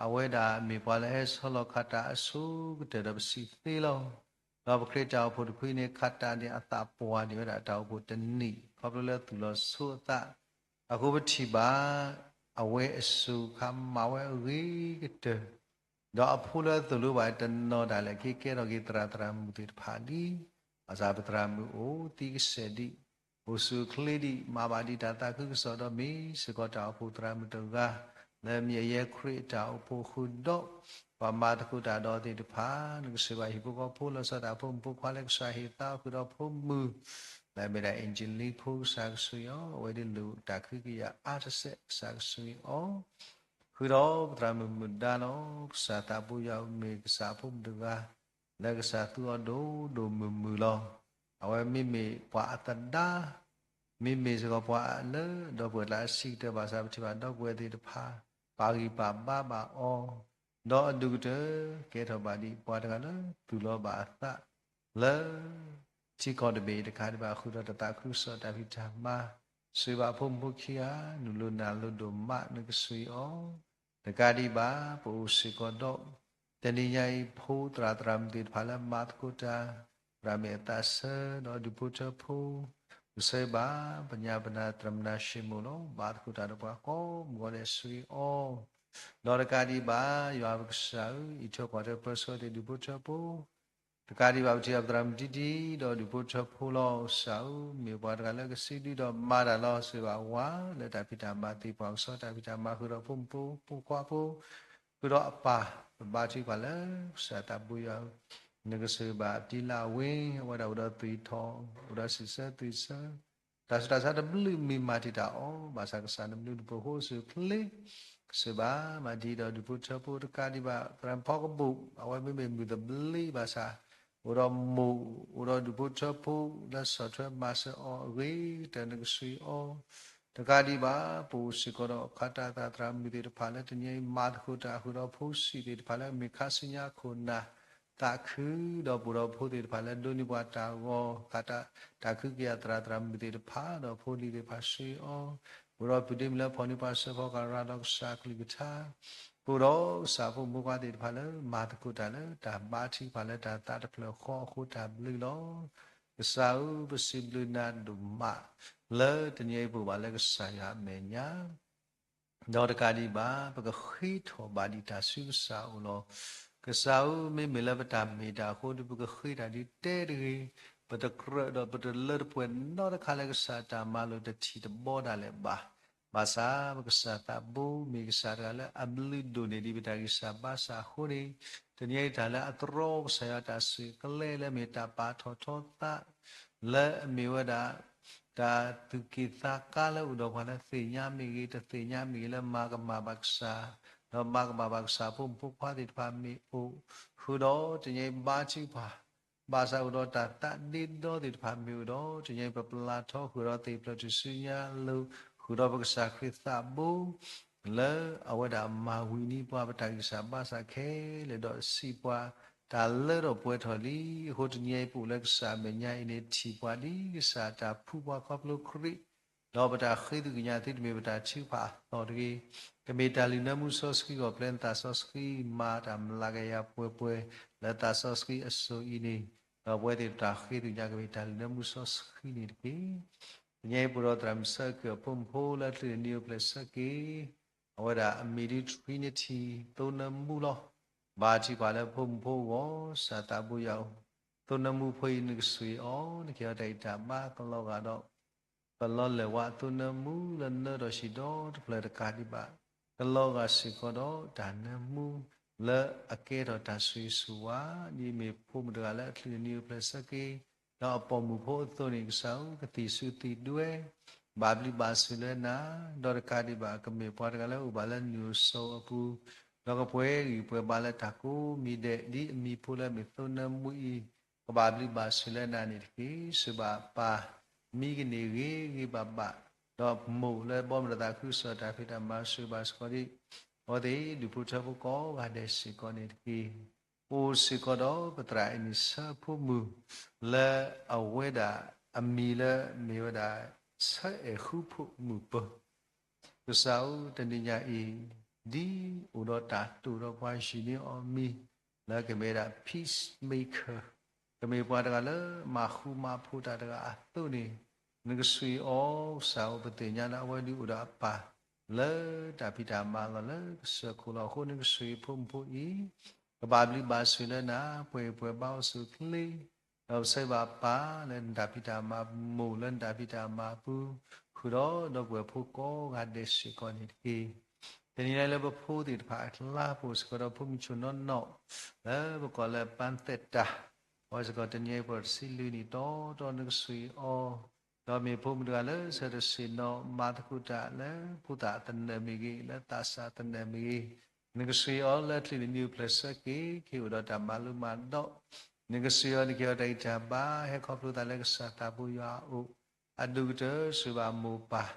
အဝဲဒၣ်မ့ၢ်ပှၤလၢအဟဲဆီလီၤခးတးအဆိကတၢၢ်ဒီးပစံးသ့လီၤ. ဒီးပခရံာ်တၢ်အိၣ်ဖှိၣ်တဖုန့ၣ် ခးတးန့ၣ်အသးပှၢ်န့ၢ်ဝဲဒၣ်တၢ်အိၣ်ဖှိၣ်တနံၣ် ခီဖျိလၢသူၣ်လီၤဆိအသး, အဃိပထံၣ်ဘၣ် အဝဲအစိၤခါမၤဝဲအဂ့ၤကတၢၢ်, ဒီးအဖိလၢအသိၣ်လိဘၣ်တနီၤဒၣ်လဲာ် က့ၤကဲထီၣ်က့ၤသရၣ်သရၣ်မုၣ်သ့ၣ်တဖၣ်လံ. ဘၣ်ဆၣ်ပသရၣ်မုၣ်အိၣ်သံကစဲာ်ဒံး, အိၣ်ဆူၣ်အိၣ်ချ့ဒံး, မၤဘၣ်ဒံးတၢ်သးခုကစီၣ်ဒီးမ့ၢ်စ့ၢ်ကီးတၢ်အိၣ်ဖှိၣ်သရၣ်မုၣ်တဂၤ လၢမ့ၢ်အယဲၢ်ခရံာ်အတၢ်အိၣ်ဖှိၣ်ဃုာ်ဒီး ပှၤမၤသကိးတၢ်ဒီးသ့ၣ်တဖၣ်, နကစၢ်ဘၣ်ဟံၣ်ဖိဃီဖိလီၤဆီဒၣ်တၢ်ဖိမုၣ်ဖိခွါလၢကစၢ်ဟ့ၣ်သါအီၤဃုာ်ဒီးဖိမုၣ် လၢအမ့ၢ်ဒၣ် Angeline ဖိကစၢ်ကဆိၣ်ဂ့ၤအီၤ, အဝဲဒၣ်လိၣ်တၢ်ခွံကယၤအါတစဲး ကစၢ်ကဆိၣ်ဂ့ၤအီၤ, ဃုာ်ဒီးပသရၣ်မုၣ်မုၣ်ဒါလီၤ. ကစၢ်သးဘိယွၤမ့ၢ်ကစၢ်အဖိမုၣ်တဂၤ လၢကစၢ်သူအီၤဒိၣ်ဒိၣ်မုၢ်မုၢ်လီၤ. အဝဲမ့မ့ၢ်ပှၤအသဒါ မ့မ့ၢ်စ့ၢ်ကီးပှၤလၢဒီပုၢ်ဝဲၢ်လၢအဆံးကတၢၢ်ဘၣ်ဆၣ် ပထံၣ်ဘၣ်ဒီပုၢ်ဝဲၢ်သ့ၣ်တဖၣ် ပာ်ဂံၢ်ပာ်ဘါဘၣ်အီၤ, ဒီးအဒိၣ်ကတၢၢ်ကဲထီၣ်ဘၣ်ဒံးပှၤတဂၤလၢသူၣ်လီၤဘၣ်အသး လၢထံကီၢ်တဘ့ၣ်အံၤတခါဒံးဘၣ် ဃုာ်ဒီးတၢ်သးခုကစီၣ်တၢ်ဖံးတၢ်မၤ ဆိၣ်ဂ့ၤဘၣ်ဖိမုၣ်ဖိခံဂၤ နုာ်လီၤနၤလီၤဒိၣ်မး နကဆိၣ်ဂ့ၤအီၤ တကးဒံးဘၣ် ပအိၣ်စ့ၢ်ကီးဒီး တနံၤညါအံၤ ဖိသရၣ်သရၣ်မုၣ်သ့ၣ်တဖၣ်လၢမၤသကိးတၢ်, သရၣ်မုၣ်အသးဆၢဒီးအဒူၣ်ဖိထၢဖိ, ကဆိၣ်ဂ့ၤဘၣ် ပညါပနၢ်သရၣ်မုၣ်နၢ်ၡ့မိၣ်လီၤ. ဘါသကိးတၢ်ဒီးပှၤကိးမုၢ်ဂီၤဒဲး ဆိၣ်ဂ့ၤအီၤ, ဒီးတကးဒံးဘၣ် ယွၤပကစၢ်ဧၢ, အံးထွဲကွၢ်ထွဲပၢဆှၢသ့ၣ်ဒူၣ်ဖိထၢဖိ တကးဒံးဘၣ် ပထံၣ်ဘၣ်ပသရၣ်မုၣ်တံတံဒီးဒူၣ်ဖိထၢဖိလီၤ. ကစၢ်ဧၢ, မ့ၢ်ပှၤတဂၤလၢကစံးဒုဒီးမၤတၢ်လီၤ. ဆိၣ်ဂ့ၤဘၣ်ဝၤလၢတၢ်ဖံးတၢ်မၤသ့ၣ် ပှၤကဆှီတၢ်ဖံးတၢ်မၤဃုာ်ဒီးဖိမုၣ်ဖိခွါဖိ, ဃုာ်ဒီးအပၢ်, ပဘါထုကဖၣ်လၢကစၢ်သးဘိယွၤဧၢ နကစၢၢ်ဘၣ်တံလၢအဝ့ၢ်, အဝဲဒၣ်အိၣ်ဒီးသွံၣ်ထီၣ်, အိၣ်ဒီးစံးဆၢသွံၣ်ဆၢ, တၢ်ဆူးတၢ်ဆါတဘျုးမံၤမၤတံာ်တာ်အီၤ, ဘၣ်ဆၣ်ကစၢ်နဘျုးနဖှိၣ်အိၣ်ဆူၣ်အိၣ်ချ့, ကစၢၢ်ဘၣ်မၤဒ်ဒီးဒူၣ်ဖိထၢဖိတကးဒံးဘၣ် သရၣ်ဖီကဘူး, အဝဲမ့မ့ၢ်မုၢ်သဘျ့ဘၣ်ဆၣ် အိၣ်ဒီးမိၢ်, အိၣ်ဒီးဒူၣ်ဖိထၢဖိလၢဆီၣ်ထွဲမၤစၢၤအီၤအဂ့ၤကတၢၢ် နကဆှံအီၤ တကးဒံးဘၣ် ပအိၣ်စ့ၢ်ကီးဒီးခးတၢ်သးသရၣ်မုၣ်သ့ၣ်တဖၣ်လၢတနံၤအံၤ မၤသကိးတၢ်ဃုာ်ဒီးဖိဆံးသ့ၣ်တဖၣ်လၢမ့ၢ်ခါဆူညါခိၣ်နၢ် သးခုဒီးပအိၣ်ဒီးဖိသ့ၣ်တဖၣ်လၢဒိးန့ၢ်ပှၤတၢ်ဂီၤ ခးတၢ် တၢ်ခုကယၤသရၣ်သရၣ်မုၣ်သ့ၣ်တဖၣ် ဒီးဖိလံၤသ့ၣ်တဖၣ်ဆှံအီၤ, ပအိၣ်ဒီးပုၢ်ဒ့မုၣ်လၢဖီၣ်န့ၢ်ပှၤစၢၤဖီကရၢလီၤကစၢ်ကလုၢ်ကထါ ပအိၣ်ဒီးကစၢ်ဖိမုၣ်ဖိခွါသ့ၣ်တဖၣ်လၢ မၤသကိးတၢ်လၢတၢ်ဘါထုကဖၣ်လၢတၢ်သးတဖျၢၣ်ဃီအဃိတၢ်ဘျုးလီၤ. ကစၢ်ဧၢ ပစံးဘျုးနၤဒိၣ်မး လၢတနံၤအံၤပအိၣ်ဘၣ်လၢကစၢ်ယွၤအမဲာ်ညါ ဒီးတကးဒံးဘၣ် ပကဃ့ထီၣ်ဘၣ်ဒံးတၢ်ဆူကစၢ်အအိၣ်လီၤ. ကစၢ်ဧၢ မ့မ့ၢ်လၢပတၢ်မ့ၢ်တၢ်အဃိဒီး ပကဃ့တၢ်ဒ်တဲတဂ့ၤ, ပတကြၢးဒီးပတလၢတပှဲၤနီတခါလၢကစၢ်တၢ်မၤလိာ်တထံၣ်တဘီဒၣ်လဲာ်ဘၣ်. ဘၣ်ဆၣ်ပကစၢ်သးဘိမ့ၢ်ကစၢ်တဂၤလၢအဘျုးဒိၣ်န့ၢ်ဒံးပတၢ်ဂံၢ်စၢ်ဘါစၢ်အဃိန့ၣ်, တနံၤအံၤတၢ်လၢအတြီကစၢ်ယွၤတၢ်ဆူၣ်ကလဲလၢမ့ၢ်တၢ်ပာ်ထီၣ်ထီသး လၢအမ့ၢ်ဝဲဒၣ် တၢ်သူၣ်က့ၣ်သးကါလၢအိၣ်ဒီးပှၤလၢသ့ၣ်ညါမ့ၢ်ဂ့ၤ တသ့ၣ်ညါမ့ၢ်ဂ့ၤလၢမၤကမၣ်ဘၣ်ကစၢ်, ဒီးမၤကမၣ်ဘၣ်ကစၢ်ဖိမုၣ်ဖိခွါသ့ၣ်တဖၣ်မ့ၢ်အိၣ်, ဃုာ်ဒီးတနံၤအံၤဘါထုကဖၣ် ဘၣ်ဆၣ်အိၣ်ဒီးတၢ်သးဒ့ဒီသ့ၣ်တဖၣ်မ့ၢ်အိၣ်ဒီး တနံၤအံၤပပျၢ်ထီဃုာ်ဒီးသ့ၣ်ဖျၢၣ်ထူၣ်စုညါအလိၤ ဃုာ်ဒီးပကစၢ်ခရံာ်သးဘိ လၢအဝဲဒၣ်မၤဝံၤန့ၢ်ပှၤပတၢ်ဂံၢ်စၢ်ဘါစၢ်ခဲလၢာ် ဒီးစံးပှၤတၢ်လၢထီၣ်ပှဲၤထီၣ်လံ. အဃိတနံၤအံၤပအိၣ်လၢကစၢ်အမဲာ်ညါအံၤန့ၣ် ထံၣ်ပှၤဒ်ကစၢ်တၢ်ဖှူပှၤခီဖျိခရံာ် ဒီးပတၢ်ဃ့သုးကညးသုတမ့ၢ်ပတၢ်ထုကဖၣ်အသီတဂ့ၤ, ကမ့ၢ်တၢ်လုၢ်နၢမူစီဆှံဂီၢ်ပျဲၢ်နသးစီဆှံ မၤတၢ်မျးကယၤပှဲၤပှဲၤ လၢသးစီဆှံအစိၤအံၤန့ၣ်, ဒီးပဝဲသ့ၣ်တၢ်ဃ့သုးညါကမ့ၢ်တၢ်လုၢ်နၢမူစီဆှံန့ၣ်တက့ၢ်. တနံၤအံၤပအိၣ်ဒီးသရၣ်မုၣ်ဆၢက့ၤအဖိမုၣ်ဖိလၢအချုးန့ၢ်နံၣ်အိၣ်ဖျဲၣ်ဆၢက့ၤ, အဝဲဒၣ်အမံၤဒ် Trinity သိနၢမူလီၤ. ဘါထုကဖၣ်လၢဖိမုၣ်ဖိအဂီၢ် ကစၢ်သးဘိယွၤဧၢ, သိနၢမူဖိအံၤနကဆှံအီၤ နကဟ့ၣ်အီၤတၢ်အံၤတၢ်ဘါကလီၤဂာ်ဒီး ပလီၢ်လဲၢ်ဝါအသိနၢမူလၢနၢထီၣ်ဆံးဒီတဖျၢၣ်တကးဒံးဘၣ်, ကလီၤဂာ်စ့ၢ်ကီးဒီးတၢ်နၢမူလၢအကဲထီၣ်တၢ်ဆိၣ်ဂ့ၤဆိၣ်ဝါ ဒ်အမ့ၢ်ဖိမုၣ်တဂၤလၢအချုးန့ၢ်နံၣ်အိၣ်ဖျဲၣ်ဆၢက့ၤ ဒီးအပိာ်မုၣ်ဖိအသိးန့ၣ် ကစၢ်ဧၢ ကသံၣ်ဆူၣ်သံၣ်ဒွဲ ဘၣ်ဘျုးဘၣ်ဆိၣ်လၢနၤ, ဒီးတကးဒံးဘၣ် ကမ့ၢ်ပှၤတဂၤလၢအိၣ်ဘၣ်လၢနံၣ်အိၣ်စိၤအပူၤ, ဒီးကပှဲၤဂံၢ်ပှဲၤဘါလၢတၢ်ကိးမံၤဒဲး ဒ်အမံၤဖိလၢအမ့ၢ်သိနၢမူအံၤ ကဘၣ်ဘျုးဘၣ်ဆိၣ်လၢနၤန့ၣ်တက့ၢ်. စံးဘၣ်ပၢ် မံကန့ၢ်ဂ့ၤဂ့ၤဘၣ်ဘၣ်, ဒီးမိၢ်လၢဘီမုၢ်ဒီးသးခုကစီၣ်တၢ်ဖံးတၢ်မၤစၢၤဘၣ်စ့ၢ်ကီးဒ် အဝဲသ့ၣ်ဒူၣ်ဖိထၢဖိကိးဂၤဒဲးစ့ၢ်ကီးန့ၣ်တက့ၢ်. အိၣ်စ့ၢ်ကီးဒီးပသရၣ်အ့ၣ်နံၣ်ဆၢဖိမုၣ် လၢအဝဲဒၣ်အမံၤလၢမ့ၢ်ဝဲဒၣ် ဆၢအဲၣ်ဃူဖိးမုၢ်ပၢၤ ကစၢ်ဧၢ တနံၤညါအံၤ ဒ်အိၣ်ဒီးတၢ်တိာ်ဒီးပှၤယုၢ်န့ၢ်အီၤမံၤ လၢကမ့ၢ်ဝဲဒၣ် peacemaker ကမ့ၢ်ပှၤတဂၤလၢမၤဃူမၤဖိးတၢ်တဂၤအသိးန့ၣ်, နကဆှံအီၤ ကစၢ်ဧၢ ပသ့ၣ်ညါလၢအဝဲဒၣ်အိၣ်ဒီးအပၢ် လၢတၢ်ဖံးတၢ်မၤလီၢ်လၢကစၢၢ်ခိၣ်လီၤ. အဃိနကဆှံဖိမုၣ်ဖိအံၤ ကဘၣ်ဘျုးဘၣ်ဆိၣ်လၢနၤ, ပှဲၤပှဲၤဘါအိၣ်ဆူၣ်အိၣ်ချ့ ဒီးပဆၢဂ့ၤဘၣ်ပၢ်လၢနတၢ်ဖံးတၢ်မၤ, မိၢ်လၢနတၢ်ဖံးတၢ်မၤအပူၤ, ဃုာ်ဒီးဒီပုၢ်ဝဲၢ်ဖိကိးဂၤဒဲးစ့ၢ်ကီးန့ၣ်တက့ၢ်. တနံၤအံၤလၢပဖိသ့ၣ်တဖၣ်အကျါ ပအိၣ်စ့ၢ်ကီးဒီးဖိမုၣ်ဆိၣ်နီၢ်နီၢ် လၢပကိးလၢပၢ်သဲးတၢ်, အဝဲစ့ၢ်ကီးတနံၤအံၤပှဲၤတဆံလွံၢ်နံၣ်တီတီ နကဆှံအီၤ, ဒီးမ့ၢ်ဖိမုၣ်တဂၤလၢဆၢတဆ့ၣ်နီၤ မၤသကိးတၢ်လၢဖိသၣ်သနၢၣ်မ့ၢ်ဂ့ၤ, လၢသးစၢ်သနၢၣ်မ့ၢ်ဂ့ၤ, နကဆှံအီၤလၢချုးန့ၣ်နံၣ်အိၣ်ဖျဲၣ်ဆၢက့ၤ ကဟ့ၣ်အိၣ်ဒီးတၢ်မၤလိမၤဒိး, နကဆှံအီၤ နကဟ့ၣ်အီၤတၢ်ဂံၢ်တၢ်ဘါ ဟဲခီဖျိသးလၢကစၢ်သးဘိယွၤအအိၣ်, အဒိၣ်ကတၢၢ် စံးဘၣ်မိၢ်ပၢ်,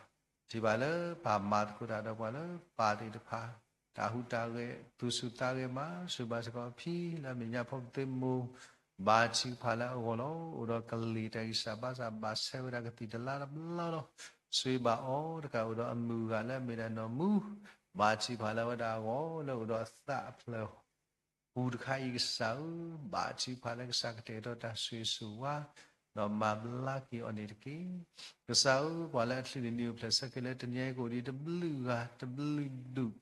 ထံၣ်ဘၣ်လၢပၢ်မၤသကိးတၢ်ဒီးပှၤလၢပၢ်သ့ၣ်တဖၣ် တၢ်ဟူးတၢ်ဂဲၤ သူၣ်ဆူၣ်သးဂဲၤမး, စံးဘၣ်စ့ၢ်ကီးအဖံလၢအမဲာ်ညါဖီကသ့မိၢ်, ဘါထုကဖၣ်လၢအဂီၢ်လီၤ. အိၣ်ဒီးကလံၤတၢ်ဂံၢ်စၢ်ဘါစၢ် ဘၣ်ဆဲးဝဲဒၣ်ကသံၣ်တလါတဘျီလီၤ. စံးဘၣ်အီၤတကး အိၣ်ဒီးအမုၢ်ဂၤလၢအမ့ၢ်ဒၣ်နီၢ်မူ, ဘါထုကဖၣ်လၢအဝဲဒၣ်အဂီၢ် လၢအိၣ်ဒီးအသးအဖျၢၣ် ပူၤတခါအံၤကစၢ်ဧၢ, ဘါထုကဖၣ်လၢကစၢ်ကတဲာ်ကတီၤတၢ်ဆိၣ်ဂ့ၤဆိၣ်ဝါ, ဒီးမၤဘျါက့ၤအီၤန့ၣ်တက့ၢ်. ကစၢ်ဧၢ, ပှၤလၢအချုးန့ၢ်နံၣ်အိၣ်ဖျဲၣ်ဆၢက့ၤလၢတနံၤအံၤကအိၣ်ဒံးတဘျုးဂၤတဘျုးဒူၣ်,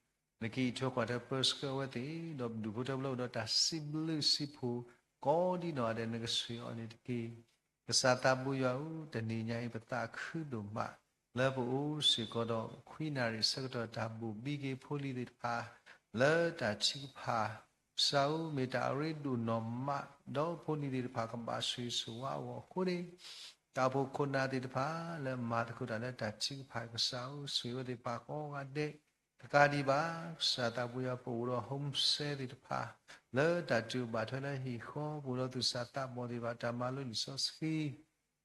နကအံးထွဲကွၢ်ထွဲပၢဆှၢအဝဲသ့ၣ်, ဒီးဒူၣ်ဖိထၢဖိလၢအိၣ်ဒီးတၢ်စံးဘျုးစံးဖှိၣ် ကိးဒ်နီၢ်ဂၤဒဲး နကဆှံအီၤန့ၣ်တက့ၢ်. ကစၢ်သးဘိယွၤဧၢ, တနံၤညါအံၤ ပသးခုဒိၣ်မး လၢပအိၣ်စ့ၢ်ကီးဒီး ခွံနၣ်ရံၣ်ဆၢကတီၢ် တၢ်ဘိၣ်ဘံက့ၤဖိလံၤသ့ၣ်တဖၣ် လၢတၢ်ထုကဖၣ် ကစၢ်ဧၢ, မ့ၢ်တၢ်အရ့ဒိၣ်နီၢ်မး, ဒီးဖိလံၤသ့ၣ်တဖၣ်ကဘၣ်ဆိၣ်ဂ့ၤဆိၣ်ဝါအဂီၢ်အဃိန့ၣ်, တၢ်အိၣ်ဖှိၣ်ခိၣ်နၢ်သ့ၣ်တဖၣ် လၢမၤသကိးတၢ်လၢတၢ်ထုကဖၣ် ကစၢ်ဧၢ, ဆိၣ်ဂ့ၤဝဲသ့ၣ်တဖၣ်ကိးဂၤဒဲး, တကးဒံးဘၣ်, ကစၢ်သးဘိယွၤ ပအိၣ်ဒီး home cell သ့ၣ်တဖၣ် လၢတၢ်တုၤဘၣ်ထွဲလၢဟံၣ်ဃီ, ပအိၣ်ဒီးသူၣ်စၢ်သးဘီၣ်သ့ၣ်တဖၣ် တၢ်မၤလိလံာ်စီဆှံ,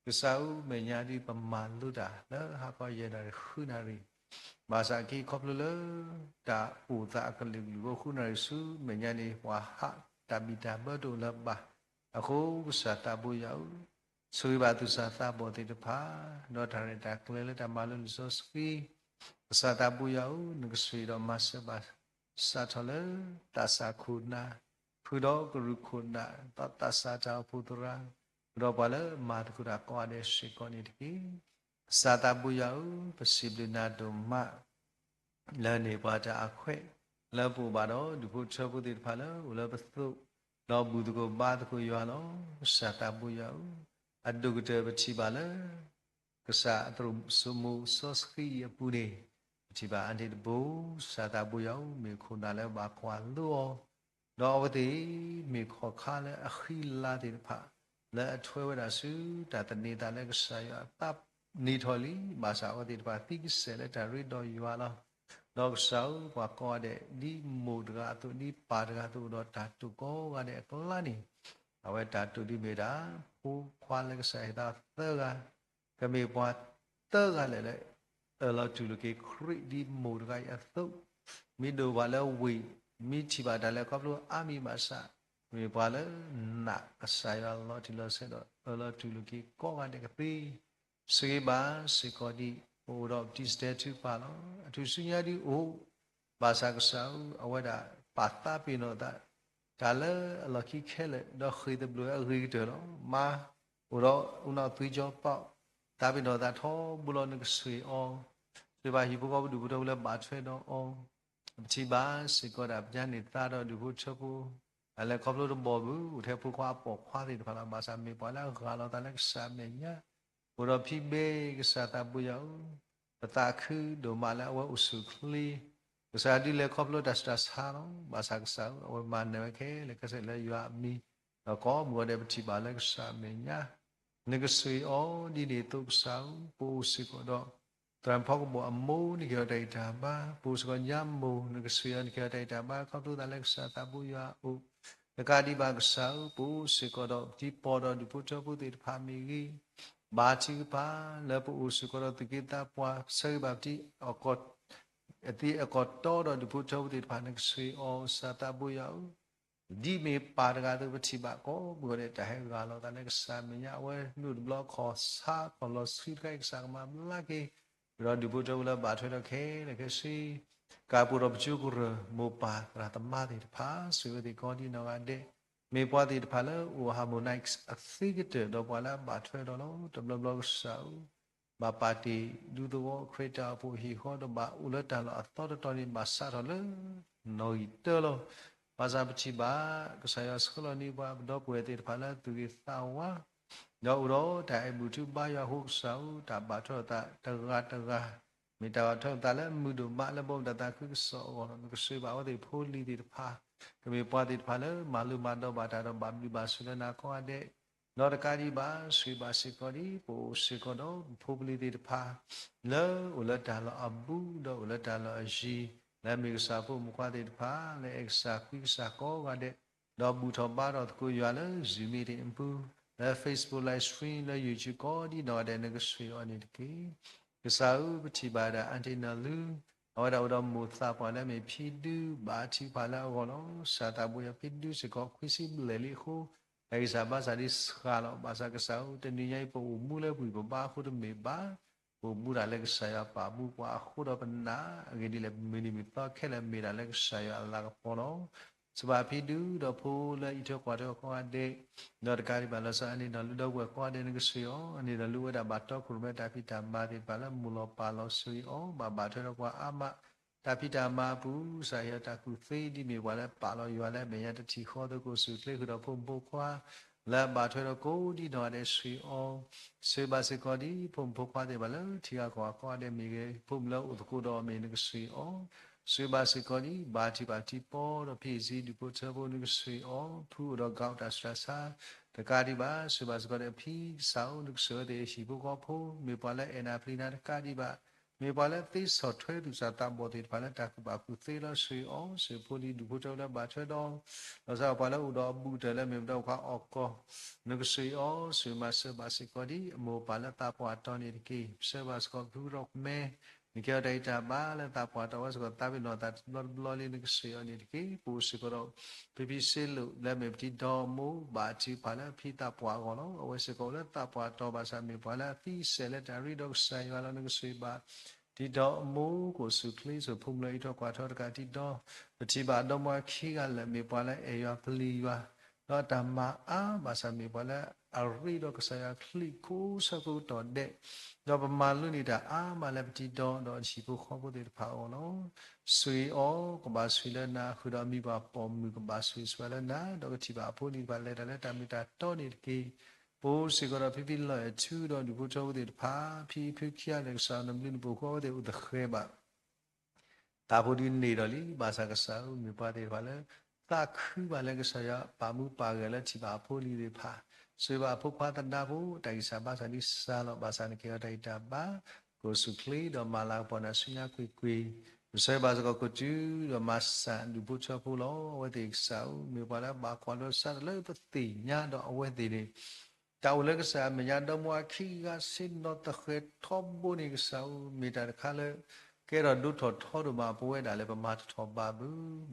ကစၢ်ဧၢ, မဲာ်ညါဒ်ပမၤလိတၢ်လၢဟါခီယဲၢ်နၣ်ရံၣ်ဃုနၣ်ရံၣ်, ဘၣ်ဆၣ်က့ၤခီဖျိလၢ တၢ်အိၣ်သးအကလုာ်ကလုာ်အဃိ ဃုနၣ်ရံၣ်ဆူ မဲာ်ညါန့ၣ် ပှၤဟးတၢ်ဘံၣ်တၢ်ဘၢတအိၣ်လၢၤဘၣ်. အဃိကစၢ်သးဘိယွၤဧၢ, ဆိၣ်ဂ့ၤဘၣ်သူၣ်စၢ်သးဘီၣ်သ့ၣ်တဖၣ်, ဒီးတၢ်ရဲၣ်တၢ်ကျဲၤလၢတၢ်မၤလိလံာ်စီဆှံ, ကစၢ်သးဘိယွၤဧၢ, နကဆိၣ်ဂ့ၤဒီးမၤစၢၤဘၣ် စးထီၣ်လၢသးစၢ်ခိၣ်နၢ်, ဖုဒီးကရူၢ်ခိၣ်နၢ်, ဒီးသးစၢ်တၢ်အိၣ်ဖှိၣ်သရၣ်, ဒီးပှၤလၢမၤသကိးတၢ်ကိးဂၤဒဲးစ့ၢ်ကီးန့ၣ်တက့ၢ်. ကစၢ်သးဘိယွၤဧၢ, ပစံးဘျုးနၤဒိၣ်မး လၢန့ၢ်ပှၤတၢ်အခွဲး, လၢပအိၣ်ဘၣ်ဒီးဒူၣ်ဖိထၢဖိသ့ၣ်တဖၣ်လၢအိၣ်လၢပသိး, ဒီးဘူၣ်သကိးဘါသကိးယွၤလီၤ. ကစၢ်သးဘိယွၤဧၢ, အဒိၣ်ကတၢၢ်ပထံၣ်ဘၣ်လၢ ကစၢ်အသရိာ်စိမိၤစီဆှံအပူၤန့ၣ်, ပထံၣ်ဘၣ်အါန့ၢ်တဘိ, ကစၢ်သးဘိယွၤဧၢ, မ့ၢ်ခိၣ်နၢ်လၢဘၣ်ကွၢ်လိအီၤ, ဒီးအဝဲသ့ၣ် မ့ၢ်ခီၣ်ခါလၢအဃံလၤသ့ၣ်တဖၣ် လၢအထွဲဝဲဒၣ်ဆူ တၢ်သန့ၤသးလၢကစၢ်ယွၤအသးန့ၢ်ထီၣ်လံ, ဘၣ်ဆၣ်အဝဲသ့ၣ်တဖၣ်သံကစဲာ်လၢတၢ်ရ့ဒီးယွၤလီၤ. ဒီးကစၢ်ဧၢ, ပှၤကိးဂၤဒဲး ဒ်မိၢ်တဂၤအသိး, ဒ်ပၢ်တဂၤအသိး, အိၣ်ဒီးတၢ်တိာ်ကိးဂၤဒဲးအကျါန့ၣ်, အဝဲတၢ်တိာ်ဒ်မ့ၢ်ဒၣ် ဖိခွါလၢကစၢ်ဟ့ၣ်သးသၢဂၤ, ကမ့ၢ်ပှၤသၢဂၤလၢာ်လၢ အၢၣ်လီၤတူၢ်လိာ်က့ၤခရံာ်ဒ်မိၢ်တဂၤအံၤအသိး, မ့ၢ်ဒိၣ်ပှၤလၢဝ့ၢ်, မ့ၢ်ထံၣ်ဘၣ်တၢ်လဲၤခီဖျိအါမံၤဘၣ်ဆၣ်, မ့ၢ်ပှၤလၢနာ်ကစၢ်ယွၤလီၤတံၢ်လီၤဆဲးဒီး အၢၣ်လီၤတူၢ်လိာ်က့ၤကိးဂၤဒဲးကသ့, ဆိၣ်ဂ့ၤဘၣ်စ့ၢ်ကီးဒ် ပအိၣ်ဒီးပတံၤစတဲထုကဖၣ်လီၤ. အထူၣ်စုညါဒ်အိၣ်, ဘၣ်ဆၣ်ကစၢ်ဧၢ, အဝဲဒၣ်ပာ်သးပ့ၤနီၣ်သး တၢ်လၢအလီၢ်ခံခဲလၢာ် ဒီးဃ့ၢ်သဘျိးဝဲအဂ့ၤကတၢၢ်လီၤ. မါအိၣ်ဒီးဦးနှောက်သွေးကြော သးပ့ၤနီၣ်သးထီဘိလီၤ, နကဆိၣ်ဂ့ၤအီၤ, ဆိၣ်ဂ့ၤဘၣ်ဟံၣ်ဖိဃီဖိဒူၣ်ဖိထၢဖိလၢဘၣ်ထွဲဒီးအီၤ, ပထံၣ်ဘၣ်စ့ၢ်ကီးဒၣ်ပညါန့ၢ်သါဒီးဒူၣ်ဖိထၢဖိ, အလဲၤခီဖျိတဘီၣ်ဘု အိၣ်ထဲဖိခွါအပိာ်ခွါသ့ၣ်တဖၣ်လီၤ. ဘၣ်ဆၣ်မ့ၢ်ပှၤလၢအဂၢ်လီၤသးလၢကစၢ်အမဲာ်ညါ, အိၣ်ဒီးဖံဘ့ ကစၢ်သးဘိယွၤဧၢ, ပသးခုဒိၣ်မးလၢအဝဲအိၣ်ဆူၣ်အိၣ်ချ့, ကစၢ်ဒုးလဲၤခီဖျိတၢ်ဆူးတၢ်ဆါလီၤ. ဘၣ်ဆၣ်ကစၢ်ဧၢ, အဝဲမၤနၢၤဝဲခဲလၢာ်ခဲဆ့လၢယွၤအမံၤ, ဒီးကိးမုၢ်ဂီၤဒဲးပထံၣ်ဘၣ်လၢကစၢ်အမဲာ်ညါ, နကဆိၣ်ဂ့ၤအီၤဒ်န့ၣ်အသိးကစၢ်ဧၢ, ပအိၣ်စ့ၢ်ကီးဒီး သရၣ်မုၣ်ဖီကဘီၣ်အမိၢ်န့ၣ်က့ၤအီၤတၢ်ဂံၢ်တၢ်ဘါ, ပအိၣ်စ့ၢ်ကီးညါမိၢ် နကဆိၣ်ဂ့ၤအီၤန့ၣ်က့ၤအီၤတၢ်ဂံၢ်တၢ်ဘါ ခီဖျိသးလၢကစၢ်သးဘိယွၤအအိၣ်, တကးဒံးဘၣ်ကစၢ်ဧၢ, ပအိၣ်စ့ၢ်ကီးဒီးပတံၤပီၢ်ဒီးဒူၣ်ဖိထၢဖိသ့ၣ်တဖၣ်မ့ၢ်ဂ့ၤ, ဘါထုကဖၣ်လၢပအိၣ်စ့ၢ်ကီးဒီးသူၣ်က့သးပှၢ် ဆၢဂ့ၤဘၣ်ပတံၤ အသ့အကတီၢ်ဒီးဒူၣ်ဖိထၢဖိသ့ၣ်တဖၣ် နကဆိၣ်ဂ့ၤအီၤ ကစၢ်သးဘိယွၤဧၢ, ဒ်မ့ၢ်ပၢ်တဂၤအသိး ပထံၣ်ဘၣ်ကိးမုၢ်ဂီၤဒဲး တၢ်ဟဲဂၢ်လီၤသးလၢကစၢ်အမဲာ်ညါ, အဝဲနုာ်တဘျီခီၣ်ဆါခီၣ်လီၤဆှံတခါအံၤ ကစၢ်ကမၤဘျါက့ၤ, ဒီးဒူၣ်ဖိထၢဖိလၢဘၣ်ထွဲဒီးခဲလၢာ်ခဲဆ့, ကးပူၤဒီးပကၠိကရၢၢ် မိၢ်ပၢ်သရၣ်သမါသ့ၣ်တဖၣ် ဆိၣ်ဂ့ၤဝဲသ့ၣ်ကိးဒံနီၢ်ဂၤဒဲး, မ့ၢ်ပှၤသ့ၣ်တဖၣ်လၢအိၣ် harmonize အသ့ကတၢၢ် ဒီးပှၤလၢအဘၣ်ထွဲဒီးလီၤ. တဘျီဘျီကစၢ်ဧၢ, ဘၣ်ပာ်တ့ၢ်ဒူသဝီခရံာ်တၢ်အိၣ်ဖှိၣ်ဟံၣ်ဃီ ဒီးဘၣ်အိၣ်လၢတၢ်လီၢ်အသီတတီၤန့ၣ် ဘၣ်စးထီၣ်လၢနီၣ်ဂံၢ်တၢလီၤ. ဘၣ်ဆၣ်ပထံၣ်ဘၣ် ကစၢ်ယွၤဆှၢလီၤန့ၢ်ပှၤ ပဒီပုၢ်ဝဲၢ်သ့ၣ်တဖၣ်လၢသူၣ်ဂ့ၤသးဝါ ဒီးအိၣ်ဒီးတၢ်အဲၣ်ဘူၣ်ထုဘါယွၤအဃိ ကစၢ်ဧၢ, တၢ်ဘၣ်ထွဲလိာ်သးတဂၤတဂၤ မ့ၢ်တၢ်ဘၣ်ထွဲလိာ်သးလၢမုာ်ဒိၣ်မးလၢဘီမုၢ်တၢ်သးခုကစီၣ်အဂီၢ်လီၤ. နကဆိၣ်ဂ့ၤဘၣ်အဝဲသ့ၣ်ဖိလံၤသ့ၣ်တဖၣ်, ကမ့ၢ်ပှၤသ့ၣ်တဖၣ်လၢမၤလိမၤဒိးဘၣ်တၢ်ဒီးဘၣ်ဘျုးဘၣ်ဆိၣ်လၢနၤကိးဂၤဒဲး, ဒီးတကးဒံးဘၣ် ဆိၣ်ဂ့ၤဘၣ်စ့ၢ်ကီးဒ် ပအိၣ်စ့ၢ်ကီးဒီးပဖိပလံၤသ့ၣ်တဖၣ် လၢအိၣ်လၢတၢ်လီၢ်အဘူးဒီးအိၣ်လၢတၢ်လီၢ်အယံၤ, လၢအမ့ၢ်ကစၢ်ဖိမုၣ်ဖိခွါသ့ၣ်တဖၣ် လၢအဲၣ်ကစၢ်ကွံကစၢ်ကိးဂၤဒဲး, ဒီးဘူၣ်ထီၣ်ဘါထီၣ်သကိးယွၤလၢ Zoom meeting အပူၤ, လၢ Facebook live stream လၢ YouTube ကိးဒံနီၢ်ဂၤဒဲး နကဆိၣ်ဂ့ၤအီၤန့ၣ်တက့ၢ်. ကစၢ်ဧၢ, ပထံၣ်ဘၣ်ဒၣ် အၣ်ထံနီၢ်လူ, အဝဲဒၣ်အိၣ်ဒီးမိၢ်သးပှၢ်လၢအမ့ၢ်ဖံဒု ဘါထုကဖၣ်လၢအဂီၢ်လီၤ. ကစၢ်သးဘိယွၤ ဖံဒုစ့ၢ်ကီး ခွံဆံဘျဲၣ်လံအဃိ, တၢ်ဂံၢ်စၢ်ဘါစၢ်ဒ်စှၤလီၤ. ဘၣ်ဆၣ်ကစၢ်ဧၢ, တနံၤညါအံၤ ပအိၣ်မူလၢပဂံၢ်ပဘါအဃိတမ့ၢ်ဘၣ်, ပအိၣ်မူဒၣ်လၢကစၢ်ယွၤပာ်မူပှၤအဃိဒီးပနာ်, အဂ့ၢ်ဒ်လဲၣ် ပမုၢ်နံၤမုၢ်သီခဲလၢာ်မ့ၢ်ဒၣ်လၢကစၢ်ယွၤအလၤကပီၤလီၤ. စံးဘၣ်ဖံဒုဒီးဖိလၢအအံးထွဲကွၢ်ထွဲအီၤကိးဂၤဒဲး, ဒီးတကးဒံးဘၣ်လီၤဆီ အၣ်ထံနီၢ်လူ ဒီပုၢ်ဝဲၢ်ကိးဂၤဒဲး နကဆိၣ်ဂ့ၤအီၤ, အၣ်ထံနီၢ်လူ အိၣ်ဝဲဒၣ်ဘၣ်တီခိၣ်ရိၣ်မဲတၢ်ဖံးတၢ်မၤသ့ၣ်တဖၣ်လၢ မိၢ်လီၤပၢ်လီၤ ဆိၣ်ဂ့ၤအီၤ, ဘၣ်ဘၣ်ထွဲဒီးပှၤအါမး တၢ်ဖံးတၢ်မၤအပူၤ, ကစၢ်ဟ့ၣ်အီၤတၢ်ကူၣ်သ့ဒ်မ့ၢ်ပှၤလၢပာ်လီၤယွၤလၢအမဲာ်ညါတထံၣ်ဃီအသိး ကအိၣ်ဆူၣ်အိၣ်ချ့ဃုာ်ဒီးဖိမုၣ်ဖိခွါ လၢအဘၣ်ထွဲဒီးကိးဒံနီၢ်ဂၤဒဲး ဆိၣ်ဂ့ၤအီၤ, ဆိၣ်ဂ့ၤဘၣ်စ့ၢ်ကီးဒ် ဖိမုၣ်ဖိခွါသ့ၣ်တဖၣ်လၢထံဂၤကီၢ်ဂၤကိးဂၤဒဲးမ့ၢ်ဂ့ၤ, ဖိမုၣ်လၢအိၣ်သကိးဒီးအီၤမ့ၢ်ဂ့ၤ နကဆိၣ်ဂ့ၤအီၤ, ဆိၣ်ဂ့ၤဘၣ်စ့ၢ်ကီးဒံး ဘါထုကဖၣ်ထံပီဒီး ဖံအံၤစံဒူၣ်ဖိထၢဖိ နကဆိၣ်ဂ့ၤအီၤ ဖုအိၣ်ဒီး gout တၢ်ဆူးတၢ်ဆါ တကးဒံးဘၣ် ဆိၣ်ဂ့ၤဘၣ်စ့ၢ်ကီးဒီး ဖံကစၢ်အိၣ် နကဆိၣ်ဂ့ၤအဝဲသ့ၣ်ဟံၣ်ဖိဃီဖိ မ့ၢ်ပှၤလၢအဲၣ်နၤပျံၤနၤတကးဒံးဘၣ် မ့ၢ်ပှၤလၢသ့စီၣ်ထွဲသူၣ်စၢ်သးဘီၣ်သ့ၣ်တဖၣ်လၢတၢ်ကူၣ်ဘၣ်ကူၣ်သ့လီၤ ဆိၣ်ဂ့ၤအီၤ ဆိၣ်ဂ့ၤဖိလံၤဒူၣ်ဖိထၢဖိလၢဘၣ်ထွဲဒီး လီၤဆီဒၣ်ပှၤလၢအိၣ်ဒီးအဘူးကတၢၢ်လၢမ့ၢ်ပဒီပှၤအီၣ်ကီၢ် နကဆိၣ်ဂ့ၤအီၤ ဆိၣ်ဂ့ၤမၤစၢၤဘၣ်စ့ၢ်ကီးဒံး အမိၢ်ပၢ်လၢသးပှၢ်တီၤန့ၣ်တက့ၢ်. ပဆၢဂ့ၤဘၣ်စ့ၢ်ကီးဖုရီၣ်မဲ နကဲထီၣ်တၢ်ဂံၢ်တၢ်ဘါလၢသးပှၢ်တီၤ အဝဲစ့ၢ်ကီးသးပ့ၤနီၣ်သးတဘျီတဘျီလံ နကဆိၣ်ဂ့ၤအီၤန့ၣ်တက့ၢ်. ပအိၣ်စ့ၢ်ကီးဒီး ဖံဖံစ့လိၣ်လၢမ့ၢ်ပတံၤဒီမိၢ် ဘၣ်ထုကဖၣ်လၢအဖံသးပှၢ်အဂီၢ်လီၤ. အဝဲစ့ၢ်ကီးအိၣ်လၢသးပှၢ်တီၤ ဘၣ်ဆၣ်မ့ၢ်ပှၤလၢအသံစဲးလၢတၢ်ရ့ဒီးကစၢ်ယွၤလီၤ. နကဆိၣ်ဂ့ၤဘၣ် တံၤဒီမိၢ် ကအိၣ်ဆူၣ်ချ့ ဆိၣ်ဂ့ၤဖိမုၣ်လၢအံးထွဲကွၢ်ထွဲတကးတံၤဒီ ပထံၣ်ဘၣ်ဒီမါခံဂၤလၢာ် မ့ၢ်ပှၤလၢအဲၣ်ယွၤပျံၤယွၤ ဒီးတၢ်မၤအါ ဘၣ်ဆၣ်မ့ၢ်ပှၤလၢအရ့ဒီးကစၢ်ယွၤအချံၣ် ကိးဆၢကိးကတီၢ်ဒဲး ဒီးပမၤလိန့ၢ်တၢ်အါမးလၢပတံၤဒီ ဒီးဟံၣ်ဖိဃီဖိသ့ၣ်တဖၣ်အဂီၢ်လီၤ. ဆိၣ်ဂ့ၤအီၤ ကဘၣ်ဆိၣ်ဂ့ၤလၢနၤ ဃုာ်ဒီးအမံၤပှၢ်ပိာ်မုၣ် ကဘၣ်ဆိၣ်ဂ့ၤဆိၣ်ဝါလၢနၤ ဒီးကထံၣ်ဘၣ်အဖိအလံၤတဖၣ် လဲၤတၢ်လၢတၢ်မ့ၢ်တၢ်တီန့ၣ်တက့ၢ်. ပအိၣ်စ့ၢ်ကီးဒီးဖံဖံလီၤအဲၣ်ထူ ဒီးဒူၣ်ဖိထၢဖိသ့ၣ်တဖၣ် ဖံဖုခံဂၤလၢာ် ကစၢ်နဘျုးနဖှိၣ်ဃီအဝဲသ့ၣ်အိၣ်သဃဲၤဘၣ် တၢ်ဖိဒုးန့ၢ်ဒီးလံ ဘၣ်ဆၣ်ကစၢ်ဧၢ မ့ၢ်ပှၤသ့ၣ်တဖၣ်လၢ သးခုဘၣ်လၢကစၢ်ယွၤပာ်မူပာ်ဂဲၤလၢထံၣ်ဘၣ်အဖိအလံၤသ့ၣ်တဖၣ်, ဆိၣ်ဂ့ၤဘၣ်အဖိခွါသဒါဖိ တၢ်ဂံၢ်စၢ်ဘါစၢ်ဒ်စၢ်လီၤ. ဘၣ်ဆၣ်နကဲထီၣ်တၢ်ဂံၢ်တၢ်ဘါ ကအိၣ်ဆူၣ်ချ့ဒီးမၤလၤကပီၤနၤဆူညါကွ့ၢ်ကွ့ၢ်, ပဆၢဂ့ၤဘၣ်စ့ၢ်ကီးခိၣ်တုဒီးမၤစၢ်ဒူၣ်ဖိထၢဖိလီၤ. အဝဲသ့ၣ်ကစၢ်ဧၢ မ့ၢ်ပှၤလၢအဘၣ်ကွၢ်လိဆါတၢ်လၢပသ့ၣ်ညါဒီးအဝဲသ့ၣ်န့ၣ် တၢ်အိၣ်လၢကစၢ်အမဲာ်ညါ ဒီမါအခံဂၤဆ့ၣ်နီၤသဃဲၤထီဘိန့ၣ် ကစၢ်ဧၢ မ့ၢ်တၢ်တခါလၢ ကဲထီၣ်ဒိၣ်ထီၣ်ထီဒိၣ်မး ပဝဲဒၣ်လၢပမၤတထီၣ်ဘးဘၣ်.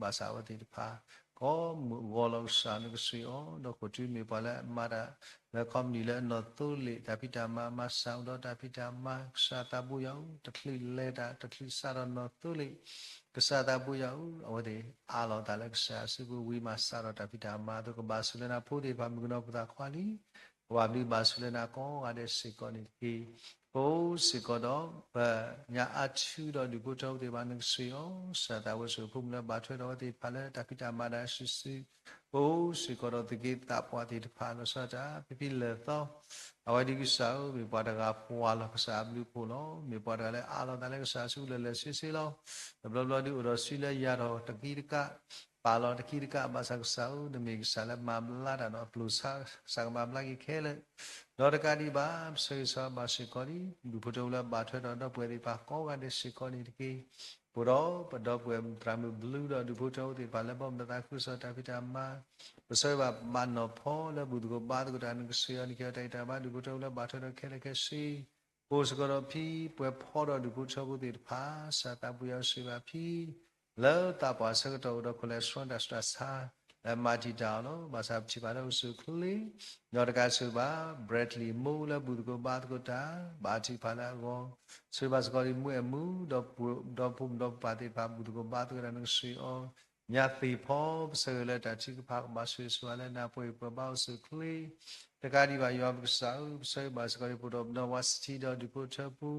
ဘၣ်ဆၣ်အဝဲသ့ၣ်တဖၣ် ကိးမုၢ်ဂီၤလီၤ ကစၢ်နကဆိၣ်ဂ့ၤအီၤ, ဒီးခိၣ်တုမ့ၢ်ပှၤလၢအမၤတၢ်လၢခီပနံၣ်လၢအနီၢ်သိလ့ၣ် တၢ်ဖံးတၢ်မၤ မၤစၢ်အိၣ်ဒီးတၢ်ဖံးတၢ်မၤ ကစၢ်သးဘိယွၤဧၢ, တချုးလဲၤတၢ် တချုးစးထီၣ်နီၢ်သိလ့ၣ် ကစၢ်သးဘိယွၤဧၢ, အဝဲသ့ၣ်အးလီၤအသးလၢကစၢ်အစုပူၤဝံၤ မၤစးထီၣ်တၢ်ဖံးတၢ်မၤအသိး ကဘၣ်ဆိၣ်လၢနၤ ဖိသ့ၣ်တဖၣ်မုၣ်ကနီၤဖိသၣ်ခွါလံ ကဘၣ်ဘျုးဘၣ်ဆိၣ်လၢနၤကိးဂၤဒဲးစ့ၢ်ကီးန့ၣ်တက့ၢ်. ပအိၣ်စ့ၢ်ကီးဒီး ပညါအါထူဒီးဒူၣ်ဖိထၢဖိသ့ၣ်တဖၣ် နကဆိၣ်ဂ့ၤအီၤ, ကစၢ်သးဝဲဆိၣ်ဂ့ၤဖိမုၣ်လၢဘၣ်ထွဲဒီးအဝဲသ့ၣ်တဖၣ်လၢတၢ်ဖံးတၢ်မၤဒၣ်စုာ်စုာ်, ပအိၣ်စ့ၢ်ကီးဒီးသုးက့သးပှၢ်သ့ၣ်တဖၣ် လီၤဆီဒၣ်တၢ် ဖံဖံလၢာ်သီ အဝဲဒၣ်ကစၢ်ဧၢ မ့ၢ်ပှၤတဂၤပှၤလီၤ ကစၢ်အဘျုးအဖှိၣ်လီၤ. မ့ၢ်ပှၤတဂၤလၢအးလီၤအသးလၢကစၢ်အစုပူၤလၢာ်လၢာ်ဆ့ဆ့လီၤ. တဘျီဘျီဒုးအိၣ်ဒီးစုလၢယၤထီၣ်တကံတကး ပာ်လီၤတကံတကး ဘၣ်ဆၣ်ကစၢ်ဧၢ နမ့ၢ်ကစၢ်လၢမၤဘျါတၢ်ဒီးအပျိၢ်ဆါ ကစၢ်ကမၤဘျါက့ၤခဲလၢာ်, ဒီးတကးဒံးဘၣ် ပဆၢဂ့ၤဆၢဝါဘၣ်စ့ၢ်ကီးဒံး ဒူၣ်ဖိထၢဖိလၢဘၣ်ထွဲဒီးဒီပုၢ်ဝဲၢ်သ့ၣ်တဖၣ်ကိးဂၤဒဲးစ့ၢ်ကီးန့ၣ်တက့ၢ်. ပအိၣ်ဒီးပဒီပုၢ်ဝဲၢ်သရၣ်မုၣ်ဘျုးဒီးဒူၣ်ဖိထၢဖိသ့ၣ်တဖၣ်လၢဘီမုၢ်လၢ်သးခုကစီၣ်တၢ်ဖံးတၢ်မၤ, ပဆၢဂ့ၤဘၣ်ပနီၢ်ဖီလၢဘူၣ်သကိးဘါသကိးတၢ် နကဆိၣ်ဂ့ၤအီၤ နကဲထီၣ်တၢ်ဂံၢ်တၢ်ဘါ ဒူၣ်ဖိထၢဖိလၢဘၣ်ထွဲဒီးခဲလၢာ်ခဲဆ့ ပအိၣ်စ့ၢ်ကီးဒီးဖံပှဲၤဖီဒီးဒူၣ်ဖိထၢဖိသ့ၣ်တဖၣ် ကစၢ်သးဘိယွၤဆိၣ်ဂ့ၤဘၣ်ဖံ လၢသးပှၢ်ဆၢကတီၢ်အိၣ်ဒီး cholesterol တၢ်ဆူးတၢ်ဆါ လၢမၤတံာ်တာ်အီၤလီၤ. ဘၣ်ဆၣ်ပထံၣ်ဘၣ်လၢအိၣ်ဆူၣ်အိၣ်ချ့ ဒီးတကးဆိၣ်ဂ့ၤဘၣ် Bradley မိၢ်လၢဘူၣ်သကိးဘါသကိးတၢ် ဘၣ်ထုကဖၣ်လၢအဂီၢ်, ဆိၣ်ဂ့ၤဘၣ်စ့ၢ်ကီးလံမူအဲၣ်မူ ဒီးဖိမုၣ်ဒီးပၢ်သ့ၣ်တဖၣ် ဘူၣ်သကိးဘါသကိးတၢ် နကဆိၣ်ဂ့ၤအီၤ ညါသ့ၣ်ဖီ ပဆၢဂ့ၤလၢတၢ်ထုကဖၣ် ကဘၣ်ဆိၣ်ဂ့ၤဆိၣ်ဝါလၢနၤ ပှဲၤပှဲၤဘါအိၣ်ဆူၣ်အိၣ်ချ့ တကးဒံးဘၣ် ယွၤပကစၢ်ဧၢ ပဆၢဂ့ၤဘၣ်စ့ၢ်ကီးလံ ပအိၣ်ဒီးပနီၢ်ဝါစထံဒီးဒူၣ်ဖိထၢဖိ,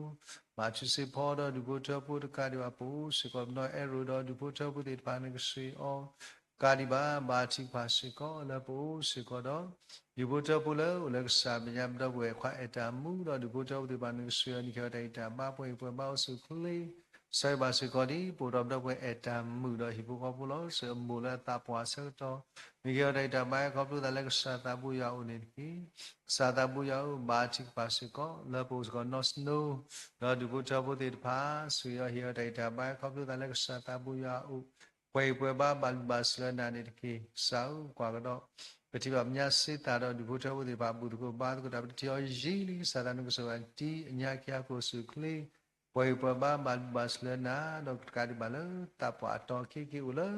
မၤထူစ့ဖီဒီးဒူၣ်ဖိထၢဖိ တကးဒံးဘၣ် ပအိၣ်စ့ၢ်ကီးပနီၢ်အဲၣ်ရိၣ်ဒီးဒူၣ်ဖိထၢဖိသ့ၣ်တဖၣ် နကဆိၣ်ဂ့ၤအီၤ တကးဒံးဘၣ် ဘၣ်ထုကဖၣ်စ့ၢ်ကီးလၢပအိၣ်စ့ၢ်ကီးဒီး ဒူၣ်ဖိထၢဖိလၢအိၣ်လၢကစၢ်မဲာ်ညါ ပဒီပုၢ်ဝဲၢ်ခွါအဲၣ်တၢ်မုၣ်ဒီးဒူၣ်ဖိထၢဖိသ့ၣ်တဖၣ် နကဆိၣ်ဂ့ၤအီၤ နကဲထီၣ်တၢ်ဂံၢ်တၢ်ဘါ ပှဲၤပှဲၤဘါအိၣ်ဆူၣ်အိၣ်ချ့ ပဆၢဂ့ၤဘၣ်စ့ၢ်ကီးဒံး ပအိၣ်ဒီးပဒီပုၢ်ဝဲၢ်အဲၣ်တၢ်မုၣ်ဒီးဟံၣ်ဖိဃီဖိလီၤ စၢၤအမိၢ်လၢအသးပှၢ်ဆၢကတီၢ် နကဲထီၣ်တၢ်ဂံၢ်တၢ်ဘါ ခီဖျိသးလၢကစၢ်သးဘိယွၤအအိၣ်န့ၣ်တက့ၢ်. ကစၢ်သးဘိယွၤဧၢ ဘါထုကဖၣ်စ့ၢ်ကီး လၢပအိၣ်စ့ၢ်ကီးနီၢ်စနိ ဒီးဒူၣ်ဖိထၢဖိသ့ၣ်တဖၣ် ဆိၣ်ဂ့ၤအီၤဟ့ၣ်အီၤတၢ်ဂံၢ်တၢ်ဘါ ခီဖျိသးလၢကစၢ်သးဘိယွၤအအိၣ် ပှဲၤပှဲၤဘါ ဘၣ်ဘျုးဘၣ်ဆိၣ်လၢနၤန့ၣ်တက့ၢ်. ကစၢ်ဧၢ ကွၢ်ကဒီး ပထံၣ်ဘၣ်ပညါစ့သးဒီးဒူၣ်ဖိထၢဖိသ့ၣ်တဖၣ် ဘူၣ်သကိးဘါသကိးတၢ် ပတထံၣ်အီၤယံာ်လံ ကစၢ်သးနကဆိၣ်ဂ့ၤအီၤတံၤအညါခံဂၤ ကအိၣ်ဆူၣ်အိၣ်ချ့ ပှဲၤပှဲၤဘါ ဘၣ်ဘျုးဘၣ်ဆိၣ်လၢနၤ ဒီးတကးဒံးဘၣ်လၢသးပှၢ်အတီၤခဲက့ၤအိၣ်လၢ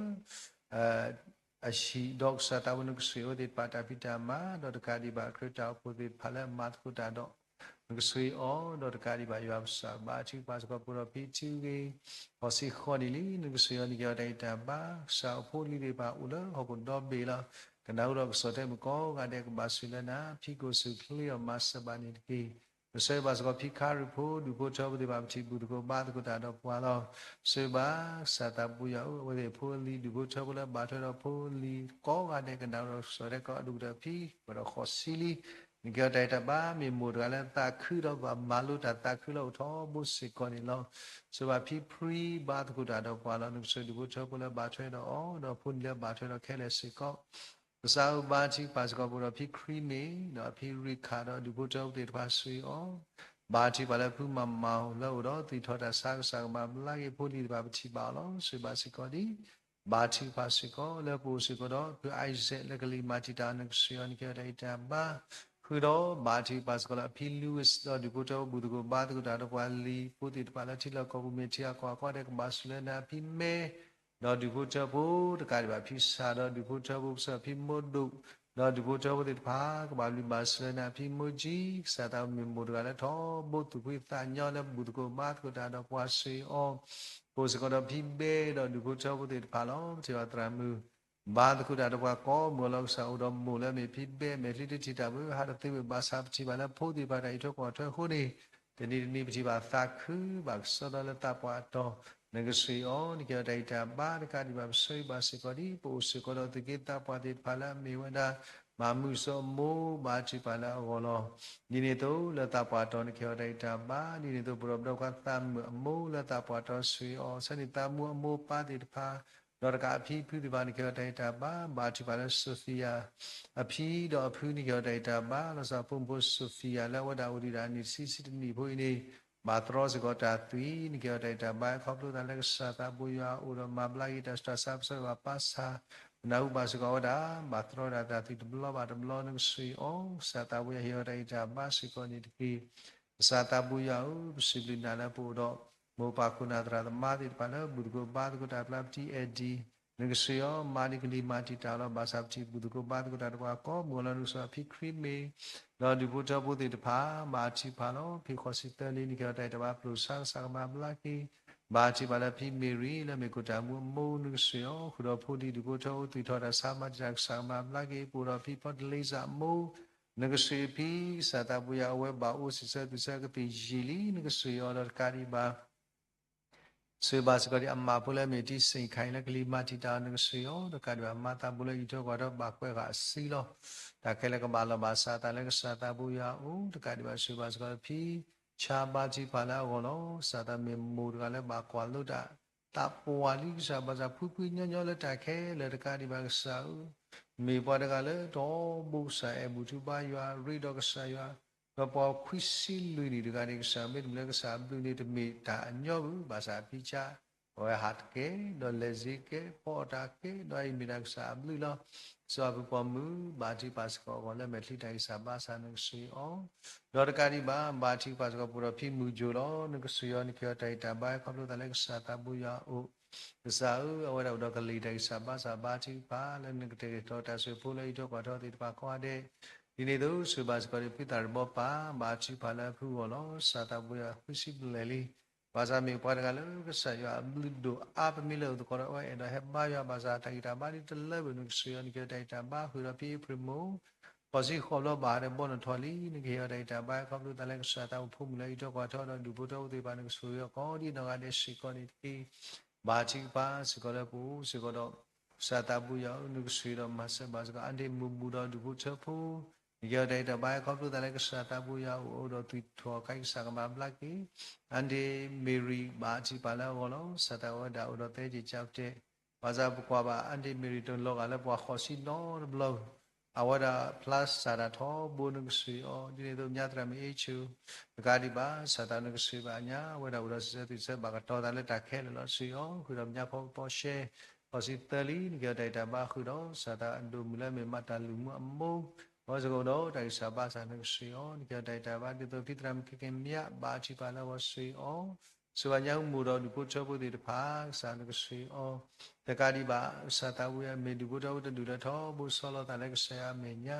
အဟံၣ်ဒီးကစၢ်သးဘိ နကဆိၣ်ဂ့ၤအဝဲသ့ၣ်တဖၣ်တၢ်ဖံးတၢ်မၤ ဒီးတကးဒံးဘၣ် ခရံာ်တၢ်အိၣ်ဖှိၣ်သ့ၣ်တဖၣ်လၢအမၤသကိးတၢ်ဒီး နကဆိၣ်ဂ့ၤအီၤ ဒီးတကးဒံးဘၣ် ယွၤပကစၢ်ဘါထုကဖၣ်စ့ၢ်ကီး ပအိၣ်ဒီးဖံထံဂ့ၤ ဃီၤဆံဃီၤနံၣ်လံ နကဆိၣ်ဂ့ၤအီၤ နကဲထီၣ်တၢ်ဂံၢ်တၢ်ဘါ ကစၢ်အိၣ်ဖိလံၤသ့ၣ်တဖၣ်အိၣ်လၢဟီၣ်ခိၣ်ဒီဘ့ၣ်လီၤ. ကနၢ်ဟူဒီးကဆီၣ်ထွဲမုၣ်ကိးဂၤဒဲး ကဘၣ်ဆိၣ်လၢနၤ ဖံကအိၣ်ဆူၣ်အိၣ်ချ့အီၤ မၤစၢၤဘၣ်န့ၣ်တက့ၢ်. ပဆၢဂ့ၤဘၣ်စ့ၢ်ကီးဖံခါရံၣ်ဖိ ဒူၣ်ဖိထၢဖိသ့ၣ်တဖၣ် ပထံၣ်ဘူၣ်သကိးဘါသကိးတၢ်ဒီးပှၤလီၤ. ဆိၣ်ဂ့ၤဘၣ် ကစၢ်သးဘိယွၤဧၢ အဝဲသ့ၣ်ဖိလံၤ ဒူၣ်ဖိထၢဖိလၢဘၣ်ထွဲဒီးဖိလံၤကိးဂၤဒဲး ကနၢ်ဟူဒီးကဆီၣ်ထွဲကီး အဒိၣ်ကတၢၢ်ဖံ ပှဲၤဒီးဃီၤဆံလံ နကဲထီၣ်တၢ်အံးတၢ်ဘါ မ့ၢ်မိၢ်တဂၤလၢသးခုဒီးဘၣ်မၤလိတၢ်သးခုလၢအိၣ်ထီဘိစ့ၢ်ကီးန့ၣ်လီၤ. ဆိၣ်ဂ့ၤဘၣ်ဖံဖရံဘါသကိးတၢ်ဒီးပှၤလီၤ. နကဆိၣ်ဂ့ၤဒူၣ်ဖိထၢဖိလၢဘၣ်ထွဲဒီးအီၤ ဒီးဖိလံၤလၢဘၣ်ထွဲဒီးခဲလၢာ်စ့ၢ်ကီး ကစၢ်ဧၢ ဘါထုကဖၣ်စ့ၢ်ကီးပအိၣ်ဒီးဖံခရံမ့ၢ် ဒီးဖံရံခးဒီးဒူၣ်ဖိထၢဖိသ့ၣ်တဖၣ်ဆိၣ်ဂ့ၤအီၤ, ဘါထုကဖၣ်လၢဖုမၤမၤအီၤလၢအအိၣ်ဒီး သူၣ်ထီၣ်တၢ်ဆါကစၢ်ကမၤဘျါက့ၤဖိလံၤတဖၣ်ပထံၣ်ဘၣ်အီၤလီၤ. ဆိၣ်ဂ့ၤဘၣ်စ့ၢ်ကီးဒ် ဘါထုကဖၣ်စ့ၢ်ကီး လၢပအိၣ်စ့ၢ်ကီးဒီး ဖု Isaac လၢကလံၤမၤတံာ်တာ်အီၤ နကဆိၣ်ဂ့ၤအီၤ နကဲထီၣ်တၢ်အံးတၢ်ဘါ ဃုာ်ဒီးဘါထုကဖၣ်စ့ၢ်ကီးလၢအဖံ Louis ဒီးဒူၣ်ဖိထၢဖိဘူၣ်သကိးဘါသကိးတၢ်ဒီးပှၤလံၤဖိသ့ၣ်တဖၣ်လၢထံလီၢ်ကီၢ်ပူၤမ့ၢ်ထံဂၤကီၢ်ဂၤကီၢ်ဒဲး ကဘၣ်ဆိၣ်လၢနၤအဖံမဲ ဒီးဒူၣ်ဖိထၢဖိတကးဒံးဘၣ်ဖံစၢ်ဒီးဒူၣ်ဖိထၢဖိကစၢ်ဖံမိၢ်ဒိၣ် ဒီးဒူၣ်ဖိထၢဖိသ့ၣ်တဖၣ် ကဘၣ်ဘျုးဘၣ်ဆိၣ်လၢနၤအဖံမိၢ်ကၠံ ကစၢ်သးမ့ၢ်မိၢ်တဂၤလၢထီဘိသူၣ်ဖှံသးညီလၢဘူၣ်သကိးဘါသကိးတၢ်ဒီးပှၤဆိၣ်ဂ့ၤအီၤ ပအိၣ်စ့ၢ်ကီးဒီးဖံဘဲဒီးဒူၣ်ဖိထၢဖိသ့ၣ်တဖၣ်လီၤ. ပထံၣ်ဘၣ်သရၣ်မုၣ် ဘါသကိးတၢ်ဒီးပှၤကိးမုၢ်အလီၢ် ကစၢ်အိၣ်ဒီးမိၢ်လၢအမ့ၢ်ဖံဘဲ မဲာ်ချံတထံၣ်တၢ်ဘၣ် ဟးတသ့ဝဲဘၣ်ဆၣ် ပထံၣ်ဘၣ်လၢဖိသ့ၣ်တဖၣ်တၢ်အံးထွဲကွၢ်ထွဲအဃိန့ၣ် တနံၤတနံၤပထံၣ်ဘၣ်သးခုဘၣ်ကစီဒီလၢသးပှၢ်အတီၤ နကဆိၣ်ဂ့ၤအီၤ နကဲထီၣ်တၢ်အံးတၢ်ဘါတကးဒံးဘၣ် ပဆိၣ်ဂ့ၤဘၣ်စ့ၢ်ကီးဒ် ပအိၣ်စ့ၢ်ကီးဒီးသုးက့သးပှၢ်သ့ၣ်တဖၣ်လၢအမ့ၢ်ဝဲဒၣ် မၤမုာ်စီၤအမိၢ် ဘါထုကဖၣ်လၢအဂီၢ်လီၤ. ဒ်န့ၣ်အသိးလၢသးပှၢ်အတီၤ နကဲထီၣ်တၢ်အံးတၢ်ဘါ ဒ်န့ၣ်အသိး ပဒီပုၢ်ဒီဝဲၢ်သးမုၣ်အမိၢ်လၢသးပှၢ်အတီၤဆိၣ်ဂ့ၤအီၤ ဆၢန့ၣ်သးမူအမိၢ်ပၢ်သ့ၣ်တဖၣ် ဒီးတကးအဖံအဖုသ့ၣ်တဖၣ် နကဲထီၣ်တၢ်အံးတၢ်ဘါ ဘါထုကဖၣ်လၢ Sophia အဖံဒီးအဖု နကဲထီၣ်တၢ်အံးတၢ်ဘါ လီၤဆီဖိမုၣ်ဖိ Sophia လၢအဝဲဒၣ်အိၣ်ဒံးဒၣ်နံၣ်တဆံတနံၣ်ဖိအံၤန့ၣ် ဘၣ်တြီစ့ၢ်ကီးတၢ်သွံၣ် နကဲထီၣ်တၢ်အံးတၢ်ဘါ ခီဖျိသးလၢကစၢ်သးဘိယွၤအိၣ်ဒီးမၤဘျါက့ၤတၢ်ဆူးတၢ်ဆါ ပဆၢဘၣ်ပၢ်ဆၢ ပနၢ်ဟူဘၣ်စ့ၢ်ကီးဝဲဒၣ် ဘၣ်တြီဒၣ်တၢ်သွံၣ်တဘျီဘၣ်တဘျီ နကဆိၣ်ဂ့ၤအီၤ ကစၢ်သးဘိယွၤဟ့ၣ်အီၤတၢ်အံးတၢ်ဘါစ့ၢ်ကီးန့ၣ်တက့ၢ်. ကစၢ်သးဘိယွၤဧၢ ပစံးဘျုးနၤလၢပအိၣ်ဒီး မိၢ်ပၢ်ခိၣ်နၢ်သရၣ်သမါသ့ၣ်တဖၣ်လၢ ဘူၣ်သကိးဘါသကိးတၢ်ပျၢ်ပတံၢ်အဲၣ်ဒံၣ် နကဆိၣ်ဂ့ၤအီၤ မၤဒံးကလံၤမၤတံာ်တာ်လီၤ. ဘၣ်ဆၣ်ပထံၣ်ဘူၣ်သကိးဘါသကိးတၢ်ဒီးပှၤကိးမုၢ်အလီၢ် နကဆိၣ်ဂ့ၤအဖံခရံမ့ၢ် ဒီးဒူၣ်ဖိထၢဖိသ့ၣ်တဖၣ် ဘါထုကဖၣ်လီၤ. ဖံဃိးဆံသၢလံ နကဲထီၣ်တၢ်အံးတၢ်ဘါ ပျိာ်ဆါကစၢ်ကမၤဘျါက့ၤ ဘါထုကဖၣ်လၢဖံမ့ၤရံ လၢမ့ၢ်ခိၣ်တၢ်မူအမိၢ် နကဆိၣ်ဂ့ၤအီၤ ဃုာ်ဒီးဖိလံၤဒူၣ်ဖိထၢဖိ သူၣ်ထီၣ်တၢ်ဆါမၤတံာ်တာ် ကစၢ်ကမၤဘျါက့ၤ ပအိၣ်ဒီးဖံဖီတလ့စၢ်အမိၢ် နကဆိၣ်ဂ့ၤအဖံ ကစၢ်သးဘိယွၤ အဝဲဘၣ်အိၣ်စံးဆၢသူၣ်ဆၢကသ့ၣ်ယံာ်လံ နကဆိၣ်ဂ့ၤအီၤ ဒီးတကးဒံးဘၣ် ဆိၣ်ဂ့ၤဘၣ်စ့ၢ်ကီးဒံးအမါဖိလၢအမ့ၢ်တံၢ်စ့ၣ်ခါအံၤလၢကလံၤမၤတံာ်တာ်အီၤ နကဆိၣ်ဂ့ၤအီၤ တကးဒံးဘၣ်မါသးဘိလၢအံးထွဲကွၢ်ထွဲဘၣ်ကွဲးဃာ်အစုလီၤ. တၢ်ခဲလၢာ်ကဘၣ်လီၤဘၣ်စးအသးလၢကစၢ်သးဘိယွၤအအိၣ် တကးဒံးဘၣ်ဆိၣ်ဂ့ၤဘၣ်စ့ၢ်ကီးဖံ ဆါဘါထုကဖၣ်လၢအဂီၢ်လီၤ. ကစၢ်သးမ့ၢ်မိၢ်တဂၤလၢဘၣ်ကွၢ်လိတၢ် သးပှၢ်လံကစၢ် ဘၣ်ဆၣ်ဖှံဖှံညီညီလၢတၢ်ခဲလၢာ်တကးဒံးဘၣ်ကစၢ်ဧၢ မ့ၢ်ပှၤတဂၤလၢထီဘိကစၢ် အဲၣ်ဘူၣ်ထူဘါယွၤ ရ့ဒီးကစၢ်ယွၤ ဒီးပှၤခွံဆံလွံၢ်နံၣ်တဂၤန့ၣ် ကစၢ်မ့တမ့ၢ်လၢကစၢ်အဘျုးန့ၣ် တမ့ၢ်တၢ်အညီဘၣ် ဘၣ်ဆၣ်အဖံဆါ အဝဲဟးတကဲ ဒီးလဲၤစ့ကဲ ဖီအီၣ်တၢ်ကဲ ဒီးအံၤမ့ၢ်ဒၣ်ကစၢ်အဘျုးလီၤ. စီၤပၤဖုပိာ်မုၣ် ဘါထုကဖၣ်စ့ၢ်ကီးအဂီၢ်လၢမဲာ်ချံတၢ်ဂံၢ်စၢ်ဘါစၢ် နကဆိၣ်ဂ့ၤအီၤ ဒီးတကးဒံးဘၣ် ဘါထုကဖၣ်စ့ၢ်ကီးပအိၣ်ဒီးဖံမုၢ်ကၠိလီၤ. နကဆိၣ်ဂ့ၤအီၤ နကဲထီၣ်တၢ်အံးတၢ်ဘါ ခီဖျိသးလၢကစၢ်သးဘိယွၤအအိၣ် ကစၢ်ဧၢ အဝဲဒၣ်အိၣ်ဒီးကလံၤတၢ်ဂံၢ်စၢ်ဘါစၢ် ဘါထုကဖၣ်လၢနကတဲာ်ကတီၤတၢ်ဆိၣ်ဂ့ၤဖိလၢအံးထွဲကွၢ်ထွဲသ့ၣ်တဖၣ်ကိးဂၤဒဲး ဒ်န့ၣ်အသိး ဆိၣ်ဂ့ၤဘၣ်စ့ၢ်ကီးဒံးဖုသၣ်ရဘီပၢ် ဘါထုကဖၣ်လၢအဖုအဂီၢ်လီၤ. ကစၢ်သးဘိယွၤဃုဆံဘျဲၣ်လံ. ဘၣ်ဆၣ်မ့ၢ်ပှၤတဂၤလၢကစၢ်ယွၤအဘျုးဒိၣ်အါ ပမ့ၢ်လဲၤအိၣ်သကိးဒီးအဝဲအဲၣ်ဒိးဟဲဘါယွၤ ဘၣ်ဆၣ်တၢ်ဂံၢ်တၢ်ဘါဒ်တလၢဘၣ် နကဆိၣ်ဂ့ၤအီၤ နကဲထီၣ်တၢ်အံးတၢ်ဘါ ဃုာ်ဒီးဖံအ့ဖြ့ၣ်မိၢ် ဃိးဆံဃိးဘျီဘၣ်ဟးဒီးဘီနီၢ်ထီၣ်လံ နကဟ့ၣ်အီၤတၢ်အံးတၢ်ဘါ ခီဖျိသးလၢကစၢ်သးအိၣ်ဖိမုၣ်လၢအံးထွဲကွၢ်ထွဲဒီးဒူၣ်ဖိထၢဖိသ့ၣ်တဖၣ် နကဆိၣ်ဂ့ၤအီၤကိးဒ်နီၢ်ဂၤဒဲးစ့ၢ်ကီးန့ၣ်တက့ၢ်. ဘါထုကဖၣ်စ့ၢ်ကီးလၢပအိၣ်စ့ၢ်ကီးဒီး ကစၢ်သးဘိယွၤဧၢ နကဆိၣ်ဂ့ၤဒီးမၤစၢၤဘၣ်စ့ၢ်ကီး အါဒ့မူးမူးဒီးဒူၣ်ဖိထၢဖိ နကဲထီၣ်တၢ်အံးတၢ်ဘါ ခီဖျိသးလၢကစၢ်သးဘိယွၤအအိၣ်ဒီးသွံၣ်ထီၣ်ခါအံၤ ကစၢ်ကမၤဘျါက့ၤ အါဒ့မ့ၤရံ ဘါထုကဖၣ်လၢအဂီၢ်လီၤ. ကစၢ်သးဝဲဒၣ်အိၣ်ဒီးသဲက့ၤကၠါပတဲာ် ဘၣ်ဆၣ်ပကွၢ်ဘၣ်အါဒ့မ့ၤရံတလီၤဂာ်လၢပှၤဃိးဆံနီတဘျီ အဝဲဒၣ်ဖျါစၢ်တၢ်ထီဘိ နကဆိၣ်ဂ့ၤအီၤ ဒ်န့ၣ်အသိး ညါသရၣ်မုၣ်အ့ၣ်ဆူၣ် တကးဒံးဘၣ် ကစၢ်သးနကဆိၣ်ဂ့ၤဘၣ်ညါ အဝဲဒၣ်အိၣ်ဒီးစံးဆၢသူၣ်ဆၢဘၣ်ကတီၤသးလၢတၢ်ခဲလၢာ်လီၤ ဆိၣ်ဂ့ၤအီၤ ဃုာ်ဒီးညါဖီကပီၤရှဲ ဃိးဆံသၢလံ နကဲထီၣ်တၢ်အံးတၢ်ဘါဃုာ်ဒီး ကစၢ်သးအဒိၣ်မုၢ်လၢအမ့ၢ်မၤတၢ်လုၢ်မူအမိၢ် အဝဲစ့ၢ်ကီးအိၣ်ဒီးတၢ်ဂံၢ်စၢ်ဘါစၢ် နကဆိၣ်ဂ့ၤအီၤ နကဲထီၣ်တၢ်အံးတၢ်ဘါ ဒ်သိးဖံသရၣ်မုၣ်ခဲကနံၣ်မံယါ ဘါထုကဖၣ်လၢအဂီၢ် ဆိၣ်ဂ့ၤအီၤ ဆိၣ်ဂ့ၤဘၣ်ညါဟူမိၢ်ဒီးဒူၣ်ဖိထၢဖိသ့ၣ်တဖၣ် ကစၢ်နကဆိၣ်ဂ့ၤအီၤ တကးဒံးဘၣ် ကစၢ်သးဝံၤအမ့ၢ်ဒူၣ်ဖိထၢဖိတဒူၣ်လၢထီဘိဆီလီၤသးလၢကစၢ်ယွၤအမဲာ်ညါ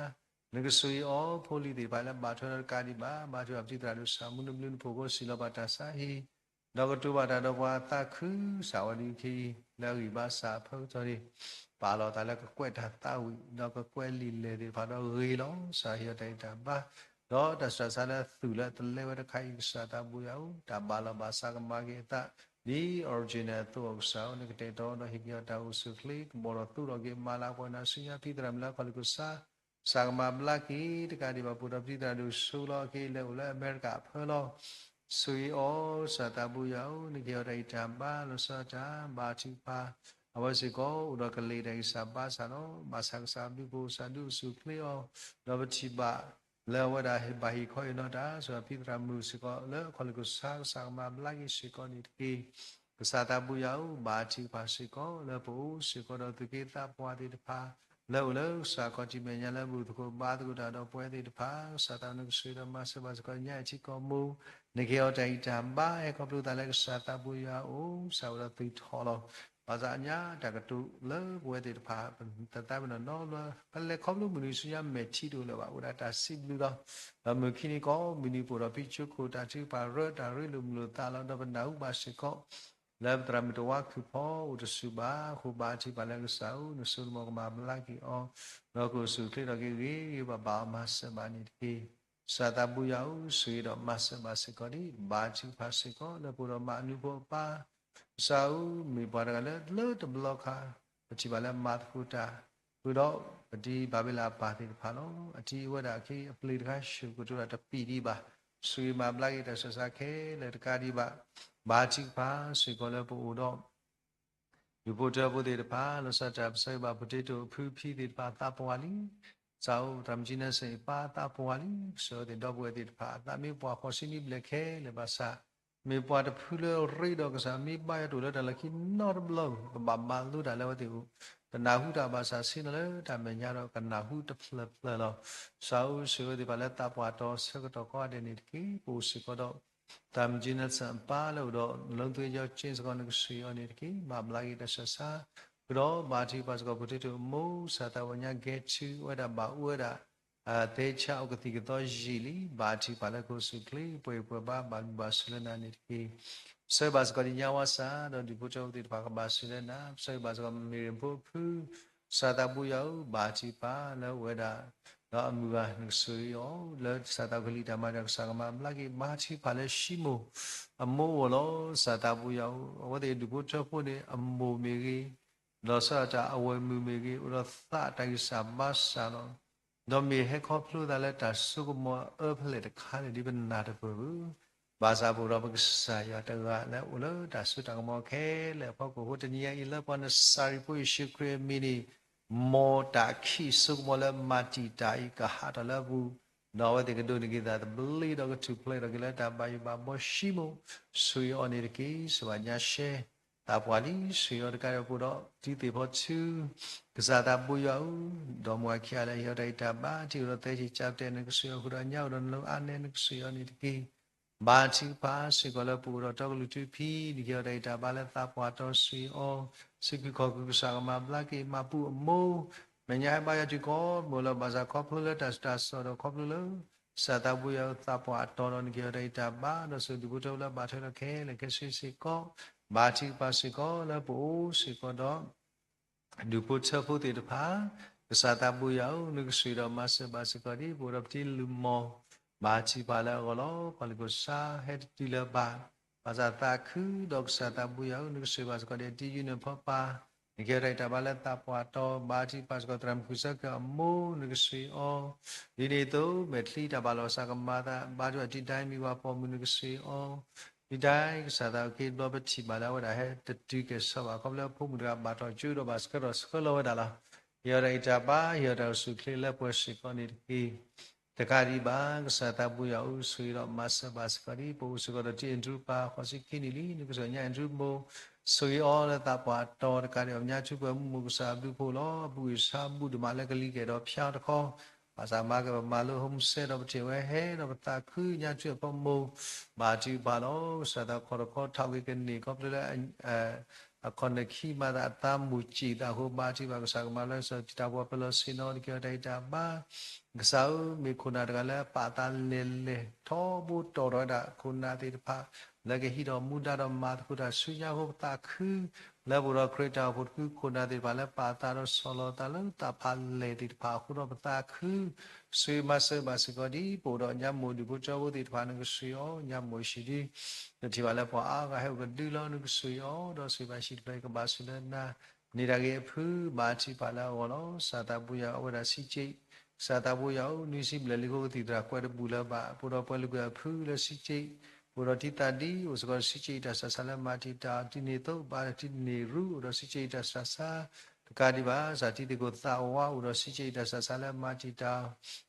နကဆိၣ်ဂ့ၤအီၤ ဖိလံၤသ့ၣ်တဖၣ်လၢဘၣ်ထွဲဒီးတကးဒံးဘၣ် ဘါထုကဖၣ်ပတံၤသရၣ်ဒိၣ် ကစၢ်မူနဘျုးနဖှိၣ်ကိးစံးလီၤဘၣ်တၢ်ဆါဟံၣ် ဒီးကတိၤဘၣ်တၢ်ဒီးပှၤသးခု ကစၢ်ဝဲဒၣ်အံၤခံ လၢအဂံၢ်ဘါစၢ်အဖၢကတီၢ်န့ၣ် ပာ်လီၤသးလၢကကွဲးတၢ်သးဝံၣ် ဒီးကကွဲးလံာ်လဲၢ်သ့ၣ်တဖၣ်ဒီးဂ့ၤလီၤ ကစၢ်ဟ့ၣ်အီၤတၢ်ဂံၢ်တၢ်ဘါ ဒီးတၢ်ဆူးတၢ်ဆါလၢအသူၣ်လၢအတလဲဝဲတခါအံၤ ကစၢ်သးဘိယွၤဧၢ တၢ်ဘၣ်လီၤဘၣ်စးကမၤက့ၤအသး ဒ် original အသိးအီၤ ကစၢ်ဧၢ နကတဲာ်ကတီၤဒီးဟ့ၣ်က့ၤအီၤတၢ်အိၣ်ဆူၣ်အိၣ်ချ့ ကဘီၣ်ဒီးသူဒီးက့ၤမၤလၤကပီၤနၤဆူညါ ဖံသရၣ်မုၣ်လၢအခီၣ်လ့ၢ်ခိၣ်ဆါ ကစၢ်ကမၤဘျါက့ၤတကးဒံးဘၣ် ပအိၣ်ဒီးပတံၤသရၣ်ဒိၣ်စိလီၤ အက့လၢအိၣ်လၢအမဲရကၤအဖၢလီၤ. ဆိၣ်ဂ့ၤအီၤ ကစ၁းသးဘိယွၤဧၢ, နကဟ့ၣ်အီၤတၢ်ဂံၢ်တၢ်ဘါ လီၤဆီဒၣ်တၢ် ဘါထုကဖၣ်, အဝဲစ့ၢ်ကီးအိၣ်ဒီးကလံၤတၢ်ဂံၢ်စၢ်ဘါစၢ်လီၤ. ဘၣ်ဆၣ်ကစၢ်အဘျုးအဖှိၣ် ကစၢ်ဒုးအိၣ်ဆူၣ်အိၣ်ချ့အီၤ, ဒီးပထံၣ်ဘၣ်လၢအဝဲဒၣ်ဘၣ်ဟ့ၣ်ခီဟ့ၣ်နီၤတၢ် စီၤပတံၤသရၣ်မုၣ်စ့ၢ်ကီး လၢအခီၣ်လ့ၢ်ခိၣ်ဆါ ကစၢ်ကမၤဘျါက့ၤစ့ၢ်ကီးန့ၣ်တက့ၢ်. ကစၢ်သးဘိယွၤဧၢ, ဘါထုကဖၣ်စ့ၢ်ကီး လၢပအိၣ်စ့ၢ်ကီးဒီးသုးက့သးပှၢ်သ့ၣ်တဖၣ် လၢအိၣ်လၢကစၢ်ခီၣ်ထံးမဲာ်ညါလၢဘူၣ်သကိးဘါသကိးတၢ်ဒီးပဝဲသ့ၣ်တဖၣ်, ကစၢ်သးနကဆိၣ်ဂ့ၤဒီးမၤစၢၤဘၣ်စ့ၢ်ကီးညါအံၤထံကီၢ်မူ, နကဟ့ၣ်အီၤတၢ်ဂံၢ်တၢ်ဘါ ဟဲခီဖျိသးလၢကစၢ်သးဘိယွၤအအိၣ် ကစၢ်ဝဲဒီးသုးထီၣ်လီၤ. ဘၣ်ဆၣ်ညါတၢ်ကတိၤလၢပဝဲသ့ၣ်တဖၣ် တသးပ့ၤနီၣ်နီတဘျီ ပလဲၤခီဖျိမုၢ်နံၤဆူညါမဲာ်ထံတအိၣ်လၢၤဘၣ် အိၣ်ဒၣ်တၢ်စံးဘျုးလီၤ. ဒီးမုၢ်ခံနံၤကီၢ်မုၢ်နံၤ ပအိၣ်ဒီးဖံဆိခိၣ်တၢ်ထုကဖၣ်ရၢ တၢ်ရ့လိာ်မုာ်လိာ်သးလီၤ. ဒီးပနၢ်ဟူဘၣ်စ့ၢ်ကီး လၢပသရၣ်မုၣ်တဝါခုၣ်ဖီအိၣ်တဆူၣ်ဘၣ်အဃိ ဘါထုကဖၣ်လၢကစၢ်ဧၢ နစိနမီၢ်ကမၤဘျါက့ၤအီၤ, ဒီးကအိၣ်ဆူၣ်အိၣ်ချ့ထီၣ်က့ၤဂ့ၤဂ့ၤဘၣ်ဘၣ်အီၤ မၤစၢၤဘၣ်န့ၣ်တက့ၢ်. ကစၢ်သးဘိယွၤဧၢ, ဆိၣ်ဂ့ၤဒီးမၤစၢၤဘၣ်စ့ၢ်ကီးဒံး ဘါထုကဖၣ်စ့ၢ်ကီး လၢပအိၣ်ဒီးမၤအနူဖိအပၢ် ကစၢ်ဧၢ, မ့ၢ်ပှၤတဂၤလၢလၢတဘျီခါ ပထံၣ်ဘၣ်လၢမၤသကိးတၢ် ဃုာ်ဒီးပတံၤဘၤဘ့လးအပၢ်သ့ၣ်တဖၣ်လီၤ. အတံၤအဝဲဒၣ်အခံအပျ့ၤတခါ ဆူၣ်ကတိၤတၢ်တပံာ်ဒံးဘၣ်. ဆိၣ်ဂ့ၤမၤဘျါက့ၤတၢ်ဆၢစးခဲလၢာ်တကးဒံးဘၣ်. ဘါထုကဖၣ်စ့ၢ်ကီးလၢပအိၣ်ဒီး ဒူၣ်ဖိထၢဖိသ့ၣ်တဖၣ် လီၤဆီဒၣ်တၢ် ပဆၢဂ့ၤဘၣ် potato အဖုဖံသ့ၣ်တဖၣ်အသးပှၢ်လံ. ကစၢ်ဧၢ, သရၣ်မုၣ်ကၠံနၢ်စၢၣ်အပၢ်အသးပှၢ်လံ. ကစၢ်ဧၢ, သ့ၣ်ဒီပုၢ်ဝဲၢ်သ့ၣ်တဖၣ် အသးမ့ၢ်ပှၢ်ဃိးဆံနံၣ်ဘျဲၣ်ခဲလၢာ်ဘၣ်ဆၣ် မ့ၢ်ပှၤတဖုလၢအရ့ဒီးကစၢ် မ့ၢ်ဘၣ်ယွၤတအိၣ်လၢတၢ်လၢခံနီတဘျီ ကဘၣ်မၤလိတၢ်လၢအဝဲသ့ၣ်အအိၣ်, ကနၢ်ဟူတၢ်ဘၣ်ဆၣ်ဆ့ၣ်နီၤလၢတၢ်မဲာ်ညါဒီးကနၢ်ဟူတဖျၢၣ်ဖျၢၣ်လီၤ. ကစၢ်ဧၢ, ဆိၣ်ဂ့ၤအဝဲသ့ၣ်တဖၣ်လၢသးပှၢ်တီဆၢကတီၢ်ကိးဂၤဒဲးန့ၣ်တက့ၢ်. ပအိၣ်စ့ၢ်ကီးဒီး သရၣ်မုၣ်ကၠံနၢ်စၢၣ်အပၢ်လၢအိၣ်ဒီး လၢသွ့ကၠီကၠ့စ့ၢ်ကီး နကဆိၣ်ဂ့ၤအီၤန့ၣ်တက့ၢ်. မၤဘျါက့ၤတၢ်ဆၢစး ဃုာ်ဒီးဘါထုကဖၣ်စ့ၢ်ကီး potato အမိၢ် ကစၢ်သးပှၢ်ညါ ဂဲၤထုဝဲဒၣ်ဘၣ်အိၣ်ဝဲဒၣ် သဲဆးအိၣ်ကသံၣ်ကသီယံာ်လံ. ဘါထုကဖၣ်လၢကအိၣ်ဆူၣ်အိၣ်ချ့ ပှဲၤပှဲၤဘါ ဘၣ်ဘျုးဘၣ်ဆိၣ်လၢနၤန့ၣ်တက့ၢ်. ဆၢဂ့ၤဘၣ်စ့ၢ်ကီးဒံးညါဝါစၢ် ဒီးဒူၣ်ဖိထၢဖိသ့ၣ်တဖၣ် ကဘၣ်ဆိၣ်လၢနၤ. ဆၢဂ့ၤဘၣ်စ့ၢ်ကီးမ့ၢ်ရ့ၣ်ဖိအဖု ကစၢ်သးဘိယွၤဧၢ, ဘါထုကဖၣ်လၢအိၣ်ဝဲဒၣ် ဒီးအမုၢ်ဂၤ နကဆိၣ်ဂ့ၤအီၤ လၢကစၢ်သးကလံၤတၢ်မၤဒီး ကစၢ်ကမၤဘျါက့ၤ ဘါထုကဖၣ်လၢၡံမိၣ် အမိၢ်အဂီၢ်လီၤ. ကစၢ်သးဘိယွၤဧၢ, အဝဲသ့ၣ်ဒူၣ်ဖိထၢဖိန့ၣ် အမိၢ်မ့ၢ်ဂ့ၤ လီၤဆီဒၣ်တၢ်အဝဲၢ်မုၣ်မ့ၢ်ဂ့ၤ အိၣ်ဒီးသးတၢ်ဂံၢ်စၢ်ဘါစၢ်လီၤ. ဒီးမ့ၢ်ဟဲခီဖျိသးလၢတၢ်စိကမီၤအအၢဖဲလဲၣ်တခါန့ၣ် ဒ်ပနၢ်တပၢၢ်ဘၣ်. ဘၣ်ဆၣ်ပအိၣ်ဒီးပကစၢ်ယွၤတဂၤလၢအိၣ်လၢတၢ်စိတၢ်ကမီၤခဲလၢာ်အဖီခိၣ်အဃိ တနံၤညါအံၤလၢပှၤနစၤရ့းဖိယ့ၣ်ၡူးခရံာ်အမံၤန့ၣ် မ်တၢ်ခံးစိကမီၤလၢမၤတံာ်တာ်အံၤ ကဟးထီၣ်လၢအပူၤ, ဒီးအဝဲသ့ၣ်ကဒိးန့ၢ်က့ၤသးသဘျ့ဒီးကထူၣ်ဖျဲးထီၣ်က့ၤလၢတၢ်ဘၣ်ယိၣ်ဘၣ်ဘှီ ၡံမိၣ် ဆိၣ်ဂ့ၤအီၤန့ၣ်တက့ၢ်. စံးဘၣ်ညါရှဲ သးပှၢ်လံ ဆိၣ်ဂ့ၤအီၤတကးဒံး ပအိၣ်ဒီးတံၤသ့ၣ်ဖီထူ ကစၢ်သးဘိယွၤဧၢ, ဒီးမိၢ်အခံဂၤလၢဟ့ၣ်အီၤတၢ်ဂံၢ်တၢ်ဘါ ထံၣ်အိၣ်ဒီးသဲဆံၣ်ကၠါပတဲာ် နကဆိၣ်ဂ့ၤအီၤဃုာ်ဒီးညါအိၣ်ဒီးနလိၤအါနဲ နကဆိၣ်ဂ့ၤအီၤန့ၣ်တက့ၢ်. ဘါထုကဖၣ်စ့ၢ်ကီးလၢပအိၣ်ဒီးတီကလုာ်ထူဖံ နကဟ့ၣ်အီၤတၢ်ဂံၢ်တၢ်ဘါလၢသးပှၢ်တီ ဆိၣ်ဂ့ၤအီၤ စံးဘျုးခီၣ်ဘျုး ကစၢ်ကမၤဘျါက့ၤ မၤပူၤအမိၢ် မဲာ်ညါဟဲဘါယွၤထံကီၢ် မ့ၢ်လီၤဘၣ်ဆၣ်ခီဖျိလၢတၢ်စူးတၢ်စိးဒီးခီဖျိလၢ ကစၢ်သးဘိယွၤအသးပှၢ်အတီဒီး နကဟ့ၣ်အီၤတၢ်ဂံၢ်တၢ်ဘါ ဒီးဆိၣ်ဒူၣ်ဖိထၢဖိလၢဘၣ်ထွဲဒီးခဲလၢာ်ခဲဆ့စ့ၢ်ကီး ဘါထုကဖၣ်စ့ၢ်ကီးလၢပအိၣ်စ့ၢ်ကီးဒီး ဒူၣ်ဖိထၢဖိသ့ၣ်တဖၣ် ကစၢ်သးဘိယွၤဧၢ, နကဆိၣ်ဂ့ၤဒီးမၤစၢၤဘၣ်စ့ၢ်ကီးဒ် ပအိၣ်ဒီးပတံၤလုၢ်မီၢ် ဘါထုကဖၣ်လၢအဂီၢ်လီၤ. ပှၤလၢကစၢ်ဟဲတတုၤလၢၤဘၣ် ဘၣ်ဆၣ်သးခုဒီးကစၢ်သးဘိယွၤဧၢ, နကဆိၣ်ဂ့ၤဘၣ်စ့ၢ်ကီးဒ်အတံၤယုၢ်နဖီပၢ် နကဟ့ၣ်အီၤတၢ်ဂံၢ်တၢ်ဘါလၢသးပှၢ်တီ ဘါထုကဖၣ်စ့ၢ်ကီးသရၣ်မုၣ်ဃုစၢၢ်ကၢအမိၢ် နကဆိၣ်ဂ့ၤအီၤ ဒ်န့ၣ်အသိး မဲာ်ချံတၢ်ဘၣ်လီၤစၢ်ကမၤသး ဘါထုကဖၣ်တံၤဒၣ်မံၤဝၤပိာ်မုၣ် နကဆိၣ်ဂ့ၤအီၤ ဒ်ဒၣ်ကစၢ်သးအိၣ်က့ၤဘျီ ပထံၣ်ဘၣ်လၢအဝဲဒၣ်ဟဲတတုၤကဲၤဆီဘၣ် ခီဖျိလၢဖိမုၣ်တဂၤဘၣ်ထီၣ်ကၠိဒီးဘၣ်ဆှၢထီၣ်ဆှၢလီၤဝဲဒၣ်လီၤ. ဟ့ၣ်အီၤတၢ်ဂံၢ်တၢ်ဘါ ဟ့ၣ်အီၤတၢ်အိၣ်ဆူၣ်အိၣ်ချ့လၢပှဲၤစ့ၢ်ကီးန့ၣ်တက့ၢ်. တကးဒံးဘၣ် ကစၢ်သးဘိယွၤဧၢ, ဆိၣ်ဂ့ၤဒီးမၤစၢၤဘၣ်စ့ၢ်ကီးဒ် ပအိၣ်စ့ၢ်ကီးဒီးတံၤ Andrew ပၢ်ဃိးဆံခံနံၣ်လံ, နကစၢ်ညါ Andrew မိၢ် ဆိၣ်ဂ့ၤအီၤလၢသးပှၢ်တီတကးဒံး အီၤညါထူပှဲၤမုၢ်မိၢ် ကစၢ်အဘျုးဖှိၣ်လီၤ. အဘူးက့ၤဆါဘူးဒိၣ်မးလၢကလံၤကဲၤဒီးဖၠါတခီ ဘၣ်ဆၣ်မၤက့ၤပမၤလိ home study ဒီးပထံၣ်ဝဲဟဲဒီးပသးခု ညါထူအဖီမိၢ် ဘါထုကဖၣ်လီၤ. ကစၢ်သးခီၣ်တခီထီၣ်က့ၤကန့ၢ်ခီဖျိလၢ အခီၣ်နၢၣ်ခံမၤသးအသးမိၣ်စံၣ်သးအဃိ ဘါထုကဖၣ် ကစၢ်ကမၤလၢစီၤတံၤတၢ်ပှၤပၢၤလီၢ်ဆ့ၣ်နီၤ နကဟ့ၣ်အီၤတၢ်ဂံၢ်တၢ်ဘါ ကစၢ်ဧၢ, မ့ၢ်ခိၣ်နၢ်တဂၤလၢပာ်သးလဲၤလဲၤထီဘိတီၢ်ထီၣ်ဝဲဒၣ်ခိၣ်နၢ်သ့ၣ်တဖၣ် လၢကဟံးထီၣ်မူဒါဒီးမၤသကိးတၢ်ဆူညါအဃိ ပသးခု လၢပအိၣ်ဒီးခရံာ်တၢ်အိၣ်ဖှိၣ်တဖု ခိၣ်နၢ်သ့ၣ်တဖၣ်လၢပာ်သးဒီးဆီၣ်လီၤသးလၢသးဖးလဲၢ်သ့ၣ်တဖၣ်အဃိဒီးပသးခု ဆိၣ်ဂ့ၤမၤစၢၤဘၣ်စ့ၢ်ကီးဒ် ပအိၣ်ဒီးညါမိၢ်ဒူၣ်ဖိထၢဖိသ့ၣ်တဖၣ် နကဆိၣ်ဂ့ၤအီၤ ညါမိၢ်ဟံၣ်ဒု နထံၣ်ဘၣ်လၢပှၤအါဂၤဟဲအိၣ်ကဒုလီၤ နကဆိၣ်ဂ့ၤအီၤ ဒီးဆိၣ်ဂ့ၤဘၣ်ဟံၣ်တဖျၢၣ်အံၤ ကဘၣ်ဆိၣ်လၢနၤ န့ၢ်တၢ်ဂ့ၤအဖု ဘါထုကဖၣ်လၢအဂီၢ်လီၤ. ကစၢ်သးဘိယွၤ အဝဲဒၣ်ဆံးက့ ကစၢ်သးဘိယွၤဧၢ, နွံဆံဘျဲၣ်လံအဃိ ကသံၣ်သရၣ်ကွဲးတဘူၣ်လၢၤဘၣ်, ပအိၣ်ဒီးပှၤလုၢ်ကွံာ်အဖုလၢစံးက့, ပအိၣ်ဒီးတံၤသးဒ် အိၣ်စ့ၢ်ကီးစံးက့အံၤတၢ်ဆှးဆါလၢမၤတံာ်တာ် တံၤန့ၢ်သိးဘၣ်တံၤန့ၢ်ရူ အိၣ်ဒီးစံးက့အံၤတၢ်ဆှးဆါ တကးဒံးဘၣ်, ကစၢ်တံၤသကိးသးဝါ အိၣ်ဒီးစံးက့အံၤတၢ်ဆှးဆါလၢမၤတံာ်တာ်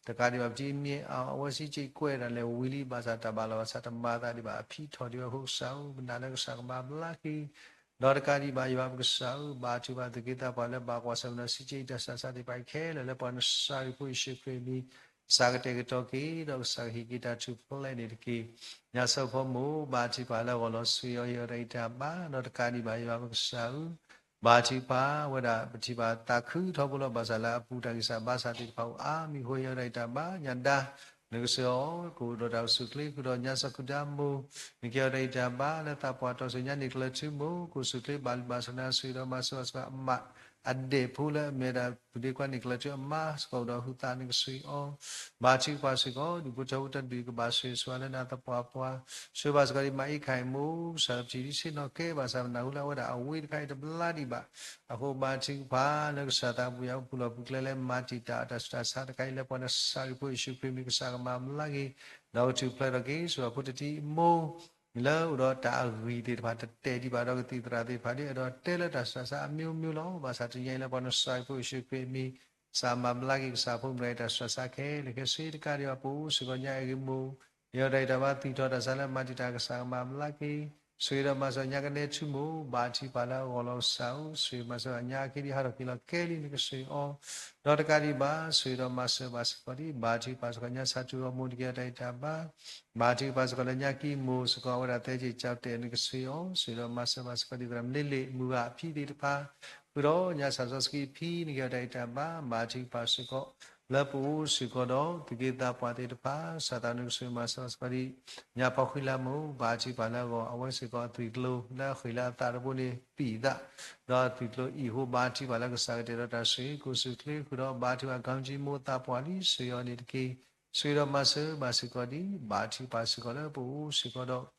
တကးဒံးဘၣ် ပတံၤမ့ၢ်အီၤ အဝဲစံးက့ကွဲးတၢ်လဲၣ်ဝံၤလံ ဘၣ်ဆၣ်တၢ်ဘၣ်လီၤဘၣ်ဆၣ်တမၤအသးဒံးဘၣ် အဖံးထီၣ်ဒံးဝဲအဃိ ကစၢ်ဧၢ ပနာ်လၢကစၢ်ကမၤဘျါက့ၤ ဒီးတကးဒံးဘၣ် ယွၤပကစၢ်ဧၢ, ဘါထုကဖၣ်သုးက့သးပှၢ်လၢဘၣ်ကွၢ်ဆၢၣ်မဲာ်ဒီးစံးက့အံၤတၢ်ဆှးဆါသ့ၣ်တဖၣ်အံၤခဲလၢာ် လၢပှၤနစၤရ့းဖိယ့ၣ်ၡူးခရံာ်အမံၤ ကစၢ်ကတဲာ်ကတီၤက့ၤ ဒီးကစၢ်ကဟ့ၣ်က့ၤတၢ်ထူၣ်ဖျဲးန့ၣ်တက့ၢ်. ညါစၢဖီမိၢ် ဘါထုကဖၣ်လၢအဂီၢ်လီၤ ဆိၣ်ဂ့ၤအီၤ ဟ့ၣ်အီၤတၢ်ဂံၢ်တၢ်ဘါ ဒီးတကးဒံးဘၣ်ယွၤပကစၢ်ဧၢ, ဘါထုကဖၣ်ဝဲဒၣ်ပထံၣ်ဘၣ်သးခုထီဘိလီၤ ဘၣ်ဆၣ်လၢအပူၤတၢ်ဂံၢ်စၢ်ဘါစၢ်သ့ၣ်တဖၣ်အိၣ်အါမံၤအဃိ ဟ့ၣ်အီၤတၢ်ဂံၢ်တၢ်ဘါ ညါဒါ နကဆိၣ်ဂ့ၤအီၤ ကအိၣ်ဒီးတၢ်အိၣ်ဆူၣ်အိၣ်ချ့ ဃုာ်ဒီးညါစၢဃုာ်ဒါမိၢ် နကဟ့ၣ်အီၤတၢ်ဂံၢ်တၢ်ဘါ လၢသးပှၢ်တီဆှၢညါန့ၣ် ကလၢၤထူမိၢ် ကအိၣ်ဆူၣ်အိၣ်ချ့ဘၣ်လုၢ်ဘၣ်စၢၤနၤ ဆိၣ်ဂ့ၤဒီးမၤစၢၤဘၣ်စ့ၢ်ကီးအမါ အဒဲးဖိလၢအမ့ၢ်ဒၣ် ပူၤဒ့ခွါန့ၣ် ကလၢၤထူအမါ စ့ၢ်ကီးအိၣ်ဒီးဟုသး နကဆိၣ်ဂ့ၤအီၤ ဘါထုကဖၣ်စ့ၢ်ကီး ဒူၣ်ဖိထၢဖိတၢ်ဒုးကဘၣ်ဆိၣ်ဂ့ၤဆိၣ်ဝါလၢနၤသပှၢ်ပှၢ် ဆိၣ်ဂ့ၤဘၣ်စ့ၢ်ကီးဒ်မၤအ့ၣ်ခၣ်အံၤမိၢ် ကစၢ်လၢပထံၣ်ဒ်ဆ့ၣ်နီၤကဲ ဘၣ်ဆၣ်ပနၢ်ဟူလၢအဝဲဒၣ်အဝ့ၢ်တခါအံၤတဘျါဒံးဘၣ် အဃိဘါထုကဖၣ်လၢကစၢ်သးပူၤယၤအိၣ်ပူၤလီၢ်ပူၤကျဲလၢမၤတံာ်တာ်အတၢ်ဆူးတၢ်ဆါတခါအံၤ လၢပှၤနစၤရ့းဖိယ့ၣ်ၡူးခရံာ်အမံၤ ကစၢ်ကမၤဘျါက့ၤ ဒီးကထူၣ်ဖျဲးထီၣ်က့ၤ ဆိၣ်ဂ့ၤဖိတထံၣ်အမိၢ် လၢအိၣ်ဒီးတၢ်အဂံၢ်သ့ၣ်တဖၣ် တတဲာ်ဒံးဘၣ်ဒီးကသံၣ်သရၣ်သ့ၣ်တဖၣ် ဒ်အဲၣ်ဒိးတဲလၢတၢ်ဆူးတၢ်ဆါအမျိုးမျိုးလီၤ. ဘၣ်ဆၣ်တနံၤအံၤလၢပှၤနစၤရ့းဖိယ့ၣ်ၡူးခရံာ်အမံၤ ကစၢ်မၤဘျါက့ၤ ကစၢ်ဖိမုၣ်တဂၤအံၤတၢ်ဆူးတၢ်ဆါခဲလၢာ်ခဲဆ့ တကးဒံးဘၣ် ပအိၣ်စ့ၢ်ကီးညါအဂ့ၢ်မိၢ် ဟ့ၣ်အီၤတၢ်ဂံၢ်တၢ်ဘါ သူၣ်ထီၣ်တၢ်ဆါလၢမၤတံာ်တာ် ကစၢ်ကမၤဘျါက့ၤ ဆိၣ်ဂ့ၤဒီးမၤစၢၤညါကနဲထူမိၢ် ဘါထုကဖၣ်လၢအဂီၢ်လီၤကစၢ်ဧၢ, ဆိၣ်ဂ့ၤမၤစၢၤဘၣ်ညါအခံဒံး ဟးထီၣ်က့ၤလီၤကဲလံ နကဆိၣ်ဂ့ၤအီၤ ဒီးတကးဒံးဘၣ် ဆိၣ်ဂ့ၤဒီးမၤစၢၤဘၣ်စ့ၢ်ကီးဒံး ဘါထုကဖၣ်စ့ၢ်ကီးညါ ဆၣ်ထူၣ်ဂီၢ်မိၢ် နကဟ့ၣ်အီၤတၢ်ဂံၢ်တၢ်ဘါ ဘါထုကဖၣ်စ့ၢ်ကီးလၢညါကံမိၢ်စ့ၢ်ကီး အဝဲဒၣ်သဲက့ၤကၠီတဲာ် နကဆိၣ်ဂ့ၤအီၤ ဆိၣ်ဂ့ၤဒီးမၤစၢၤဘၣ်စ့ၢ်ကီးဒံး သရၣ်မုၣ်လ့လ့ၣ် မုၢ်ဂၤအဖံသ့ၣ်တဖၣ် ဃုာ်ဒီးညါစၢ်စီဆှံဖံ နကဟ့ၣ်အီၤတၢ်ဂံၢ်တၢ်ဘါ ဘါထုကဖၣ်စ့ၢ်ကီး လၢပအိၣ်စ့ၢ်ကီးဒီး သူၣ်က့သးပှၢ်သ့ၣ်တဖၣ် ကစၢ်သးနကဆိၣ်ဂ့ၤမၤစၢၤဘၣ်စ့ၢ်ကီးဒံး ညါဖီခွံလါမိၢ် ဘါထုကဖၣ်လၢအဂီၢ် အဝဲစ့ၢ်ကီးအသွံၣ်ကျိၤ လၢအဃ့ၢ်လၢအသးတဘိန့ၣ် ပံာ်သး ဒီးအသွံၣ်ကျိၤအံၣ်အဃိ ဘါထုကဖၣ်လၢကစၢ်ကတဲာ်ဒီးတၢ်ဆိၣ်ဂ့ၤ ကအိၣ်ဆူၣ်ချ့ဃုာ်ဒီး ဘါထုကဖၣ် ခီကၠံမိၢ်သးပှၢ်လံ ဆိၣ်ဂ့ၤအီၤန့ၣ်တက့ၢ်. ဆိၣ်ဂ့ၤဒီးမၤစၢၤဘၣ်စ့ၢ်ကီးဒံး ဘါထုကဖၣ်စ့ၢ်ကီးလၢပအိၣ်စ့ၢ်ကီးဒီး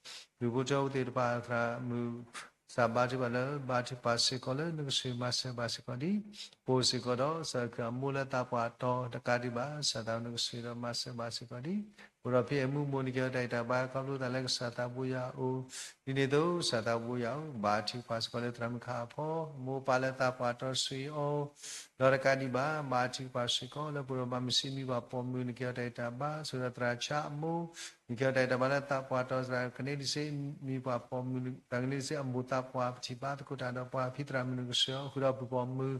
ဒူၣ်ဖိထၢဖိသ့ၣ်တဖၣ် သရၣ်မုၣ် ကစၢ်ဘါထုကဖၣ်လၢ ဘါထုကဖၣ်စ့ၢ်ကီးလၢနကဆိၣ်ဂ့ၤမၤစၢၤဘၣ်စ့ၢ်ကီးဒံး ပအိၣ်စ့ၢ်ကီးဒီး ကစၢ်ခရံာ်အမိၢ်လၢသးပှၢ်တီၤတကးဒံးဘၣ် ကစၢ်သးနကဆိၣ်ဂ့ၤဒီးမၤစၢၤဘၣ်စ့ၢ်ကီးဒံး ပအိၣ်ဒီးဖံအဲၣ်မူမိၢ် နကဟ့ၣ်အီၤတၢ်ဂံၢ်တၢ်ဘါ ခီဖျိသးလၢကစၢ်သးဘိယွၤအအိၣ် ဒ်န့ၣ်အသိး ကစၢ်သးဘိယွၤဧၢ ဘါထုကဖၣ်စ့ၢ်ကီးလၢသရၣ်မုၣ်ခါအဖီ မိၢ်ပၢ်လၢသးပှၢ်တီၤဆိၣ်ဂ့ၤအီၤ ဒီးတကးဒံးဘၣ် ဘါထုကဖၣ်စ့ၢ်ကီးလၢပအိၣ်ဒီးမၤမုၢ်ဆံးမံၤပှၢ်ပိာ်မုၣ် နကဟ့ၣ်အီၤတၢ်ဂံၢ်တၢ်ဘါ ဆိၣ်ဂ့ၤဒီးသရၣ်ဆါအမိၢ် နကဟ့ၣ်အီၤတၢ်ဂံၢ်တၢ်ဘါလၢသးပှၢ်တီၤသရၣ်ကန့ၢ်ဒံးစ့ၢ်မံၤပှၢ်ပိာ်မုၣ် သရၣ်ကန့ၢ်ဒံးစ့ၢ်အမိၢ်သးပှၢ် ပထံၣ်ဘါသကိးတၢ်ဒီးပှၤ ဖံသရၣ်မုၣ်နကဆိၣ်ဂ့ၤအီၤ ဃုာ်ဒီးပုၢ်ပိာ်မုၣ်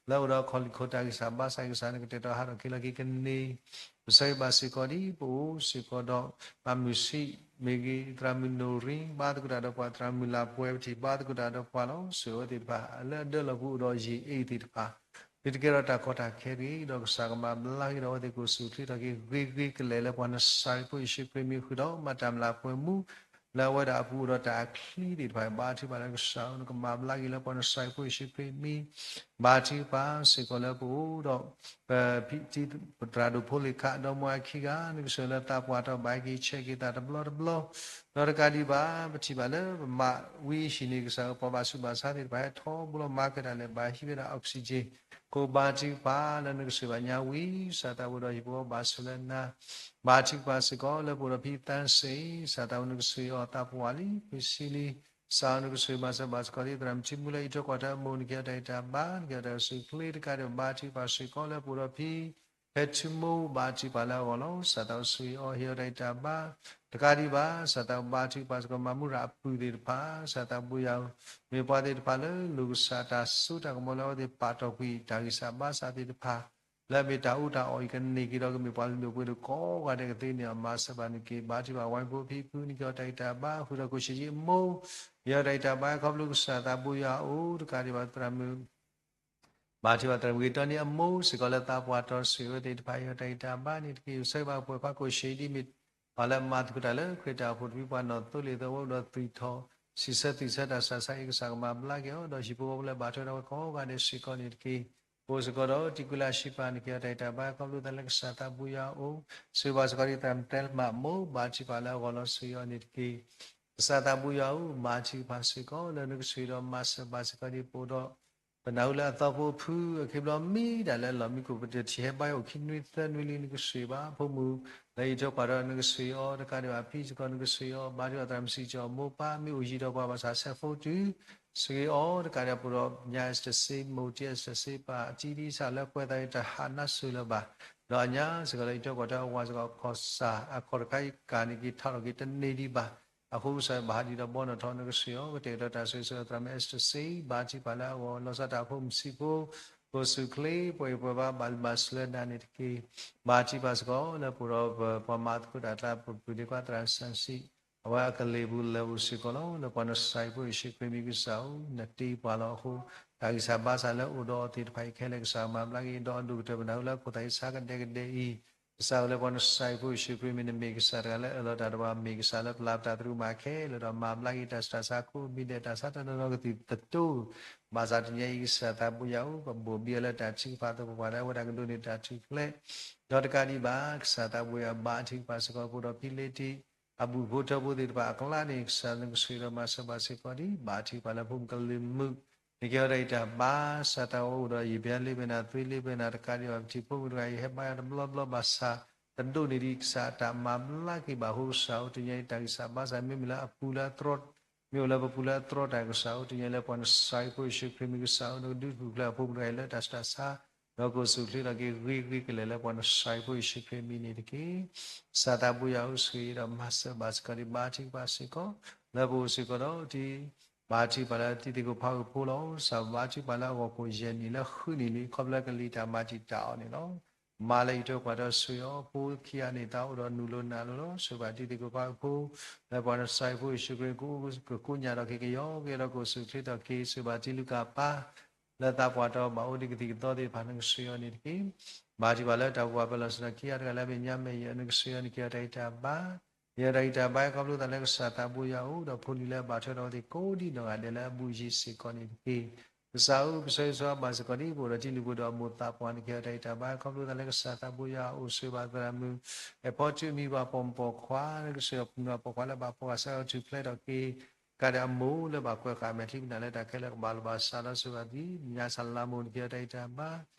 လၢအိၣ်ဒီးခီၣ်လံၣ်ခိၣ်တၢ်ဂံၢ်စၢ်ဘါစၢ် ကစၢ်နကတဲာ်ကတီၤဟးထီၣ်က့ၤလီၤက့ၤကန့ၢ် ပဆၢဂ့ၤဘၣ်စ့ၢ်ကီးဒံး ပအိၣ်စ့ၢ်ကီးဒီး မၤမုၢ်ဆံး မ့ၢ်ဂ့ၤ သရၣ်မုၣ်နိၣ်ရံ ဘါသကိးတၢ်ဒီးပှၤ သရၣ်မုၣ်လၢပှဲၤ ပထံၣ်ဘါသကိးတၢ်ဒီးပှၤလီၤ ဆိၣ်ဂ့ၤအဝဲသ့ၣ်တဖၣ် လၢအဒၢလီၤပူၤအိၣ်ဒီးယံာ်အ့ၣ်သ့ၣ်တဖၣ် သုတကဲထီၣ်တၢ်ကီတၢ်ခဲတဂ့ၤ ဒီးကစၢ်ကမၤဘျါက့ၤဒီးအဝဲသ့ၣ်ကအိၣ်ဆူၣ်အိၣ်ချ့ထီၣ်က့ၤဂ့ၤဂ့ၤကလဲာ်လၢပှၤနစၤရ့းဖိယ့ၣ်ၡူးခရံာ်မံၤဃုာ်ဒီး မၤတၢ်မျၢ်ပှဲၤမူ လၢအဝဲဒၣ်အပူၤအိၣ်ဒီးတၢ်အချံသ့ၣ်တဖၣ် ဘါထုကဖၣ်လၢကစၢ်ဧၢ နကမၤဘျါက့ၤလၢပှၤနစၤရ့းဖိယ့ၣ်ၡူးခရံာ်မံၤ ဘါထုကဖၣ်စ့ၢ်ကီးလၢပအိၣ်ဒီး ပသရၣ်ဒိၣ်ဖိလ့ၣ်ခး ဒီမါဝၤခံဂၤ နကဆိၣ်ဂ့ၤလၢသးပှၢ်တီၤဘၣ်က့ၤဆဲးက့ၤသးတဘျီတဘျီ ဒီးတကးဒံးဘၣ် ပထံၣ်ဘၣ်လၢပမၤဝံၤဟံၣ်န့ၣ် ကစၢ်ဧၢ ပှၤဘၣ်ဆူးဘၣ်ဆါသ့ၣ်တဖၣ် ဟဲထီဘိလီၤမၤကတၢၢ်လဲၣ် ဘၣ်ဟံးဝဲဒၣ် oxygen ကိးဘါထုကဖၣ်လၢနကဆိၣ်ဂ့ၤဘၣ်ညါဝံၤ ကစၢ်သးဘိဒီးဟံၣ်ဖိဃီဖိဘၣ်ဆိၣ်လၢနၤ ဘါထုကဖၣ်စ့ၢ်ကီးလၢပအိၣ်ဒီးဖံသၣ်စ့ၣ် ကစၢ်သးဘိနကဆိၣ်ဂ့ၤအီၤသးပှၢ်လံ ဖုစံလံ ကစၢ်ဧၢ နကဆိၣ်ဂ့ၤမၤစၢၤဘၣ်စ့ၢ်ကီးဒ်သရၣ်မုၣ်ထံမူလၢအံးထွဲကွၢ်ထွဲအမိၢ် နကဟ့ၣ်အီၤတၢ်ဂံၢ်တၢ်ဘါ နကဟ့ၣ်အီၤတၢ်အိၣ်ဆူၣ်အိၣ်ချ့တကးဒံး ဘါထုကဖၣ်စ့ၢ်ကီးလၢပအိၣ်ဒီးဖံ ဖဲထူမိၢ် ဘါထုကဖၣ်လၢအဂီၢ်လီၤ ကစၢ်သးဘိဆိၣ်ဂ့ၤအီၤ ဟ့ၣ်အီၤတၢ်ဂံၢ်တၢ်ဘါ တကးဒံးဘၣ် ကစၢ်သးဘိဘါထုကဖၣ်စ့ၢ်ကီး မၤမူရၤအပုၢ်သ့ၣ်တဖၣ် ကစၢ်သးဘိယွၤဧၢ မ့ၢ်ပှၤသ့ၣ်တဖၣ်လၢလိၣ်ကစၢ်တၢ်စိတၢ်ကမီၤလၢအဝဲသ့ၣ်ပာ်တီၢ်ကွံာ် တၢ်ဂံၢ်စၢ်ဘါစၢ်သ့ၣ်တဖၣ် လၢအမ့ၢ်တၢ်အူတၢ်အီၣ်အံၤကန့ၢ်က့ၤဒီးကမ့ၢ်ပှၤလုၢ်ဒိၣ်ပှ့ၤဒိၣ်ကိးဂၤဒဲးကသ့န့ၢ်အီၤ မၤစၢၤဘၣ်န့ၣ်တက့ၢ်. ဘါထုကဖၣ်ဝဲဖိဖံဖု နကဟ့ၣ်အီၤတၢ်ဂံၢ်တၢ်ဘါ ဃုာ်ဒီးကိၣ်ဆံးကံအမိၢ် ဟ့ၣ်အီၤတၢ်ဂံၢ်တၢ်ဘါ ခီဖျိကစၢ်သးဘိယွၤအအိၣ် တကးဒံးဘၣ်သရၣ်မုၣ် ဘါထုကဖၣ်သရၣ်မုၣ်ဂ့ၤတီနံၤအမိၢ်စ့ၢ်ကီးလၢသးပှၢ်တီၤ ဆိၣ်ဂ့ၤဝဲသ့ၣ်တဖၣ် ဟ့ၣ်အီၤတၢ်ဂံၢ်တၢ်ဘါန့ၣ်တက့ၢ်. ဆၢဂ့ၤဘၣ်ပှဲၤခွါကိၣ်ဆံးဒ်မ့ၢ် ပှၤလၢအမၤသကိးတၢ်လၢခရံာ်တၢ်အိၣ်ဖှိၣ်တဖု ပှၤနီၣ်သိလ့ၣ်သိးဝဲဒီးသွံၣ်ထီၣ် စံးဆၢသွံၣ်ဆၢတၢ်ဆၢစါအံၤ ကစၢ်ကမၤဘျါက့ၤအီၤ ဒီးဟံၣ်ဖိဃီဖိလၢဘၣ်ထွဲဒီးဝဲကိးဂၤဒဲးစ့ၢ်ကီးန့ၣ်တက့ၢ်. ပအိၣ်စ့ၢ်ကီးဒီးတံၤကူလၢ်ဆံးပာ် နကဟ့ၣ်အီၤတၢ်ဂံၢ်တၢ်ဘါ ခီဖျိသးလၢကစၢ်သးဘိယွၤအအိၣ် ဆိၣ်ဂ့ၤဘၣ်စ့ၢ်ကီးဒ်သရၣ်မုၣ်တဲလမၣ်အမိၢ် ဘါထုကဖၣ်လၢအဂီၢ်လီၤ ဆိၣ်ဂ့ၤအီၤန့ၣ်တက့ၢ်. ကစၢ်သးဘိယွၤဧၢ ဘါထုကဖၣ်စ့ၢ်ကီး လၢနကဆိၣ်ဂ့ၤဒီးမၤစၢၤဘၣ်စ့ၢ်ကီးဒ်ပအိၣ်ဒီး ပနၢ်ဟူလၢအသီဖိအဖုအခ့ဘျီမ့ၢ်ဒၣ်လၢအလီၢ်မံခိၣ် ပတထံၣ်ဟဲဘါယွၤအိၣ်ခံနွံသၢနွံလံ နကဆှ့ဘၣ် ဖိမုၣ်လၢယထၢကွၢ်ဒီးနကဆှ့အီၤ တကးဒံးဘၣ်ဖံစ့ၢ်ကီးနကဆှ့အီၤ ဘါထုကဖၣ်သရၣ်မုၣ်စံကၠီၤမိၢ်ပၢ် မ့ၢ်အိၣ်ယံၤဒီးပှၤဘၣ်ဆၣ်ဆဲးဖိတုၤ ဆှ့အီၤ တကးဒံးဘၣ်ပအိၣ်ဒီးညါ Esther စ့ မိၢ်တံၢ် Esther စ့ ပၢ်တံၢ်ဒ်ဆၣ်လၢကွဲးသးအံၤတဟးနါစိၤလၢၤဘၣ် ဒီးအညါစ့ၢ်ကီးလၢယထၢကွၢ်ဒီးအဝၤစ့ၢ်ကီး ခီၣ်စၢ်အခီၣ်တခါအံၤကၤန့ၣ်က့ၤထီၣ်ထီၣ်က့ၤတန့ၢ်ဒံးဘၣ် အဃိကစၢ်ဘၣ်ဟးဒံးဒီးဘီနီၣ်ထီၣ်နကဆှ့အီၤ ကတဲာ်ကတီၤတၢ်ဆိၣ်ဂ့ၤဆိၣ်ဝါသရၣ်မုၣ် Esther စ့ ဘါထုကဖၣ်လၢအဂီၢ် လီၤဆီဒၣ်တၢ်ဖိမုၣ်ဆံးဖိ ကိးစူၣ်ချ့ ပှၤအံၤပှၤဘါ ဘၣ်လံဘၣ်ဆှၢနၤန့ၣ်တက့ၢ်. ဘါထုကဖၣ်စ့ၢ်ကီးလၢပအိၣ်ဒီးပှၤမၤသကိးတၢ်အကျါ ပပုၢ်ဒ့ခွါသရၣ်စၣ်စံး အဝဲအကလ့ၤပူၤလဲၤအိၣ်စ့ၢ်ကီးလီၤ. လၢပှၤနစၤဟံၣ်ဖိယ့ၣ်ၡူးခရံာ်မံၤကစၢ်ဧၢ နတ့ပှၤလီၤအဃိ တၢ်ဂံၢ်စၢ်ဘါစၢ်လၢအိၣ်ဒီးအီၤသ့ၣ်တဖၣ်အံၤခဲလၢာ် ကစၢ်မၤဘျါက့ၤ ဒီးအဒိၣ်ကတၢၢ်ပနၢ်ဟူလၢခိၣ်သးအံၤဆါကဒဲကဒဲအံၤ ကစၢ်ဧၢ လၢပှၤနစၤဟံၣ်ဖိယ့ၣ်ၡူးခရံာ်မံၤ နမ့ၢ်ကစၢ်တဂၤလၢအၢၣ်လီၤတၢ်ဒီးပှၤ မ့ၢ်ကစၢ်လၢပျၢ်ပတၢ်သရူးမၤခဲလၢာ်ဒီး မၤဘျါက့ၤတၢ်ဆူးတၢ်ဆါကိးမံၤဒဲး တၢ်ဆါတနီၤနီၤကသံၣ်သတိ ဘၣ်ဆၣ်တနံၤအံၤ ကစၢ်သးဘိယွၤအိၣ် ကဘိၣ်ဘံအီၤလၢတၢ်ထုကဖၣ်သပှၢ်ပှၢ်လၢအဝဲဒၣ်ကဒိးန့ၢ်တၢ်ထူၣ်ဖျဲး ဒီးတကးဒံးဘၣ် ကစၢ်သးဘိယွၤဘါထုကဖၣ်စ့ၢ်ကီး ပအိၣ်ဒီးဖံလ့တံၢ် အဘူၣ်ဖိထၢဖိသ့ၣ်တဖၣ်အကျါန့ၣ် ကစၢ်နကဆှ့ဒီးမၤစၢၤဘၣ်စ့ၢ်ကီးဒံး ဘါထုကဖၣ်လၢဖိမုၣ်ကလ့ၤမုၣ် နကဟဲအီၤတၢ်ဂံၢ်တၢ်ဘါ ကစၢ်သးဘိယွၤအိၣ်ဒီးယံာ်ဘျဲလ့ဘဲနၤ သွံလ့ဘဲနၤ တကးဒံးဘၣ် ပထံၣ်ဖိမုၣ်တဂၤအံၤဟဲဘါယွၤတဘျီဘျီဘၣ်ဆၣ် တဒိးန့ၢ်ဒံးကစၢ်တၢ်မၤဘျါက့ၤဘၣ်အဃိ ကစၢ်ဧၢ တနံၤအံၤတၢ်ဂံၢ်စၢ်ဘါစၢ်မ့မ့ၢ်လၢအပူၤလၢအတြီ မ့ၢ်အိၣ်လၢပပူၤလၢအတြီတၢ် ကစၢ်ဧၢ တနံၤအံၤလၢပှၤနစၤဟံၣ်ဖိယ့ၣ်ၡူးခရံာ်မံၤ ကစၢ်ဧၢ နကဒုးထူၣ်ဖျဲးအဖိမုၣ်တဂၤအံၤလၢတၢ်ဆူးတၢ်ဆါ ဒီးကအိၣ်ဆူၣ်အိၣ်ချ့ထီၣ်က့ၤဂ့ၤဂ့ၤကလဲာ်လၢပှၤနစၤဟံၣ်ဖိယ့ၣ်ၡူးခရံာ်မံၤန့ၣ်တက့ၢ်. ကစၢ်သးဘိယွၤအိၣ်ဆှ့ဒီးမၤစၢၤဘၣ်စ့ၢ်ကီးဒံး ဘါထုကဖၣ်စ့ၢ်ကီး လၢပအိၣ်စ့ၢ်ကီးဒီးတံၤ ဘါထုကဖၣ်လၢတံၤသကိးဖးဂုၢ်ဖိလီၤ. ကစၢ်ဘါထုကဖၣ်လၢအဂီၢ်ခိၣ်ယဲၢ်နံၣ်လၢဃုနံၣ်လံ ခီဖျိလၢကလံၤတၢ်မၤတံာ်တာ်အီၤန့ၣ်လီၤ. မၤလၢယထၢကွၢ်ဒီးဆှ့အီၤ ဖိခံဂၤန့ၣ် သးအိၣ်ဒီးနုာ်လီၤနုာ်လီၤလီၤ. ဆှ့ဘၣ်တံၤသကိးဖးဂုၢ်ဖိ လၢပှၤနစၤဟံၣ်ဖိယ့ၣ်ၡူးခရံာ် ကကိညၣ်ဒီးက့ၤကယီက့ၤဒီးကအိၣ်ဆူၣ်အိၣ်ချ့ထီၣ်က့ၤ ဆှ့ဘၣ်တံၤလူၤကၣ်ပၢ် လၢသးပှၢ်တီဘၣ်အိၣ်ဒံးကသံၣ်ကသီသ့ၣ်တဖၣ် နကဆှ့အီၤန့ၣ်တက့ၢ်. ဘါထုကဖၣ်လၢတၢ်အိၣ်ဖှိၣ်ပၢၤလီၢ်ဆ့ၣ်နီၤခံဂၤတဂၤလၢအမ့ၢ်ညါမဲာ်ယဲ နကဆှ့အီၤ နကဟ့ၣ်အီၤတၢ်ဂံၢ်တၢ်ဘါ ယဲဒၣ်တၢ်ဂံၢ်တၢ်ဘါခီဖျိသးလၢကစၢ်သးဘိယွၤအိၣ် ဒီးဖိလံၤလၢအဘၣ်ထွဲဒီးအဝဲသ့ၣ်ကိးဒံးနီၢ်ဂၤဒဲးလၢအဘူးအယံၤစ့ၢ်ကီးန့ၣ်တက့ၢ်. ကစၢ်ဧၢ ပဆၢဂ့ၤဆၢဝါဘၣ်စ့ၢ်ကီးဒံး ပအိၣ်ဒီးတံၤလုၢ်ဖိဒီးအမိၢ်သးပှၢ်န့ၣ် ကဟ့ၣ်အီၤတၢ်ဂံၢ်တၢ်ဘါခီဖျိသးလၢကစၢ်သးဘိယွၤအိၣ် ဆှ့ဘၣ်သရၣ်မုၣ် အဲၣ်ဖီထူအမံၤ ပှၤပိာ်မုၣ်ပိာ်ခွါ နကဆှ့ဒီးပှၤပိာ်ခွါလၢဘၣ်ဖီၣ်ဃာ်ဆၢထူၣ်ဖျဲးထီၣ်က့ၤ ကးဒီးအမိၢ်လၢဘၣ်ကွဲးဃာ်မဲာ်ချံပနၢ်လၢတၢ်ခဲလၢာ်ကဘၣ်လိာ်ဘၣ်စးဒီး ဆှ့ဘၣ်ဒံး ညါစၢ်လါမိၢ် နကဟ့ၣ်အီၤတၢ်ဂံၢ်တၢ်ဘါ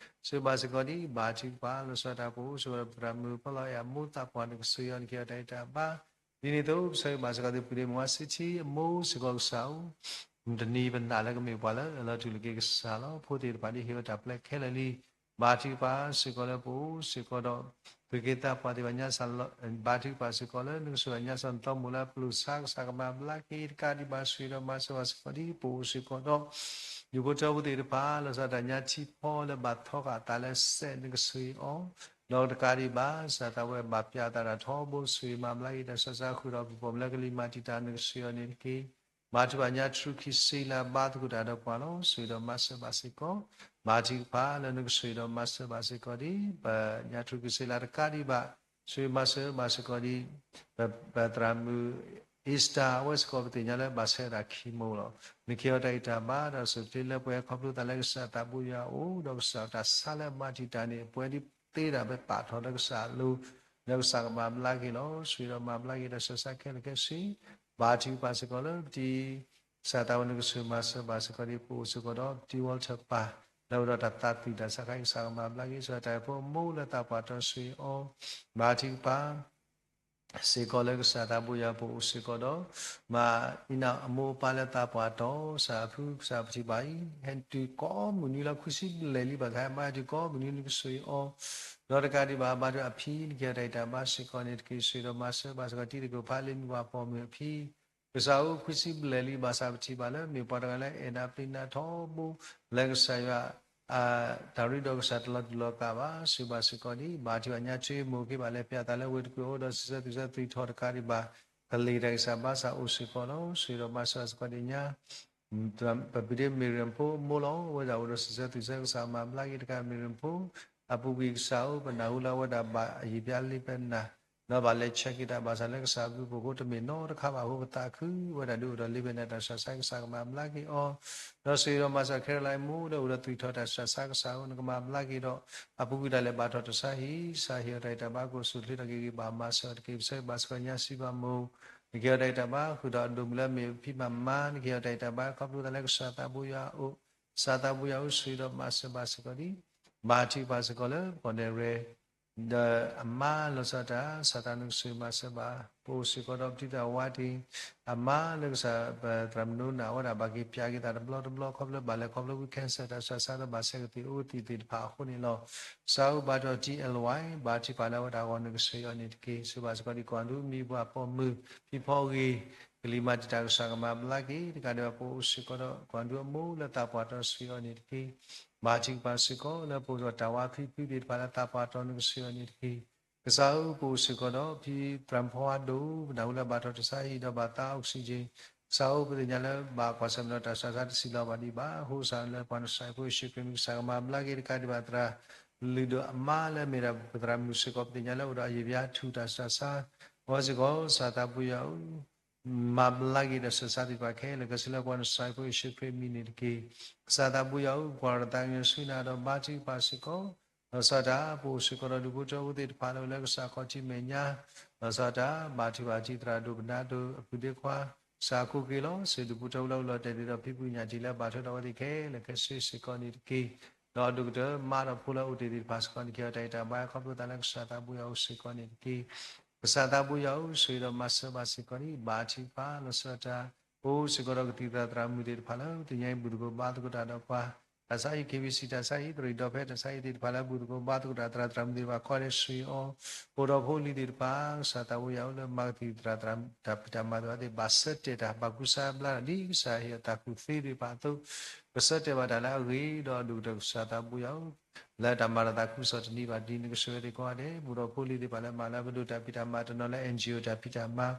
ဆှ့ဘၣ်စ့ၢ်ကီးဒံး ဘါထုကဖၣ်လီၤဆီဒၣ်တၢ်ပအိၣ် ဆှ့ဘၣ်သရၣ်မုၣ်ဖီလီၤအဲၣ်အမိၢ်သးပှၢ် နကဆှ့အီၤ နကဟ့ၣ်အီၤတၢ်ဂံၢ်တၢ်ဘါ ဒ်န့ၣ်အသိး ပဆၢဂ့ၤဘၣ်စ့ၢ်ကီးသုပုၢ်ဒ့မိၢ်ဝါဆံထံအမိၢ်စ့ၢ်ကီးကစၢ်ဧၢ တနံၤပနာ်လၢကမ့ၢ်ပှၤလၢအလီၤတူာ်လိာ်က့ၤကစၢ်လီၤ. ဖိသ့ၣ်တဖၣ်ဒ်ဟ့ၣ်ဝဲတၢ်ပျဲခဲလၢာ်လံ. ဘါထုကဖၣ်စ့ၢ်ကီးလၢပအိၣ်စ့ၢ်ကီးဒီး သူၣ်က့သးပှၢ်သ့ၣ်တဖၣ်ညါစၢ် ဘါထုကဖၣ်စ့ၢ်ကီးလၢနကဆှ့ဘၣ်ညါစၢ်နသီမိၢ်လၢအပျုၢ်ဆါ ကစၢ်ကမၤဘျါက့ၤတကးဒံးဘၣ် ဆှ့ဒီးမၤစၢၤဘၣ်စ့ၢ်ကီးဒ်ပအိၣ်စ့ၢ်ကီးဒီး ဒူၣ်ဖိထၢဖိသ့ၣ်တဖၣ် လီၤဆီဒၣ်တၢ်ညါထံဖီလၢဘၣ်ထီဃာ်အသးလၢစဲး နကဆှ့အီၤ ဒီးတကးဒံးဘၣ် ကစၢ်သးဝဲဘၣ်ပျၢ်အသးတၢ်ထီဘိ ဆှ့မၤဘျါက့ၤတၢ်ဆူးတၢ်ဆါ ဃုာ်ဒီးပပီၢ်မုၢ်လၢကလံၤမၤတံာ်တာ် နကဆှ့အီၤန့ၣ်တက့ၢ်. ဘါထုကဖၣ်ညါတြူၢ်ခံဆံလါဘါသကိးတၢ်ဒီးပှၤလီၤ. ဆှ့ဒီးမၤစၢၤဘၣ်စ့ၢ်ကီး ဘါထုကဖၣ်လၢနကဆှ့ဒီးမၤစၢၤဘၣ်စ့ၢ်ကီးဒ် ပညါတြူၢ်ခံဆံလါတကးဒံးဘၣ် ဆှ့မၤစၢၤဘၣ်စ့ၢ်ကီးဒ် ပသရၣ်မုၣ် Esther အဝဲစ့ၢ်ကီးပသ့ၣ်ညါလၢဘၣ်ဆၢတၢ်ခံမိၢ်လီၤ. နကဟ့ၣ်အီၤတၢ်ဂံၢ်တၢ်ဘါ ဒီးဆူၣ်ချ့လၢပှဲၤခီဖျိသးလၢကစၢ်သးဘိယွၤအအိၣ် ဒီးကစၢ်တၢ်ဆါလၢအမၤတံာ်တာ်န့ၣ် ပှဲၤဒ်သ့ဒၣ်ပပာ်ထီၣ်လၢကစၢ်အလိၤ ဒီးကစၢ်ကမၤဘျါက့ၤလီၤ. ဆှ့ဒီးမၤဘျါက့ၤတၢ်ဆူးတၢ်ဆါခဲလၢာ်ခဲဆ့ ဘါထုကဖၣ်စ့ၢ်ကီးလၢပတံၤ ကစၢ်သးဝဲနကဆှ့မၤစၢၤဘၣ်စ့ၢ်ကီးဒ်ပအိၣ်စ့ၢ်ကီးဒီး ပတံၤဝီထၢၣ်ပၢ် လၢအအိၣ်ဒီးတၢ်သးသွံၣ်တၢ်ဆါခါအံၤ ကစၢ်ကမၤဘျါက့ၤဆှၢတၢ်အဖိအမိၢ်လၢသးပှၢ်တီဆှ့အီၤ ဘါထုကဖၣ် စ့ၢ်ကီးလၢကစၢ်သးဘိယွၤပအိၣ်စ့ၢ်ကီးဒီး မၤအံၤနၤအမိၢ်အပၢ်လၢသးပှၢ်တီ ကစၢ်အဖုကစၢ်ပထံၣ်ဘၣ်အံၤ ဟဲတုၤကိးမုၢ်နွံလၢခွံဆံဘျဲၣ်လံ ဘၣ်ကဟဲမၤတုၤကိးမုၢ်နွံနကဆှ့အီၤ ဒီးတကးဒံးဘၣ် ဘါထုအဖံ နကဟ့ၣ်အီၤတၢ်ဂံၢ်တၢ်ဘါစ့ၢ်ကီးန့ၣ်တက့ၢ်. ဆှ့ဒီးမၤစၢၤဘၣ်စ့ၢ်ကီးတံၤသကိးဖးလ့မုၢ်ပှၤပိာ်မုၣ်အဖံ ကစၢ်ဧၢ ခွံဆံဘျဲၣ်လံ ဘၣ်ဆၣ်ပထံၣ်ဘၣ်လၢ မ့ၢ်ပှၤတဂၤလၢအဲၣ်နၤပျံၤနၤထီဘိ လၢကစၢ်ယွၤ တၢ်ရ့ဒီးကစၢ်တလီၤတူာ်လီၤကာ်ဘၣ်. ဆှ့ဘၣ်စ့ၢ်ကီးဒ် ဘါထုကဖၣ်ညါထွံမိၢ်က့ၤဘၣ်လဲၤပျၢ်သးလၢဝ့ၢ်တကူၣ် အိၣ်ဒီးစံးဆၢသူၣ်ဆၢသွံၣ်ထီၣ်တကးဒံးဘၣ် ကလ့ၤတၢ်ဂံၢ်စၢ်ဘါစၢ်အိၣ်စ့ၢ်ကီးလီၤ. ဆှ့ဒီးမၤစၢၤဘၣ်စ့ၢ်ကီးဒ်ညါ ပပုၢ်ဒ့မ့ၢ်ရၢၣ်ဖိအမိၢ်လီၤ. အဝဲဒၣ်အိၣ်ဒီးစံးဆၢသူၣ်ဆၢကစၢ်မၤဘျါက့ၤတကးမ့ၢ်ရၢၣ်ဖိ အပူၤကွံာ်ကစၢ်ဧၢ ပနၢ်ဟူလၢအဝဲဒၣ်ဘၣ်အယံာ်ပျါလံဖဲနၤ ဒီးဘၣ်လဲၤဆဲးက့ၤတၢ်ဘၣ်ဆၣ်လၢကစၢ်အဘျုးအဖှိၣ်အဃိ တမ့ၢ်နီတခါဘၣ်အဃိ ပသးခုဝဲဒၣ်ဒုးအိၣ်ဒီးလံဖဲနၤတၢ်ဆူးတၢ်ဆါကစၢ်ကမၤဘျါက့ၤအီၤ ဒီးဆှ့ဒီးမၤစၢၤခဲရလါအံၤမိၢ်လၢအိၣ်ဒီးသွံၣ်ထီၣ်တၢ်ဆူးတၢ်ဆါကစၢ်ဧၢ နကမၤဘျါက့ၤဒီး အပူၤကွံာ်တၢ်လဲၤဘၣ်ထီၣ်တၢ်ဆါဟံၣ် ကစၢ်ဟ့ၣ်အီၤတၢ်ဂံၢ်တၢ်ဘါ ကအိၣ်ဆူၣ်အိၣ်ချ့ထီၣ်က့ၤဂ့ၤဘၣ်မၤစၢၤအီၤတက့ၢ်. ပဆၢဂ့ၤဘၣ်စ့ၢ်ကီးညါစံးဘၣ်မိၢ် နကဟ့ၣ်အီၤတၢ်ဂံၢ်တၢ်ဘါ ဃုာ်ဒီးအဒိၣ်မုၢ်လၢအမ့ၢ်ဖံမၤမါ နကဟ့ၣ်အီၤတၢ်ဂံၢ်တၢ်ဘါ ခီဖျိသးလၢကစၢ်သးဘိယွၤအအိၣ် စၢ်သးပူၤယွၤဧၢ, ဆိၣ်ဂ့ၤဒီးမၤစၢၤဘၣ်စ့ၢ်ကီးဒံး, ဘါထုကဖၣ်စ့ၢ်ကီးလၢပကီၢ်နဲၣ်ရွဲၣ် ဒီးအမါလီၤဆီဒၣ်တၢ် စၢ်သးနကဆိၣ်ဂ့ၤမၤစၢၤဘၣ်, ပအိၣ်စ့ၢ်ကီးဒီးပတံၤသရၣ်ဝါတံၢ် အမါလၢကစၢ်ပသရၣ်မုၣ်ဒိၣ်နၢ်ဝဲဒၣ် ဘၣ်က့ၤပၠးက့ၤသးတဘျီတဘျီ ခီဖျိဘၣ်လဲၤခီဖျိ cancer တၢ်ဆူးတၢ်ဆါဒီးဘၣ်ဆဲးကသံၣ်အိၣ်ကသံၣ်သ့ၣ်တဖၣ်အဃိန့ၣ်လီၤ. စၢ်ဧၢ ဘါထုကဖၣ် T L Y ဘါထုကဖၣ်လၢအဝဲဒၣ်အဂီၢ် နကဆိၣ်ဂ့ၤအီၤန့ၣ်တက့ၢ်. စံးဘၣ်စ့ၢ်ကီးဒံး ကွၢ်ဒူမံၤပှၢ်ပိာ်မုၣ် ဖံဖီဂ့ၤ ကလံၤမၤတံာ်တာ် ကစၢ်ကမၤဘျါက့ၤ, တကးဒံးဘၣ် ပအိၣ်စ့ၢ်ကီးဒီးကွၢ်ဒူအမိၢ်လၢသးပှၢ်တီ ဆိၣ်ဂ့ၤအီၤန့ၣ်တက့ၢ်. ဘါထုကဖၣ်စ့ၢ်ကီးလၢပအိၣ်ဒီးတၢ်ဝါဖံဖုသ့ၣ်တဖၣ်လၢသးပှၢ်တီ နကဆိၣ်ဂ့ၤအီၤန့ၣ်တက့ၢ်. ကစၢ်ဧၢ ပအိၣ်စ့ၢ်ကီးဒီးဖံသရၣ်မုၣ်ဖီဝါဒိၣ် ပနၢ်ဟူလၢဘၣ်ထီၣ်တၢ်ဆါဟံၣ်ဒီးဘၣ်သး oxygen, ကစၢ်ဧၢ ပသ့ၣ်ညါလၢဘၣ်ကွၢ်ဆၢၣ်မဲာ်ဒီးတၢ်ဆူးတၢ်ဆါတဆံးလီၤဘၣ်ဒံးဘၣ်. အဃိကစၢ်လၢပှၤနစၤရ့းဖိယ့ၣ်ၡူးခရံာ်မံၤ ကစၢ်ကမၤဘျါက့ၤ တကးဒံးဘၣ် သရၣ်လုၢ်ဒိၣ်အမါလၢအမ့ၢ်ဒၣ်ပသရၣ်မုၣ်စ့ၢ်ကီး ပသ့ၣ်ညါလၢအိၣ်ဒီးအယံာ်ဘျါထူၣ်တၢ်ဆူးတၢ်ဆါ, အဝဲစ့ၢ်ကီး စၢ်သးပူၤယွၤဧၢ မၤဘျါက့ၤဒီးဆူးတၢ်ဆါသ့ၣ်တဖၣ်ခဲလၢာ်ခဲဆ့ လၢပှၤနစၤရ့းဖိယ့ၣ်ၡူးခရံာ်မံၤန့ၣ်တက့ၢ်. ကစၢ်သးပူၤယွၤဧၢ ပကွၢ်လီၤတၢ်သးကညီၤဆူနၤဒီးဘါထုကဖၣ်စ့ၢ်ကီး, လီၤဆီဒၣ်တၢ် ပအိၣ်စ့ၢ်ကီးဒီးဒူၣ်ဖိထၢဖိသ့ၣ်တဖၣ်လၢအိၣ်လၢကစၢ်ခီၣ်ထံးမဲာ်ညါ, လီၤဆီဒၣ်တၢ် ဘါထုကဖၣ်တံၤသရၣ်ဒိၣ်ပနါဒိၣ်အပုၢ်ဒ့ခွါ, ကစၢ်အခိၣ်က့ၤလီၤ စ့ၢ်ဒူၣ်ဖိထၢဖိလၢအိၣ်လီၤတဲာ်ဒ်ဒီးဖံဖုညၣ်တံာ်လၢဘၣ်ထွဲဒီးအဝဲသ့ၣ်ခဲလၢာ်ခဲဆ့စ့ၢ်ကီးန့ၣ်တက့ၢ်. ဒီးဒိၣ်ကတၢၢ်မးဒီးဖိလၢအိၣ်တ့ၢ်သ့ၣ်တဖၣ်စ့ၢ်ကီးန့ၣ် ကဟဲတၢ်အံၤတၢ်ဘါခီဖျိသးလၢကစၢ်သးပူၤယွၤအိၣ်စ့ၢ်ကီးန့ၣ်တက့ၢ်. ကစၢ်သးပူၤယွၤဧၢ ဆိၣ်ဂ့ၤဒီးမၤစၢၤဘၣ်စ့ၢ်ကီးန့ၣ် ဘါထုကဖၣ်လီၤဆီဒၣ်တၢ် ပအိၣ်စ့ၢ်ကီးဒီးကသံၣ်သရၣ်သရၣ်မုၣ်သ့ၣ်တဖၣ်လၢ တနံၤအံၤဘူၣ်သကိးဘါသကိးတၢ်ဒီးပှၤ, တၢ်ဆါဟံၣ် K B C တၢ်ဆါဟံၣ် သရံၣ်ဒီဖဲတၢ်ဆါဟံၣ်သ့ၣ်တဖၣ်လၢဘူၣ်သကိးဘါသကိးတၢ် သရၣ်သရၣ်မုၣ်သ့ၣ်တဖၣ် ကိးဂၤဒဲးဆိၣ်ဂ့ၤအီၤ, အိၣ်ဒီးဖိလံၤသ့ၣ်တဖၣ် ကစၢ်သးပူၤယွၤဧၢလၢမၤကသံၣ်သရၣ်တၢ်ဖံးတၢ်မၤသ့ၣ်တဖၣ် ဘၣ်ဆၢတဲာ်တၢ် ဘၣ်ကူစါဘျါတၢ်ဒ်ကစၢ်ဟ့ၣ်အီၤတၢ်ကူၣ်သ့သ့ၣ်တဖၣ်အသိး, ကဆၢတဲာ်ဘၣ်တၢ်လၢအဂ့ၤဒီးဒိၣ်ကတၢၢ်ကစၢ်သးပူၤယွၤဧၢ လၢတၢ်မၤတၢ်သးခုကစီၣ်တနံၤဘၣ်တနံၤ နကဆိၣ်ဂ့ၤအဝဲသ့ၣ်ကိးဂၤဒဲး, ဘူၣ်ဒီးဖိလံၤသ့ၣ်တဖၣ်လၢမၤလၢပဒိၣ်တၢ်ဖံးတၢ်မၤ တနီၤလၢ N G O တၢ်ဖံးတၢ်မၤ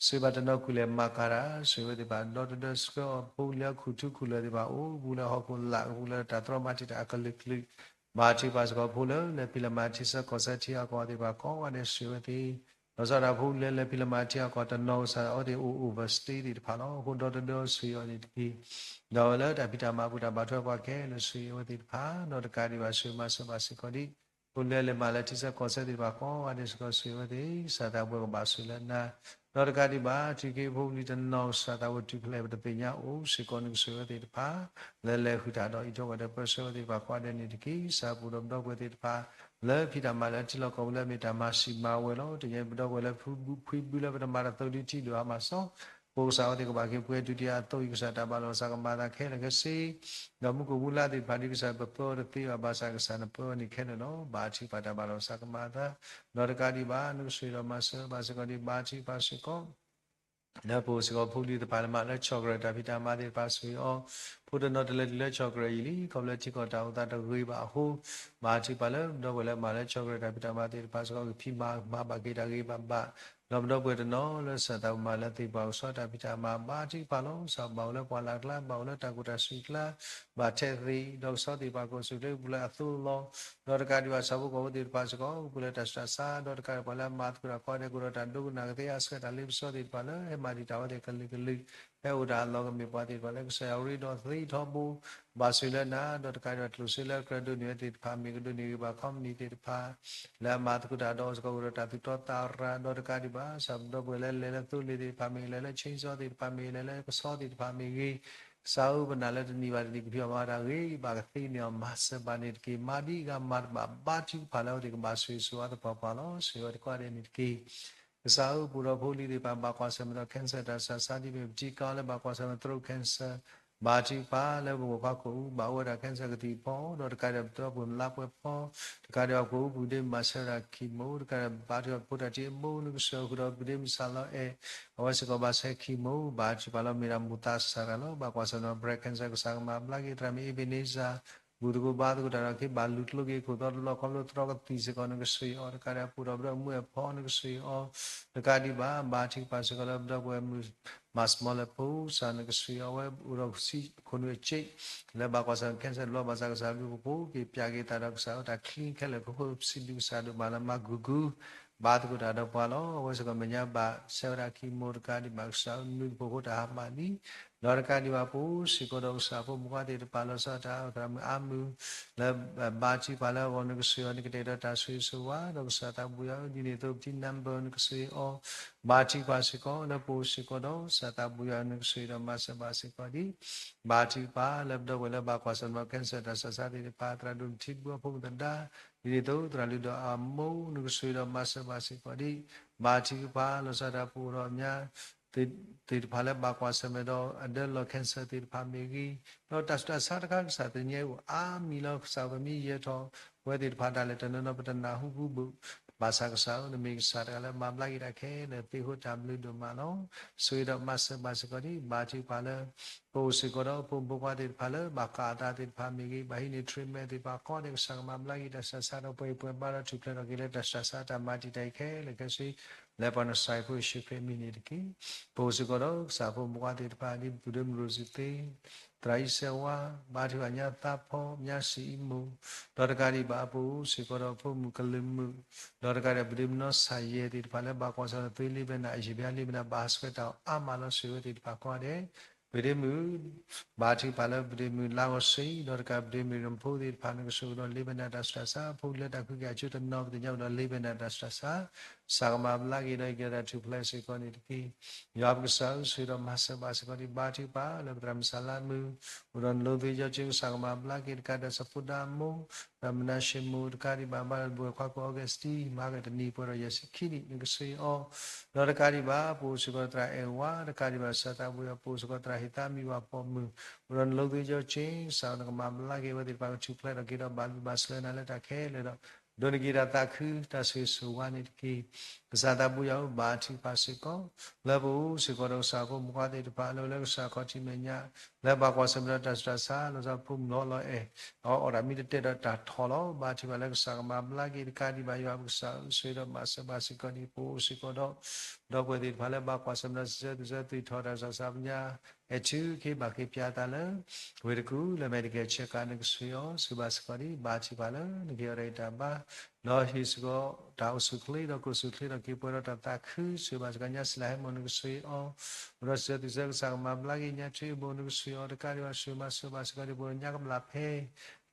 စံးဘၣ်တနီၤကူၣ်လဲၤမၤကၤတၢ် ဆိၣ်ဂ့ၤအဝဲသ့ၣ်တဖၣ် ဒီတဒၢဆှၢအီၤ ဖိလံၤလၢခူၣ်ထူခူၣ်လၢၤသ့ၣ်တဖၣ်အိၣ် ပူၤလၢဟီၣ်ခိၣ်လာ် ပူၤလၢတၢ်တြီမၤတံာ်တာ်အကလုာ်ကလုာ်, ဘါထုကဖၣ်စ့ၢ်ကီးဖိလၢလဲၤဖံးလဲၤမၤထံဆၢကီၢ်ဆၢထံအကီၢ်သ့ၣ်တဖၣ်ကိးဂၤဒဲး ဆိၣ်ဂ့ၤအဝဲသ့ၣ်, လီၤဆီဒၣ်တၢ်ဖိလံၤလၢလဲၤဖံးလဲၤမၤထံအကီၢ်တနီၤကစၢ်အဝဲသ့ၣ်အိၣ် overstay သ့ၣ်တဖၣ်လီၤ. အဃိဒီတဒၢဆိၣ်ဂ့ၤအီၤန့ၣ်တက့ၢ်. ဒီးလၢတၢ်ဖံးတၢ်မၤအပူၤတၢ်ဘၣ်ထွဲပှၤခဲလၢာ် ဆိၣ်ဂ့ၤအဝဲသ့ၣ်တဖၣ် ဒီးတကးဒံးဘၣ်ဆိၣ်ဂ့ၤမၤစၢၤဘၣ်စ့ၢ်ကီးဒံး ဖိလၢလဲၤမၤလၢထံဆၢကီၢ်ဆၢသ့ၣ်တဖၣ်ကိးဂၤဒဲးစ့ၢ်ကီး ဆိၣ်ဂ့ၤအဝဲသ့ၣ်, ကစၢ်သးပူၤကဘၣ်ဆိၣ်ဂ့ၤလၢနၤ, ဒီးတကးဒံးဘၣ် ထံက့ဖိပလံၤတနီၤ ကစၢ်သးပူၤတုၤဖျဲးပတသ့ၣ်ညါအိၣ်စ့ၢ်ကီး နကဆိၣ်ဂ့ၤအဝဲသ့ၣ်တဖၣ် လၢလဲၤဃုာ်တၢ်ဒီးအံးထွဲဝဲဒီးပၢဆှၢဝဲသ့ၣ်တဖၣ်ကိးဂၤဒဲးန့ၣ်တက့ၢ်. ကစၢ်ပူၤဒီးပဒီပုၢ်ဝဲၢ်သ့ၣ်တဖၣ် လၢဖံးတၢ်မၤလၢထံလီၢ်ကီၢ်ပူၤလၢအမ့ၢ်တၢ်မၤစံးမၤဝဲလီၤ. တညါပဒီပုၢ်ဝဲၢ်လၢဖုဘုဖှံဘုလၢပတမၤတၢ်သီဒုးထံဒုးဟါမၢ်စီ ပှၤကစၢ်အဝဲသ့ၣ်ကဘၣ်က့ၤပှဲၤဒုးတံၢ်အသိးအံၤ ကစၢ်တၢ်ဘၣ်လီၤစၢ်ကမၤအသးခဲလၢာ်ခဲဆ့, ဒီးမူခိၣ်မူလါသ့ၣ်တဖၣ်ဒ်ကစၢ်ပပၢအီၤတသ့ဘၣ် ဘၣ်ဆၣ်ကစၢ်နပၢအီၤန့ၣ်ခဲလၢာ်လီၤ. ဘါထုကဖၣ်တၢ်ဘၣ်လီၤစၢ်ကမၤအသး, ဒီးတကးဒံးဘၣ် နကဆိၣ်ဂ့ၤဒီးမၤစၢၤဘၣ်စ့ၢ်ကီးဒံး ဘါထုကဖၣ်စ့ၢ်ကီး လၢပအိၣ်စ့ၢ်ကီးဖိလံၤသ့ၣ်တဖၣ်လၢမၤလၢ chocolate တၢ်ဖံးတၢ်မၤသ့ၣ်တဖၣ်ဆိၣ်ဂ့ၤအီၤ, ဖိတနီၤတလဲၤတုၤလၢ chocolate ယံာ်လံ ခီဖျိလၢထံကီၢ်တၢ်အိၣ်သးတဂ့ၤဘၣ်အဃိ, ဘါထုကဖၣ်လၢပဒီပုၢ်ဝဲၢ်လၢမၤလၢ chocolate တၢ်ဖံးတၢ်မၤသ့ၣ်တဖၣ်စ့ၢ်ကီး ကဖံးမၤမၤဘၣ်က့ၤတၢ်ဂ့ၤဘၣ်ဘၣ်, ဒီးပဒီပုၢ်ဝဲၢ်တနီၤလၢကစၢ်သးပူၤမၤလၢသ့ၣ်ပှၤကဆီတၢ်ဖံးတၢ်မၤ ဘါထုကဖၣ်လီၤ. ကစၢ်ဘၣ်အိၣ်လၢပှၢ်လၢ်ကျါ ဘၣ်အိၣ်လၢတၢ်ကူၣ်တၢ်ဆးအကျါ ဘၣ်ထဲးသ့ၣ် ဒီးကဆီသ့ၣ်တဖၣ်ကအိၣ်ဆူၣ်အိၣ်ချ့ပူၤလၢအသိလီၤ. ဒီးတကးဒံးဘၣ်ဆၣ်ဖိကီၢ်ဖိသ့ၣ်တဖၣ်စ့ၢ်ကီး ပူၤလၢတၢ်ဆူးတၢ်ဆါ ဒီးတကးဒံးပှၤလၢအမၤသကိးတၢ်ကိးဂၤဒဲး ကအိၣ်ဒီးတၢ်ဒိကနၣ်ကသ့အါဆှဲးတၢ်လ့ပစီသ့ၣ်တဖၣ်လၢ ဟဲမၤတံာ်တာ်ဝဲသ့ၣ်ကလုာ်ကလုာ် ဟဲအိၣ်တၢ်အလီၢ်ကမ့ၢ်ပှၤသ့ၣ်တဖၣ်လၢကစၢ်ယွၤရ့ဒီးသ့ထီဘိ ဘၣ်ဆိၣ်ဂ့ၤလၢနၤ ဒီးတကးဒံးဘၣ်ကျိၣ်စ့လၢအကြၢးဒိးန့ၢ်ဝဲသ့ၣ်တဖၣ် မ့ၢ်ကဒိးန့ၢ်ဂ့ၤဘၣ် company သ့ၣ်တဖၣ် လၢအမၤသကိးတၢ်ဒီးအီၤစ့ၢ်ကီး ကအိၣ်ဒီးတၢ်သူၣ်တီသးရၤ ဒီးတကးဒံးဘၣ် ကစၢ်ပဒီပုၢ်ဝဲၢ်လၢလဲၤလၢသိလ့ၣ်သ့ၣ်တဖၣ်မ့ၢ်ဂ့ၤ လဲၤလၢ chainsaw သ့ၣ်တဖၣ်မ့ၢ်ဂ့ၤ လဲၤလၢကဆီသ့ၣ်တဖၣ်မ့ၢ်ဂ့ၤ ကစၢ်ဧၢ ပနာ်လၢတနံၤဘၣ်တနံၤ ကဖံးအီၣ်မၤတၢ်ဂ့ၤဘၣ်ကသ့န့ၢ်အီၤ မၤစၢၤဘၣ်န့ၣ်တက့ၢ်. မၤဒ်အဂၤမၤတဘၣ် ဘါထုကဖၣ်လၢအဝဲသ့ၣ်ကဘၣ်ဆိၣ်ဂ့ၤဆိၣ်ဝါသပှၢ်ပှၢ်လီၤ. ဆိၣ်ဂ့ၤဝဲသ့ၣ်ကိးဂၤဒဲးန့ၣ်တက့ၢ်. ကစၢ်ဧၢ ပအိၣ်ဒီးဖိလံၤသ့ၣ်တဖၣ် ဘၣ်ကွၢ်ဆၢၣ်မဲာ်ဒီး cancer တၢ်ဆူးတၢ်ဆါ ဒ်မ့ၢ်ပထံကီၢ်လၢဘၣ်ကွၢ်ဆၢၣ်မဲာ် throat cancer ဘါထုကဖၣ်လၢပမိၢ်ပှၢ်ခိၣ်အူ ဘၣ်အိၣ်ဝဲဒၣ် cancer ကသံၣ်ဖီ ဒီးတကးဒံးဘၣ်ပဒီပုၢ်ဝဲၢ်လါပှဲၤဖီ တကးဒံးဘၣ်ပခိၣ်အူ ပူၤဒ့မၤဆၢဝဲဒၣ် chemo တကးဒံးဘၣ် ဘါထုကဖၣ်ဖိတၢ်ထံၣ်အဘိ နကစၢ်ဃုာ်ဒီးပူၤဒ့မုၢ်ဆါလီၤအဲၣ် အဝဲစ့ၢ်ကီးဘၣ်ဆဲး chemo ဘါထုကဖၣ်လီၤ မ့ၢ်ဒၣ်မိၢ်သးစၢ်တၢ်လီၤ. ဘၣ်ကွၢ်ဆၢၣ်မဲာ်ဒီး breast cancer ကစၢ်ကမၤဘျါက့ၤ သရၣ်မုၣ် Ebenezer ဘူၣ်သကိးဘါသကိးတၢ်ဒီး က့ၤဘၣ်လူၤကျိက့ၤခိၣ်သီတဘျီ ခီဖျိတြီကသံၣ်စ့ၢ်ကီး နကဆိၣ်ဂ့ၤအီၤ တကးဒံးဘၣ် ပအိၣ်ဒီးပဒီပုၢ်ဝဲၢ်မုၣ်အဲၣ်ဖီ နကဆိၣ်ဂ့ၤအီၤ တကးဒံးဘၣ် ဘါထုကဖၣ်စ့ၢ်ကီးလၢပဒီပုၢ်ဝဲၢ်မုၣ် မၤစမီလၢဖိ ကစၢ်နကဆိၣ်ဂ့ၤအီၤ အဝဲအိၣ်ဒီးဆံးခိၣ်နူာ်အစ့ လၢဘၣ်ကွၢ်ဆၢၣ်မဲာ် cancer တဘျီ ဘၣ်ဆၣ်ကစၢ်ဘျုးဖှိၣ်က့ၤပၠးက့ၤသးဒီး ကစၢ်အဝဲတၢ်ချံခဲလၢာ် ကဖိပစံးဘျုးကစၢ်ဒိၣ်မးလၢမၤဂုာ်ဂုာ် ဘါသကိးတၢ်ဒီးပှၤလီၤ. အဝဲစ့ၢ်ကီးမဲာ်ညါဘၣ်ဆဲးဝဲဒၣ် chemo တကးဒံးဘၣ် ကစၢ်နူတဖိးဃိတၢ်ဟါမၢ်လံ ဒီးတကးဒံးဘၣ်ပအိၣ်စ့ၢ်ကီးဒီးကစၢ်ဖိမုၣ်ခွါသ့ၣ်တဖၣ်လီၤဆီဒၣ်တၢ်သရၣ်မုၣ်အါမုၢ် လၢဘါထုကဖၣ်လၢအဂီၢ်နကဆိၣ်ဂ့ၤအီၤ နကတဲာ်ကတီၤတၢ်ဆိၣ်ဂ့ၤဆိၣ်ဝါ ဒီးကစၢ်သးဘိယွၤဧၢ ဒ်န့ၣ်အသိးပတံၤနါဘၢၣ်နကဆိၣ်ဂ့ၤအီၤ ဘါထုကဖၣ်စ့ၢ်ကီး လၢပအိၣ်စ့ၢ်ကီးဒီးကစၢ်သးဘိယွၤဧၢ နကဆိၣ်ဂ့ၤဒီးမၤစၢၤဘၣ်စ့ၢ်ကီးဒံး ဘါထုကဖၣ်လၢပဒီပုၢ်ဝဲၢ်လၢဘၣ်ကွၢ်ဆၢၣ်မဲာ် cancer တၢ်ဆူးတၢ်ဆါသ့ၣ်တဖၣ် သရၣ်ဒိၣ်ထံဘူၣ်အဖိမုၣ်သဒါ ဒ်န့ၣ်အသိးသရၣ်လုၢ်ဒီးအမိၢ် နကဆိၣ်ဂ့ၤဒီးမၤစၢၤဘၣ်စ့ၢ်ကီးဒံး ဘါထုကဖၣ်လီၤဆီဒၣ်တၢ်ပအိၣ်ဒီးအမဲာ်ညါ သ့ၣ်တဖၣ်လၢဘၣ်ကွၢ်ဆၢၣ်မဲာ်ဒီးအဒၢလီၤ cancer သ့ၣ်တဖၣ်မ့ၢ်ဂ့ၤ, ဒီးတၢ်ဆူးတၢ်ဆါတခါကစၢ်သ့ၣ်ညါအိၣ်အါမံၤလီၤ ကစၢ်ပမ့ၢ်ယဲၤထီၣ် ပဝဲသ့ၣ်တဖၣ်ဒၣ်လဲာ်တနီၤနီၤပတနၢ်ဟူဘူးဘူး, ဘၣ်ဆၣ်ကစၢ်ဧၢ နမ့ၢ်ကစၢ်တဂၤလၢမၤဘျါက့ၤတၢ်ခဲလၢာ် သ့ဃိတၢ်ဘျုးဒိၣ်မးလီၤ. ဆိၣ်ဂ့ၤဒီးမၤစၢၤဘၣ်စ့ၢ်ကီးဒံး ဘါထုကဖၣ်လၢ ပအိၣ်စ့ၢ်ကီးဒီးဖိမုၣ်ဖိခွါသ့ၣ်တဖၣ်လၢ ဘၣ်ဃးအသးသ့ၣ်တဖၣ်မ့ၢ်ဂ့ၤ, ဘၣ်ဟံးန့ၢ် treatment သ့ၣ်တဖၣ်ကိးဂၤဒဲး ကစၢ်ကမၤဘျါက့ၤတၢ်ဆူးတၢ်ဆါဒီးပှဲၤပှဲၤဘါဒီးထူၣ်ဖျဲးထီၣ်က့ၤလၢတၢ်ဆူးတၢ်ဆါတၢ်မၤတံာ်တာ်အံၤခဲလၢာ်ခဲဆ့ လၢပှၤနစၢ်ဖိယ့ၣ်ၡူးခရံာ်အမံၤန့ၣ်တက့ၢ်. ပအိၣ်စ့ၢ်ကီးဒီးကစၢ်ဖိမုၣ်ဖိခွါသ့ၣ်တဖၣ်ဒ်ပဒိမုၣ်ရိၣ်စံသ့, သရၣ်အံၤစဲဝါ, ဘါထုကဖၣ်ညါသးဖီ, ညါစံးအံမူး, ဒီးတကးဒံးဘၣ်ပအိၣ်စ့ၢ်ကီးဒီးဖိမုၣ်ကလုာ်မုၣ်, ဒီးတကးဒံးဘၣ်ပဒိမုၣ်နီၢ်ဆၣ်ယဲၢ်သ့ၣ်တဖၣ်လၢဘၣ်ကွၢ်ဆၢၣ်မဲာ် လ့ဘဲနၤ အယံၤဘံယါ လ့ဘဲနၤ ဘၣ်ဟးဆှဲးတၢ်အီၣ်အါမးလီၤ ဆိၣ်ဂ့ၤဝဲသ့ၣ်တဖၣ်ကိးဂၤဒဲး ပဒိမုၣ် ဘါထုကဖၣ်လၢပဒိမုၣ်လါဂီၤဆံ ဒီးတကးဒံးဘၣ်ပဒိမုၣ်ရမဖိသ့ၣ်တဖၣ် နကဆိၣ်ဂ့ၤဒီးလ့ဘဲနၤတၢ်ဆူးတၢ်ဆါ ဖိလၢတၢ်ကွၢ်က့ၤအစိတနီၤ ပသ့ၣ်ညါအိၣ်ဒီးလ့ဘဲနၤတၢ်ဆူးတၢ်ဆါ ကစၢ်ကမၤဘျါက့ၤဒီးကဲထီၣ်တၢ်ထူၣ်ဖျဲးစ့ၢ်ကီးန့ၣ်တက့ၢ်. ယွၤပကစၢ်ဧၢ ဆိၣ်ဂ့ၤဒီးမၤစၢၤဘၣ်စ့ၢ်ကီးဒံး ဘါထုကဖၣ်လၢပသရၣ်မုၣ်စၤလါမုၢ် အိၣ်ဒီးနလိသ့ယီကၠ့ ကစၢ်ကမၤဘျါက့ၤ တကးဒံးဘၣ်စီၤဖိဒါမိၢ် ဒီးမနၤၡ့မိၢ် တကးဒံးဘၣ်ဘၣ်ဒီးပဝဲၢ်ခွါကိး Augustine မၤကတနံၤပှဲၤဒီးယဲၢ်ဆံခံနံၣ် နကဆိၣ်ဂ့ၤအီၤ ဒီးတကးဒံးဘၣ် ပအိၣ်စ့ၢ်ကီးသရၣ်အဲၣ်ဝါ တကးဒံးဘၣ်စီၤသးဘိယွၤ ပအိၣ်စ့ၢ်ကီးသရၣ်ဟ့ၣ်သးမံဝၤပိာ်မုၣ် အိၣ်ဒီးနလိသ့ယီကၠ့ ကစၢ်နကမၤဘျါက့ၤဝဲသ့ၣ်တဖၣ်ကထူၣ်ဖျဲးထီၣ်က့ၤဒီးဘၣ်ဘျုးဘၣ်ဆှၢနၤလၢတၢ်ခဲလၢာ်ဒီး ဒိးန့ၢ်က့ၤတၢ်သးခုတၢ်ဆိၣ်ဂ့ၤဆိၣ်ဝါန့ၣ်တက့ၢ်. ကစၢ်သးဘိယွၤဧၢ ဘါထုကဖၣ်စ့ၢ်ကီး လၢပအိၣ်စ့ၢ်ကီးဒီးကစၢ်ဖိမုၣ်ဖိခွါသ့ၣ်တဖၣ် လၢအိၣ်လၢကစၢ်ခီၣ်ထံးမဲာ်ညါ လၢဘၣ်ကွၢ်ဆၢၣ်မဲာ်ဒီးတၢ်ဆူးတၢ်ဆါ လီၤဆီဖိမုၣ်လီၤအဲၣ် အီၣ်တၢ်မံတတဲာ်ဒီးတၢ်ထီၣ်လီၤ ဘါထုကဖၣ်လၢကစၢ်ကမၤဘျါက့ၤ တကးဒံးဘၣ်ယွၤပကစၢ်ဧၢ ဆိၣ်ဂ့ၤဒီးမၤစၢၤဘၣ်စ့ၢ်ကီးဒံး ပအိၣ်စ့ၢ်ကီးဒီး ဒီပုၢ်ဝဲၢ်သ့ၣ်တဖၣ်လၢဘၣ်ကွၢ်ဆၢၣ်မဲာ်ဒီးစံးဆၢသူၣ်ဆၢ သူၣ်ထီၣ်တၢ်ဆူးတၢ်ဆါပညါ အဲၣ်ထုက့ၤဘၣ်က့ၤပၠးသးလၢ ဝ့ၢ်တကူၣ်လၢ medical check up နကဆိၣ်ဂ့ၤအီၤ ဆိၣ်ဂ့ၤဘၣ်စ့ၢ်ကီးဒံး ဘါထုကဖၣ်လၢ နကဟ့ၣ်အီၤတၢ်ဂံၢ်တၢ်ဘါ ဒီးဟ့ၣ်စ့ၢ်ကီးတၢ်အိၣ်ဆူၣ်အိၣ်ချ့ဒီးကျိၣ်ဆူၣ်အိၣ်ချ့ဒီးက့ၤပှဲၤဒီးတၢ်သးခု ဆိၣ်ဂ့ၤဘၣ်စ့ၢ်ကီး ညါစံလၤဟဲမီၣ် နကဆိၣ်ဂ့ၤအီၤ အိၣ်ဒီးစံးဆၢသူၣ်ဆၢ ကစၢ်ကမၤဘျါက့ၤ ညါထွံၣ်အဘိၣ် နကဆိၣ်ဂ့ၤအီၤ တကးဒံးဘၣ်ဆိၣ်ဂ့ၤမၤစၢၤဘၣ်စ့ၢ်ကီးဒံး ပှၤညါကဘျၣ်ဖဲ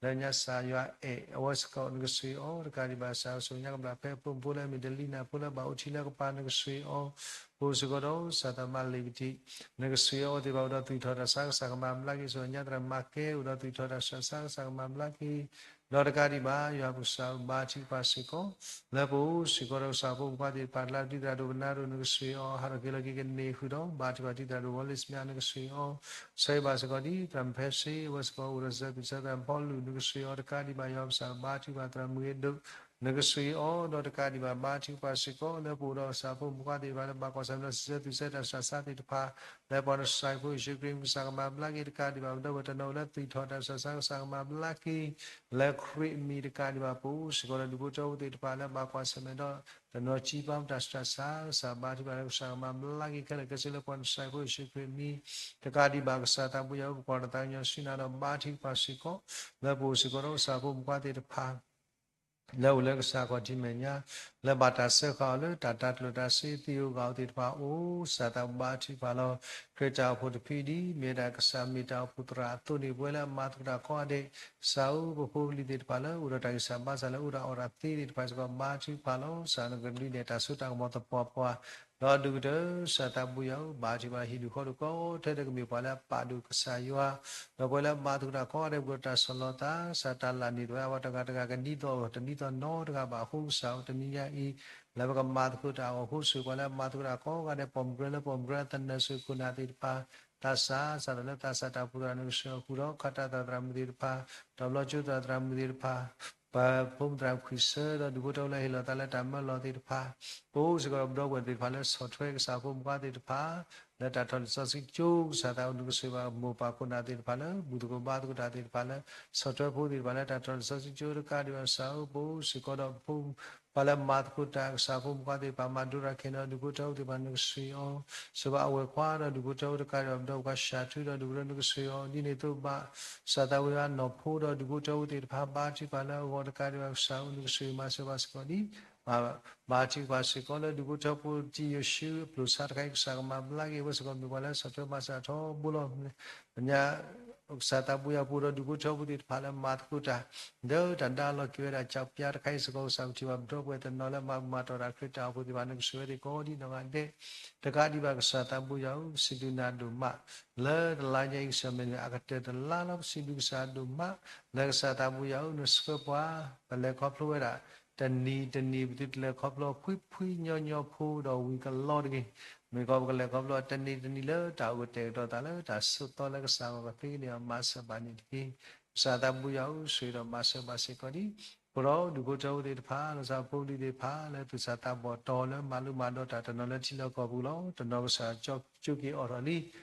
လၢညါစၢ်ယွၤအဲၣ်အဝဲစ့ၢ်ကီး နကဆိၣ်ဂ့ၤအီၤ တကးဒံးဘၣ်စၢ်ဆိၣ်ဂ့ၤညါကဘျၣ်ဖဲ ဖိမုၣ်ဖိလၢအမ့ၢ်ဒလံနၤ ဖိလၢဘၣ်အိၣ်ထံလၢကပၤ နကဆိၣ်ဂ့ၤအီၤ ပအိၣ်စ့ၢ်ကီးဒီး စီၤသးမါလ့ၤကတံၢ် နကဆိၣ်ဂ့ၤအီၤသ့ၣ်တဖၣ် အိၣ်ဒီးသူၣ်ထီၣ်တၢ်ဆါ ကစၢ်ကမၤဘျါက့ၤ ဆိၣ်ဂ့ၤညါသရၣ်မၤကဲ အိၣ်ဒီးသူၣ်ထီၣ်တၢ်ဆါ ကစၢ်ကမၤဘျါက့ၤ ဒီးတကးဒံးဘၣ် ယွၤပကစၢ်ဧၢ ဘါထုကဖၣ်စ့ၢ်ကီး လၢပအိၣ်စ့ၢ်ကီးဒီးကစၢ်ဖိမုၣ်ဖိခွါသ့ၣ်တဖၣ် တၢ်လၢတံၤသရၣ်ဒိၣ်ကနၣ်ဒိၣ် နကဆိၣ်ဂ့ၤအီၤ ဟးထီၣ်က့ၤလီၤက့ၤကန့ၢ်ဃုာ်ဒီး ဘါထုကဖၣ်တံၤသရၣ်ဒိၣ် ဝီလ့ၣ်စမ့ၣ် နကဆိၣ်ဂ့ၤအီၤ ဆိၣ်ဂ့ၤဘၣ်စ့ၢ်ကီးဒံး သရၣ်မုၣ်ဖဲစ့ အဝဲစ့ၢ်ကီး အိၣ်ဒီးစံးဆၢသူၣ်ဆၢ သရၣ်မုၣ်ဖီလူး နကဆိၣ်ဂ့ၤအီၤ တကးဒံးဘၣ် ယွၤပကစၢ် ဘါထုကဖၣ်သရၣ်မုၣ်ဂ့ၤဒိၣ် နကဆိၣ်ဂ့ၤအီၤ ဒီးတကးဒံးဘၣ် ဘါထုကဖၣ်စ့ၢ်ကီး လၢပအိၣ်ဒီးကစၢ်ဖိမုၣ်ဖိခွါသ့ၣ်တဖၣ် လၢဘၣ်ကွၢ်ဆၢၣ်မဲာ်ဒီးစံးဆၢသူၣ်ဆၢတၢ်ဆူးတၢ်ဆါသ့ၣ်တဖၣ် လၢပှၤနစၢ်ဖိယ့ၣ်ၡူးခရံာ် ကစၢ်ကမၤဘျါက့ၤ တကးဒံးဘၣ် ပဒီပုၢ်ဝဲၢ်တနီၤလၢသူၣ်ထီၣ်တၢ်ဆူးတၢ်ဆါ ကစၢ်ကမၤဘျါက့ၤ လၢခရံာ်အမံၤ တကးဒံးဘၣ် ပအိၣ်စ့ၢ်ကီးဒီးဒူၣ်ဖိထၢဖိသ့ၣ်တဖၣ် လၢဘၣ်ကွၢ်ဆၢၣ်မဲာ်ဒီး တနီၤစံးပာ်တၢ်ဆူးတၢ်ဆါ ကစၢ်ဘါထုကဖၣ်လၢ ကစၢ်ကမၤဘျါက့ၤခဲလၢာ်ခဲဆ့ လၢပှၤနစၢ်ဖိယ့ၣ်ၡူးခရံာ်အမံၤ တကးဒံးဘၣ် ကစၢ်သးဘိယွၤဧၢ ပကွၢ်တၢ်သးကညီၤဆူနၤဒီး ဘါထုကဖၣ်စ့ၢ်ကီး လၢပအိၣ်စ့ၢ်ကီးဒီးကစၢ်ဖိမုၣ်ဖိခွါသ့ၣ်တဖၣ် လၢအိၣ်လၢကစၢ်ခီၣ်ထံးမဲာ်ညါ လၢဘၣ်တၢ်စၢဃာ်အီၤလၢတၢ်တၤကျၢၤတၢ်စ့သ့ၣ်ဧိၤဂၤဧိၤသ့ၣ်တဖၣ်အအိၣ် ကစၢ်သးဘိဘါထုကဖၣ်လီၤ. ခရံာ်တၢ်အိၣ်ဖှိၣ်တဖုဒ် မ့ၢ်ဝဲဒၣ်ကစၢ်မ့ၢ်တၢ်အိၣ်ဖှိၣ်သရၣ်အသိးန့ၣ် ပဝဲလၢအမၤသကိးတၢ်ကိးဂၤဒဲး ကစၢ်ဧၢ ပဖိပလံၤသ့ၣ်တဖၣ်လၢ အိၣ်ဒီးတၢ်ဂံၢ်စၢ်ဘါစၢ်လၢအိၣ်တၢ်အီၣ်တၢ်သ့သ့ၣ်တဖၣ်စ့ၢ်ကီး ဘါထုကဖၣ်လီၤ. ကစၢ်နကဒုးနဲၣ်တၢ်စိတၢ်ကမီၤသပှၢ်ပှၢ် ဒီးဒုၣ်ကတၢၢ် ကစၢ်သးဘိယွၤဧၢ ဘါထုကဖၣ်လီၤ ဟံၣ်ဒူၣ်ဃီဒူၣ်ကိးထဲတကမ့ၢ်ပှၤလၢအပာ်ဒိၣ်ကစၢ်ယွၤ ဒီးပဝဲလၢအမၤသကိးတၢ်ကိးဂၤဒဲး ပကတၢ်ဆီၣ်လီၤသး ကစၢ်တၢ်လၢ်န့ၣ် တဝဲအဝဲတဂၤတဂၤကဒ်သိး တဒ်သိးနီတဂၤဘၣ်အဃိ ကစၢ်ဧၢ တနံၤညါအံၤ လၢပကမၤသကိးတၢ်အဂီၢ်အဃိ ဆိၣ်ဂ့ၤပှၤလၢအမၤသကိးတၢ်ကိးဂၤဒဲး ပိာ်မုၣ်ကရၢလၢပိာ်မုၣ်ကရၢ သနၢၣ်စၢၤခိၣ်နၢ်သ့ၣ်တဖၣ် သးစၢ် စးထီၣ်လၢသးစၢ်တၢ်အိၣ်ဖှိၣ်သရၣ် နကဆိၣ်ဂ့ၤဃုာ်ဒီး ခးတၢ်သရၣ်သရၣ်မုၣ်သ့ၣ်တဖၣ် တၢ်ဘျီကၠိသရၣ်သရၣ်မုၣ်သ့ၣ်တဖၣ် ပဖိမုၣ်သရၣ်ခွံၣ်စၢၤ ဒီးဒူၣ်ဖိထၢဖိလၢဟ့ၣ်လီၤသးလၢတၢ်မၢလီၤသ့ၣ်တဖၣ် ပအိၣ်စ့ၢ်ကီးဒီးပဒီပုၢ်ဝဲၢ်သ့ၣ်တဖၣ်လၢဆီၣ်ထွဲကစၢ်ဖိမုၣ်ဖိခွါသ့ၣ်တဖၣ် လၢတၢ်ထီၣ်လံာ်စီဆှံကၠိ ကစၢ်သးအိၣ် နကဆိၣ်ဂ့ၤဘၣ်မိၢ်ပၢ်ခိၣ်နၢ်သ့ၣ်တဖၣ်လၢ ဘူၣ်သကိးဘါသကိးတၢ်သ့ၣ်တဖၣ်လၢ ဆီၣ်ထွဲဖိသ့ၣ်တဖၣ်လၢတၢ်ထီၣ်လံာ်စီဆှံကၠိ တကးဒံးဘၣ် ကစၢ်ဧၢ ပအိၣ်စ့ၢ်ကီးဒီးပဖိ ပှၤလၢမၤသကိးတၢ်ကစၢ်ဖိမုၣ်ဖိခွါသ့ၣ်တဖၣ် မၤဒိတၢ်ခဲန့ၣ်ဒီး ဒူၣ်ဖိထၢဖိသ့ၣ်တဖၣ် နကဆိၣ်ဂ့ၤအီၤ ဆိၣ်ဂ့ၤဘၣ်အဝဲၢ်ခွါဒီးဒူၣ်ဖိထၢဖိတကးဒံးဘၣ် ပဒီပုၢ်ဝဲၢ်ခွါ ရှၤထူ ဒီးဒူၣ်ဖိထၢဖိ နကဆိၣ်ဂ့ၤအီၤ ဒ်န့ၣ်အသိးဘၣ် ကစၢ်သးဝံၤအနီၢ်ဖိဒီးဒူၣ်ဖိထၢဖိသ့ၣ်တဖၣ် ဘါထုကဖၣ်လၢအဂီၢ် တကးဒံးဘၣ် ကစၢ်ဧၢ နကဆိၣ်ဂ့ၤမၤစၢၤဘၣ်စ့ၢ်ကီးဒ် ဘါထုကဖၣ်စ့ၢ်ကီးလၢဒူၣ်ဖိထၢဖိတံၤယိၤၡူအပျိၢ်ဆါတခါအံၤ ကစၢ်ကမၤဘျါက့ၤအဝဲစ့ၢ်ကီး မ့ၢ်ပှၤလၢဆီၣ်ထွဲမၤစၢၤထီဘိလီၤ. ပညါ ကစၢ်သးဘိယွၤပအိၣ်ဒီးဒူၣ်ဖိထၢဖိသ့ၣ်တဖၣ်လၢမၤသကိးတၢ် လၢတၢ်ဒါလီၤက့ၤဝဲဒၣ်ကၠီပျါတခါအံၤစ့ၢ်ကီး ကစၢ်ပထံၣ်ဘၣ်ပဒီပုၢ်ဝဲၢ်တနီၤလၢမၤဘူၣ်မၤတီၢ်တၢ်ခရံာ်တၢ်အိၣ်ဖှိၣ်သ့ၣ်တဖၣ် နကဆိၣ်ဂ့ၤအဝဲသ့ၣ်ကိးဒ်နီၢ်ဂၤဒဲး တကးဒံးဘၣ် ကစၢ်သးဘိယွၤဧၢ, စံးဘျုးနၤဒိၣ်မး လၢတလါညါအံၤ ကစၢ်မ့ၢ်နအကတၢၢ်တလါလီၤ. ပစံးဘျုးကစၢ်ဒိၣ်မး လၢကစၢ်သးဘိယွၤဧၢ နဆှၢပှၤ ပလဲၤခီဖျိဝဲဒၣ် တနံၤတနံၤ ပသုတလဲၤခီဖျိဖှံဖှံညီညီဖိဒီးဝံၤကလီတဂ့ၤ, မ့ၢ်ကီးပကလဲၤခီဖျိတနံၤတနံၤလၢတၢ်အိၣ်ကတဲာ်ကတီၤသးလၢတၢ်ဆိးသီလၢကစၢ်ဂီၢ် ကသ့ကန့ၢ်အီၤမၤစၢၤဘၣ်န့ၣ်တက့ၢ်. ကစၢ်သးဘိယွၤဧၢ ဆိၣ်ဂ့ၤဒီးမၤစၢၤဘၣ်စ့ၢ်ကီးဒံး ပဒီပုၢ်ဝဲၢ်ထၢဖိသ့ၣ်တဖၣ် လီၤဆီဖိပလံၤသ့ၣ်တဖၣ် လၢသူၣ်စၢ်သးဘီၣ်တီၤလၢမၤလိမၤဒိးတၢ်တနီၤလၢထံလီၢ်ကီၢ်ပူၤလီၤ. တနီၤကစၢ်ကၠီကၠိက့ၤအိးထီၣ်လံ,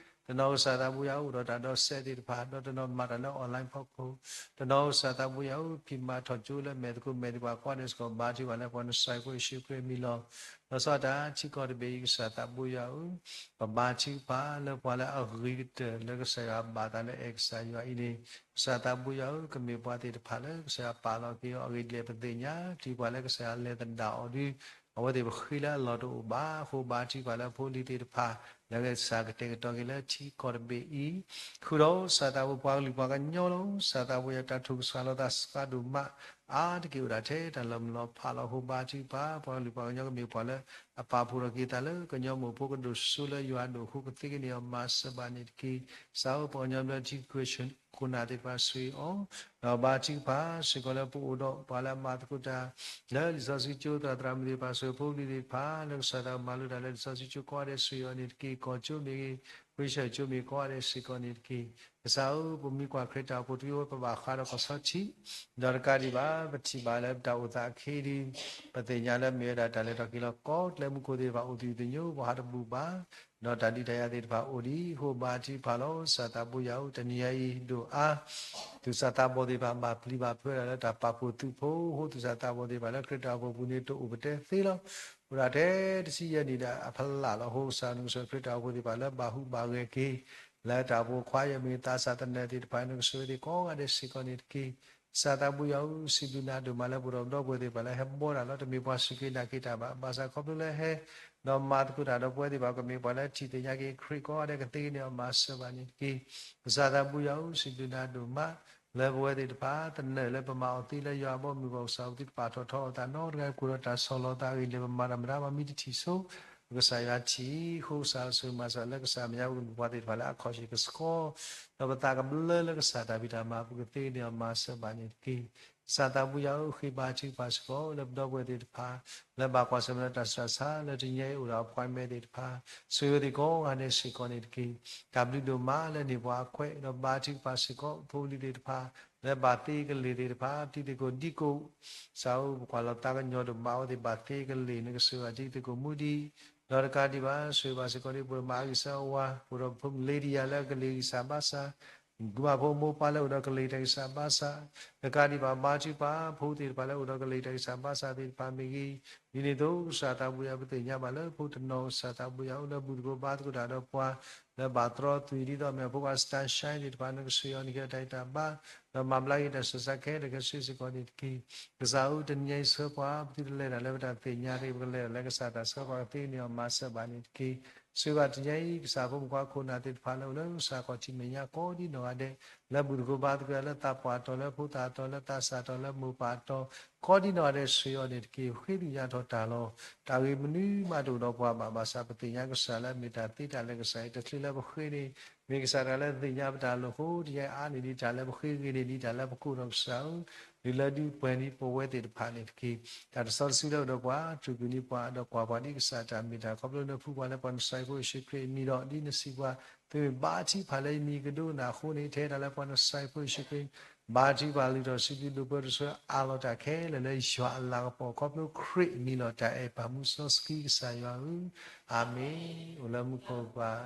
တနီၤကစၢ်သးဘိယွၤအိၣ်ဒီးတၢ်ဒီးစဲးသ့ၣ်တဖၣ် ဒီးတနီၤမၤတၢ်လၢ online ဖီခိၣ်, တနီၤကစၢ်သးဘိယွၤဧၢ ဖံးမၤထီၣ်ကၠိလၢမဲာ်သကိးမဲာ်သ့ၣ်တဖၣ်ကိးဂၤဒဲးစ့ၢ်ကီး ဘါထုကဖၣ်လၢပှၤနစၢ်ဖိယ့ၣ်ၡူးခရံာ်အမံၤလီၤ. လီၤဆီဒၣ်တၢ်ထံကီၢ်တဘ့ၣ်အံၤ ကစၢ်သးဘိယွၤဧၢ, ပဘါထုကဖၣ်လၢပှၤလၢအဂ့ၤကတၢၢ်လၢကစၢ်ယွၤဘၣ်သးလၢအဲၣ်ကစၢ်ယွၤအံၤန့ၣ် ကစၢ်သးဘိယွၤဧၢ ကမ့ၢ်ပှၤသ့ၣ်တဖၣ်လၢကစၢ်ယွၤပာ်လီၤက့ၤအီၤအဂ့ၢ်ဒ်လဲၣ် ပသ့ၣ်ညါ တုၤပှၤလၢကစၢ်ယွၤလဲၤသဒၣ်အီၤဒုး အဝဲသ့ၣ်ပဃ့လၢအလီၢ်တအိၣ်ဘၣ်. အဃိဘါထုကဖၣ်လၢဖိလံၤသ့ၣ်တဖၣ် လၢကစၢ်ကတဲာ်ကတီၤက့ၤလၢထံကီၢ်တဘ့ၣ်အံၤ ဃုာ်ဒီးကစၢ်သးဘိပှၤကလုာ်ပှၤကညီလီၤ. ကစၢ်သးဘိယွၤတၢ်ထိၣ်ကစၢ်လိာ်သးစှၤဒိၣ်မး အါတက့ၢ်အိၣ်ဒၣ်ထဲတၢ်လီၤမုၢ်လီၤဖးလီၤ. အဃိဘါထုကဖၣ် ပှၤကလုာ်ပှၤကညီကမ့ၢ်ပှၤလၢအပာ်ဖှိၣ်ထီၣ်က့ၤသးလၢကညီမိၢ်ဖိကဒိၣ်စိလၢယွၤအဒိၣ်အဃိ ကသ့ကန့ၢ်အီၤမၤစၢၤဘၣ်န့ၣ်တက့ၢ်. ကစၢ်ဧၢ ပှၤကညီဘျၢထံခရံာ် ခိၣ်နၢ်သ့ၣ်တဖၣ်ဆိၣ်ဂ့ၤအီၤ, ဒီးဘါထုကဖၣ်စ့ၢ်ကီးလၢပအိၣ်ဒီးပှၤလၢအမၤသကိးတၢ် လၢလံာ်စီဆှံကၠိသရၣ်သရၣ်မုၣ်သ့ၣ်တဖၣ် ဆိၣ်ဂ့ၤဖိလံၤသ့ၣ်တဖၣ် လၢကစၢ်တၢ်မၤလိတၢ်လၢလံာ်စီဆှံကၠိကိးဂၤဒဲးဆိၣ်ဂ့ၤအီၤန့ၣ်တက့ၢ်. ကီၢ်ကၠိမ့ၢ်ဂ့ၤ, ဝ့ၢ်ဆၢၣ်ကၠိမ့ၢ်ဂ့ၤ ကိးဂၤဒဲးစ့ၢ်ကီးန့ၣ်တက့ၢ်. ကစၢ်ဧၢ ပမ့ၢ်ကွၢ်ခရံာ်တၢ်အိၣ်ဖှိၣ်တဖုအိၣ် ပဘၣ်ဃးဒီးကီၢ်ဆီထံး ဒီးတကးဒံးဘၣ် ပထံၣ်ဘၣ်လၢပတၢ်အိၣ်သးအခံဒုး ပသ့ၣ်ညါလၢမ့ၢ်ဝဲဒၣ်တၢ်လဲၤထီၣ်က့ၤလီၤ ကီၢ်ကျဲမုၢ်ခိၣ်သ့ၣ်တဖၣ်အိၣ်သယုၢ်သညိ ပှၤဟးတဘူၣ်ဘၣ် ဒီးတၢ်ဒုးတၢ်ယၤသ့ၣ်တဖၣ်အိၣ်ဒံးအဃိ ဘါထုကဖၣ်လီၤ. ကစၢ်သးဘိယွၤဧၢ တနံၤညါအံၤဒိၣ်အါ သူၣ်စၢ်သးဘီၣ်သ့ၣ်တဖၣ် ဘၣ်ပျံၤဘၣ်ဖုးဝဲဒၣ်လၢတၢ်ပာ်ဖှိၣ်သုးဖိအဃိ သူၣ်စၢ်သးဘီၣ်သ့ၣ်တဖၣ်လၢခရံာ်တၢ်အိၣ်ဖှိၣ်ပူၤန့ၣ် တအိၣ်ပတဲသ့လီၤ. အိၣ်ဒၣ်ထဲတဆံယဲၢ်နံၣ်ဒီးအဖီလာ်လီၤ. အဃိကစၢ် နကဆိၣ်ဂ့ၤခရံာ်တၢ်အိၣ်ဖှိၣ်သ့ၣ်တဖၣ်လၢဘၣ်ဟူးဘၣ်ဂဲၤက့ၤ လၢတၢ်အိၣ်ဖှိၣ်ခွါယဲၢ်မ့ၢ်သးစၢ်သနၢၣ်သ့ၣ်တဖၣ် နကဆိၣ်ဂ့ၤသ့ၣ်ကိးဂၤဒဲးစ့ၢ်ကီးန့ၣ်တက့ၢ်. ကစၢ်သးဘိယွၤဧၢ စံးဘျုးနၤဒိၣ်မးလၢပအိၣ်ဒီးပဒီပုၢ်ဝဲၢ်သ့ၣ်တဖၣ်လၢဟဲဘီတၢ်လီၤ တမ့ၢ်ပှၤစူၢ်က့ၤနာ်က့ၤတၢ်ဘၣ်. ဘၣ်ဆၣ်ခီဖျိလၢဟဲ ဒီးမၤသကိးတၢ်ဒီးပဝဲသ့ၣ်တဖၣ် ကမ့ၢ်ပှၤလၢထံၣ်သ့ၣ်ညါက့ၤခရံာ်ကိးဂၤဒဲး ကသ့ကန့ၢ်အီၤမၤစၢၤဘၣ်န့ၣ်တက့ၢ်. ကစၢ်သးဘိယွၤဧၢ စံးဘျုးနၤဒိၣ်မး လၢပဝဲသ့ၣ်တဖၣ် သနၢၣ်လၢပမၤအီၤသ့လၢယွၤအဘီအမုၢ်အဂီၢ် ကစၢ်ဧၢ ပသုတပာ်ထီၣ်ထီအသးနီတဂၤ ကိၣ်ဒီးတၢ်ဆီၣ်လီၤသးအဂ့ၢ်ဒ်လဲၣ် ပမၤတၢ်မတၤမၤမံတထံၣ်ဆိ ပကစၢ်ယွၤထံၣ်အဃိ ကစၢ်ဧၢ ဆိၣ်ဂ့ၤမၤစၢၤလၢကစၢ်မဲာ်ညါ ပကမ့ၢ်ပှၤသ့ၣ်တဖၣ်လၢအခီၣ်ဆံးကဆှီ ဒီးပသးကဘျၢလၢကစၢ်တၢ်ဖံးတၢ်မၤအပူၤ ကသ့ကန့ၢ်အီၤမၤစၢၤဘၣ်န့ၣ်တက့ၢ်. ကစၢ်သးဘိယွၤဧၢ ဃ့ဘါထုကဖၣ်စ့ၢ်ကီး လၢပဒီပုၢ်ဝဲၢ်သ့ၣ်တဖၣ် လၢဘၣ်ကွၢ်ဆၢၣ်မဲာ်ဒီးတၢ်ဆူးတၢ်ဆါ လၢတနံၤအံၤအိၣ်ဒီး appointment သ့ၣ်တဖၣ် ဆိၣ်ဂ့ၤအဝဲသ့ၣ်ကိးဂၤဒဲးစ့ၢ်ကီးန့ၣ်တက့ၢ်. တၢ်ဘျုးဒိၣ်မးလၢန့ၢ်ပှၤအခွဲး ဒီးဘါထုကဖၣ်စ့ၢ်ကီး ဖိပလံၤသ့ၣ်တဖၣ် လၢဘၣ်သ့ကလ့ၢ်သ့ၣ်တဖၣ် တံၤသကိးဒံကိး ကစၢ်ဧၢ ပကွၢ်လီၤသးကညီၤဒိၣ်မး အဝဲသ့ၣ်ဘၣ်သ့ကလ့ၢ် နကဆိၣ်ဂ့ၤတံၤသကိးမူဒံး ဒီးတကးဒံးဘၣ် ဆိၣ်ဂ့ၤဘၣ်စ့ၢ်ကီးဒ် ပဒိၣ်မၤအဂံၢ်စၢ်အဝၤ ပအိၣ်ဒီးပဖိမုၣ်လ့ဒံယၤလၢအကလ့ၢ်ဂံၢ်စၢ်ဘါစၢ် မုၣ်ကမၣ်ဖိမိၢ်ပၢ်လၢအိၣ်ဒီးကလ့ၢ်တၢ်ဂံၢ်စၢ်ဘါစၢ်, တကးဒံးဘၣ် ဘါထုကဖၣ် ဖိသ့ၣ်တဖၣ်လၢအိၣ်ဒီးကလ့ၢ်တၢ်ဂံၢ်စၢ်ဘါစၢ်သ့ၣ်တဖၣ်မ့ၢ်ဂ့ၤ, ဒ်န့ၣ်အသိး ကစၢ်သးဘိယွၤ ပသ့ၣ်ညါဘၣ်လၢဖိတနီၤ ကစၢ်သးဘိယွၤအိၣ်လၢဘူၣ်သကိးဘါသကိးတၢ်ဒီးပှၤ လၢဘၣ်တြီသွံၣ်ဒ်သိးမ့ၢ်ဖိခွါ Starshine သ့ၣ်တဖၣ် နကဆိၣ်ဂ့ၤအီၤန့ၣ်က့ၤတၢ်ဂံၢ်တၢ်ဘါ ဒီးမၤဘျါက့ၤတၢ်ဆူးတၢ်ဆါခဲလၢာ်ခဲဆ့စ့ၢ်ကီးန့ၣ်တက့ၢ်. ကစၢ်ဧၢ တနံၤညါအံၤဆှၢပှၤ ပသုတလဲၤတၢ်လၢပတၢ်သ့ၣ်ညါတဂ့ၤ ပကလဲၤတၢ်လၢကစၢ်တၢ်ဆှၢပှၤကသ့န့ၢ်အီၤမၤစၢၤဘၣ်န့ၣ်တက့ၢ်. ဆိၣ်ဂ့ၤဘၣ်တနံၤညါအံၤ ကစၢ်ဖိမုၣ်ခွါခိၣ်နၢ်သ့ၣ်တဖၣ်လၢအိၣ်လၢကစၢ်ခီၣ်ထံးမဲာ်ညါကိးဒ်နီၢ်ဂၤဒဲး လၢဘူၣ်သကိးဘါသကိး လၢသးပှၢ်အတီၤ လၢဖိသၣ်အတီၤ လၢသးစၢ်အတီၤ လၢမိၢ်ပၢ်အတီၤ ကိးဒ်နီၢ်ဂၤဒဲး ဆိၣ်ဂ့ၤအီၤန့ၣ်တက့ၢ်. ဃ့ဒုးညါထီၣ်တၢ်လီၤ. တၢ်ဂ့ၢ်မနုၤမးတအိၣ်ဒီးပှၤဘၣ် ဘၣ်ဆၣ်ပသ့ၣ်ညါကစၢ်လၢအမ့ၢ်တၢ်သ့တၢ်လၢာ်ကစၢ်အံၤ တချုးလၢပဃ့န့ၣ် မ့ၢ်ကစၢ်တဂၤလၢသ့ၣ်ညါပတၢ်လိၣ်အဃိ တနံၤညါအံၤအါန့ၢ်ဒံးတၢ်လၢပဃ့ ဂ့ၤန့ၢ်ဒံးတၢ်လၢပကိၢ်ဒီးကစၢ်ဧၢ ဒုးလၢဒုးပှဲၤန့ၢ်ပဝဲသ့ၣ်တဖၣ်န့ၣ်တက့ၢ်. တၢ်တစီတဆှံလၢအိၣ်ဒီးပှၤ တြူာ်ကွံာ်န့ၢ်ပှၤ ဒီးကွၢ်ပှၤဒ်ကစၢ်တၢ်မ့ၢ်တၢ် ခီဖျိနဖုပှၤလၢပှၤနစၢ်ဖိယ့ၣ်ၡူးခရံာ်အမံၤဒီး ဒ်နစံးပှၤ သုမ့ၢ်ဘါထုကဖၣ်လၢယမံၤကဒိကနၣ်အဃိန့ၣ် ထဲတၢ်လၢပှၤနစၢ်ဖိယ့ၣ်ၡူးခရံာ် ဘါထုကဖၣ်လုၢ်ထီၣ်စုဒုးဒိၣ်ပၢတဆှၢအးလီၤတၢ်ခဲလၢာ်လၢယွၤအလၤကပီၤ ခီဖျိခရံာ်အမံၤလီၤ. တၢ်အဲၣ်ပၢ်မူစီဆှံကစၢ်ယွၤဧၢ, အၤမ့ၣ်. အိၣ်လၢမူခိၣ်ပၢ်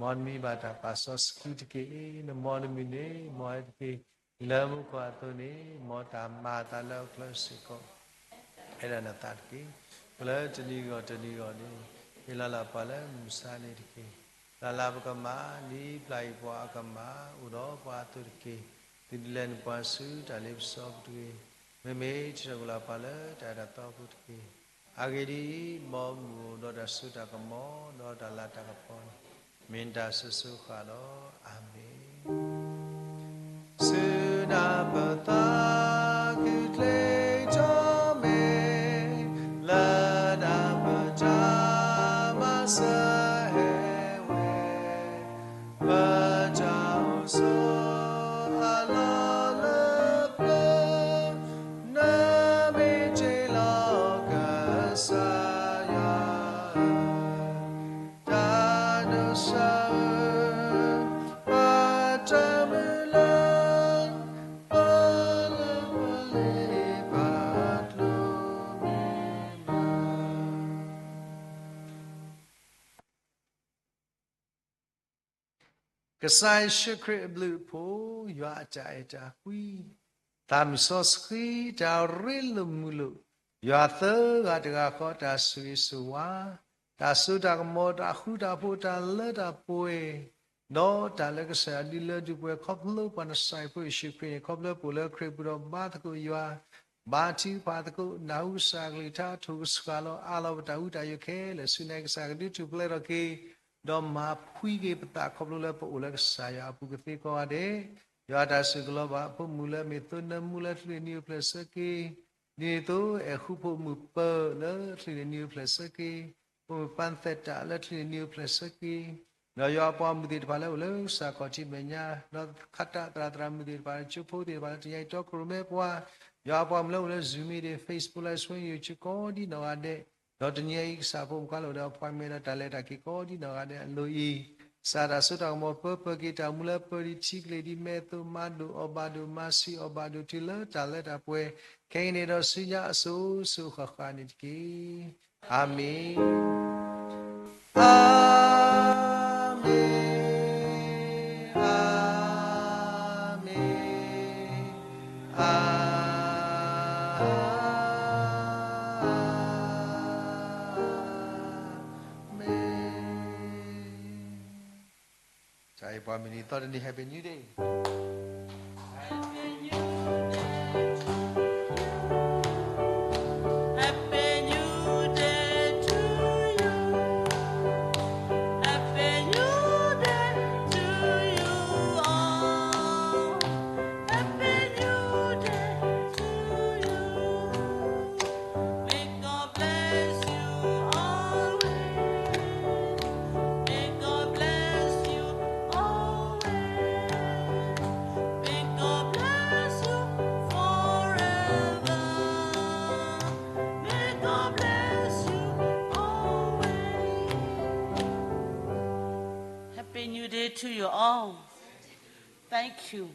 မ်နမံၤဘၣ်တၢ်ပာ်စီဆှံတက့ၢ်. နမ်နမံၤန့ၣ် မ်အဲၣ်တက့ၢ်. လၢမူခိၣ်အသိးန့ၣ် မ်တၢ်မၤအသးလၢအချၢစ့ၢ်ကီး အဲၣ်ဒိးနသးတက့ၢ်. လၢတနံၤဂီၢ်တနံၤဂီၢ်န့ၣ် ဟ့ၣ်လီၤလၢပှၤလၢမုၢ်ဆါန့ၣ်တက့ၢ်. လၢ်လၢ်ပကမၣ် ဒ်ပျၢ်အံၤပှၤအကမၣ် အိၣ်ဒီးပှၤအသိးတက့ၢ်. သုတလဲၤနုာ်ပှၤဆူတၢ်လ့ပစီပူၤတဂ့ၤ. မ့မ့ၢ်ထံၣ်ထီၣ်ကလီၤပှၤလၢတၢ်အဲၣ်တၢ်သီပူၤတက့ၢ်. အဂ့ၢ်ဒ်အံၤ, မ်မုၢ်အိၣ်ဒီးတၢ်စိတၢ်ကမီၤ ဒီးတၢ်လၤတၢ်ကပီၤန့ၣ် မ့ၢ်တၢ်စိၤစိၤဃၣ်ဃၣ်လီၤ. အၤမ့ၣ်. စုနၢ်ပၢၢ်သးခုချ့ထီၣ်မ့ၢ် လၢတၢ်မၤတၢ်မၤစၢၤဟဲဝဲ ပတၢ်အိၣ်ဆိးအလီၢ်လၢပျၢၤ, နမ့ၢ်တ့လီၤကစၢ်ယွၤဧၢ, တၢ်ဒိးစၢ်ဧၢ, ပတၢ်မုၢ်လၢ်, ပလၢပလ့ပာ်ကျိၤမ့ၢ်ဘၣ် ကစၢ်ယ့ၣ်ၡူးခရံာ်အဘျုးအဖှိၣ်, ယွၤအတၢ်အဲၣ်တၢ်ကွံ, သးမုၢ်စီဆှံတၢ်ရ့လိာ်မုာ်လိာ်, ယွၤသၢဂၤတဂၤဃီတၢ်ဆိၣ်ဂ့ၤဆိၣ်ဝါ, တၢ်စိတၢ်ကမီၤ တၢ်ဃူတၢ်ဖိး တၢ်လၢတၢ်ပှဲၤ, ဒီးတၢ်လၢကစၢ်ယွၤဒုးလၢဒုးပှဲၤ ခီဖျိပှၤနစၢ်ဖိယ့ၣ်ၡူးခရံာ်န့ၣ် ခီဖျိပအိၣ်လၢခရံာ်ပူၤဒီးဘါသကိးယွၤ ဘါထုကဖၣ်သကိး နၢ်ဟူကစၢ်ကလုၢ်ကထါ ထိၣ်ကဆှီလီၤအါလီၤပတၢ်ဟူးတၢ်ယိာ်ခဲလၢာ်ဆူညါ ကစၢ်ကဒုးထူၣ်ဖျဲးထီၣ်က့ၤ ဒီးမၤဖှံက့ၤပသးခီဖျိလၢပအိၣ်လၢကစၢ်ယွၤအပူၤကသ့ကိးဂၤဒဲး, ယွၤတၢ်ဆိၣ်ဂ့ၤလီၤဘၣ်အဖိမုၣ်လၢအမ့ၢ်သိနၢမူလၢချံးန့ၢ်နံၤအိၣ်ဖျဲၣ်ဆၢက့ၤ, ဒ်န့ၣ်အသိး အဲၣ်ဃူဖိမုၣ်ပၢၤလၢချံးန့ၢ်နံၤအိၣ်ဖျဲၣ်ဆၢက့ၤ, ဖိမုၣ်ပၢ်သဲးတၢ်လၢချံးန့ၢ်နံၤအိၣ်ဖျဲၣ်ဆၢက့ၤ ဒီးယွၤအပှၤမုၣ်သ့ၣ်တဖၣ်လၢအိၣ်လၢကစၢ်ခီၣ်ထံးမဲာ်ညါ, ဒီးခးတၢ်သရၣ်သရၣ်မုၣ်သ့ၣ်တဖၣ် ကၠိဖိသ့ၣ်တဖၣ်လၢတနံၤအံၤတီခိၣ်ရိၣ်မဲပှၤ, ယွၤအပှၤမုၣ်လၢအိၣ်လၢ Zoom မ့ၢ်ဒၣ် Facebook လၢ ဆွဲယိၤ ကၠိကိးဒ်နီၢ်ဂၤဒဲး, ဒီးတနံၤအံၤကစၢ်ဖိမုၣ်ခွါလၢအိၣ်ဒီးအပှၤကမျၢၢ်ဒီးတၢ်လဲၤတၢ်က့ၤကိးဒ်နီၢ်ဂၤဒဲးအလိၤအံၤ, ကစၢ်တၢ်စိတၢ်ကမီၤပၢပၢက့ၤ တၢ်အိၣ်မူလၢပၢၤဒံးထံကလ့ၤဒံး မဲာ်သ့ၣ်မၤဒိၣ်အီၣ်ဘၣ်ဒိၣ် မၤဆံးအီၣ်ဘၣ်ဒိၣ်တုၤလၢတၢ်လၢတၢ်ပှဲၤ, ခဲအံၤန့ၣ်ဒီးဆူညါအစိၤစိၤဃၣ်ဃၣ်န့ၣ်တက့ၢ်. အၤမ့ၣ်, အၤမ့ၣ်, အၤမ့ၣ်. တၢ်အဲၣ်ပှၤမုၢ်နံၤသီတနံၤ Happy New Day. Happy New Day to you. Happy New Day to you. Happy New Day to you all. Happy New Day to you. May God bless you always. May God bless you always. May God bless you forever. May God bless you always. Happy New Day to you all. Thank you.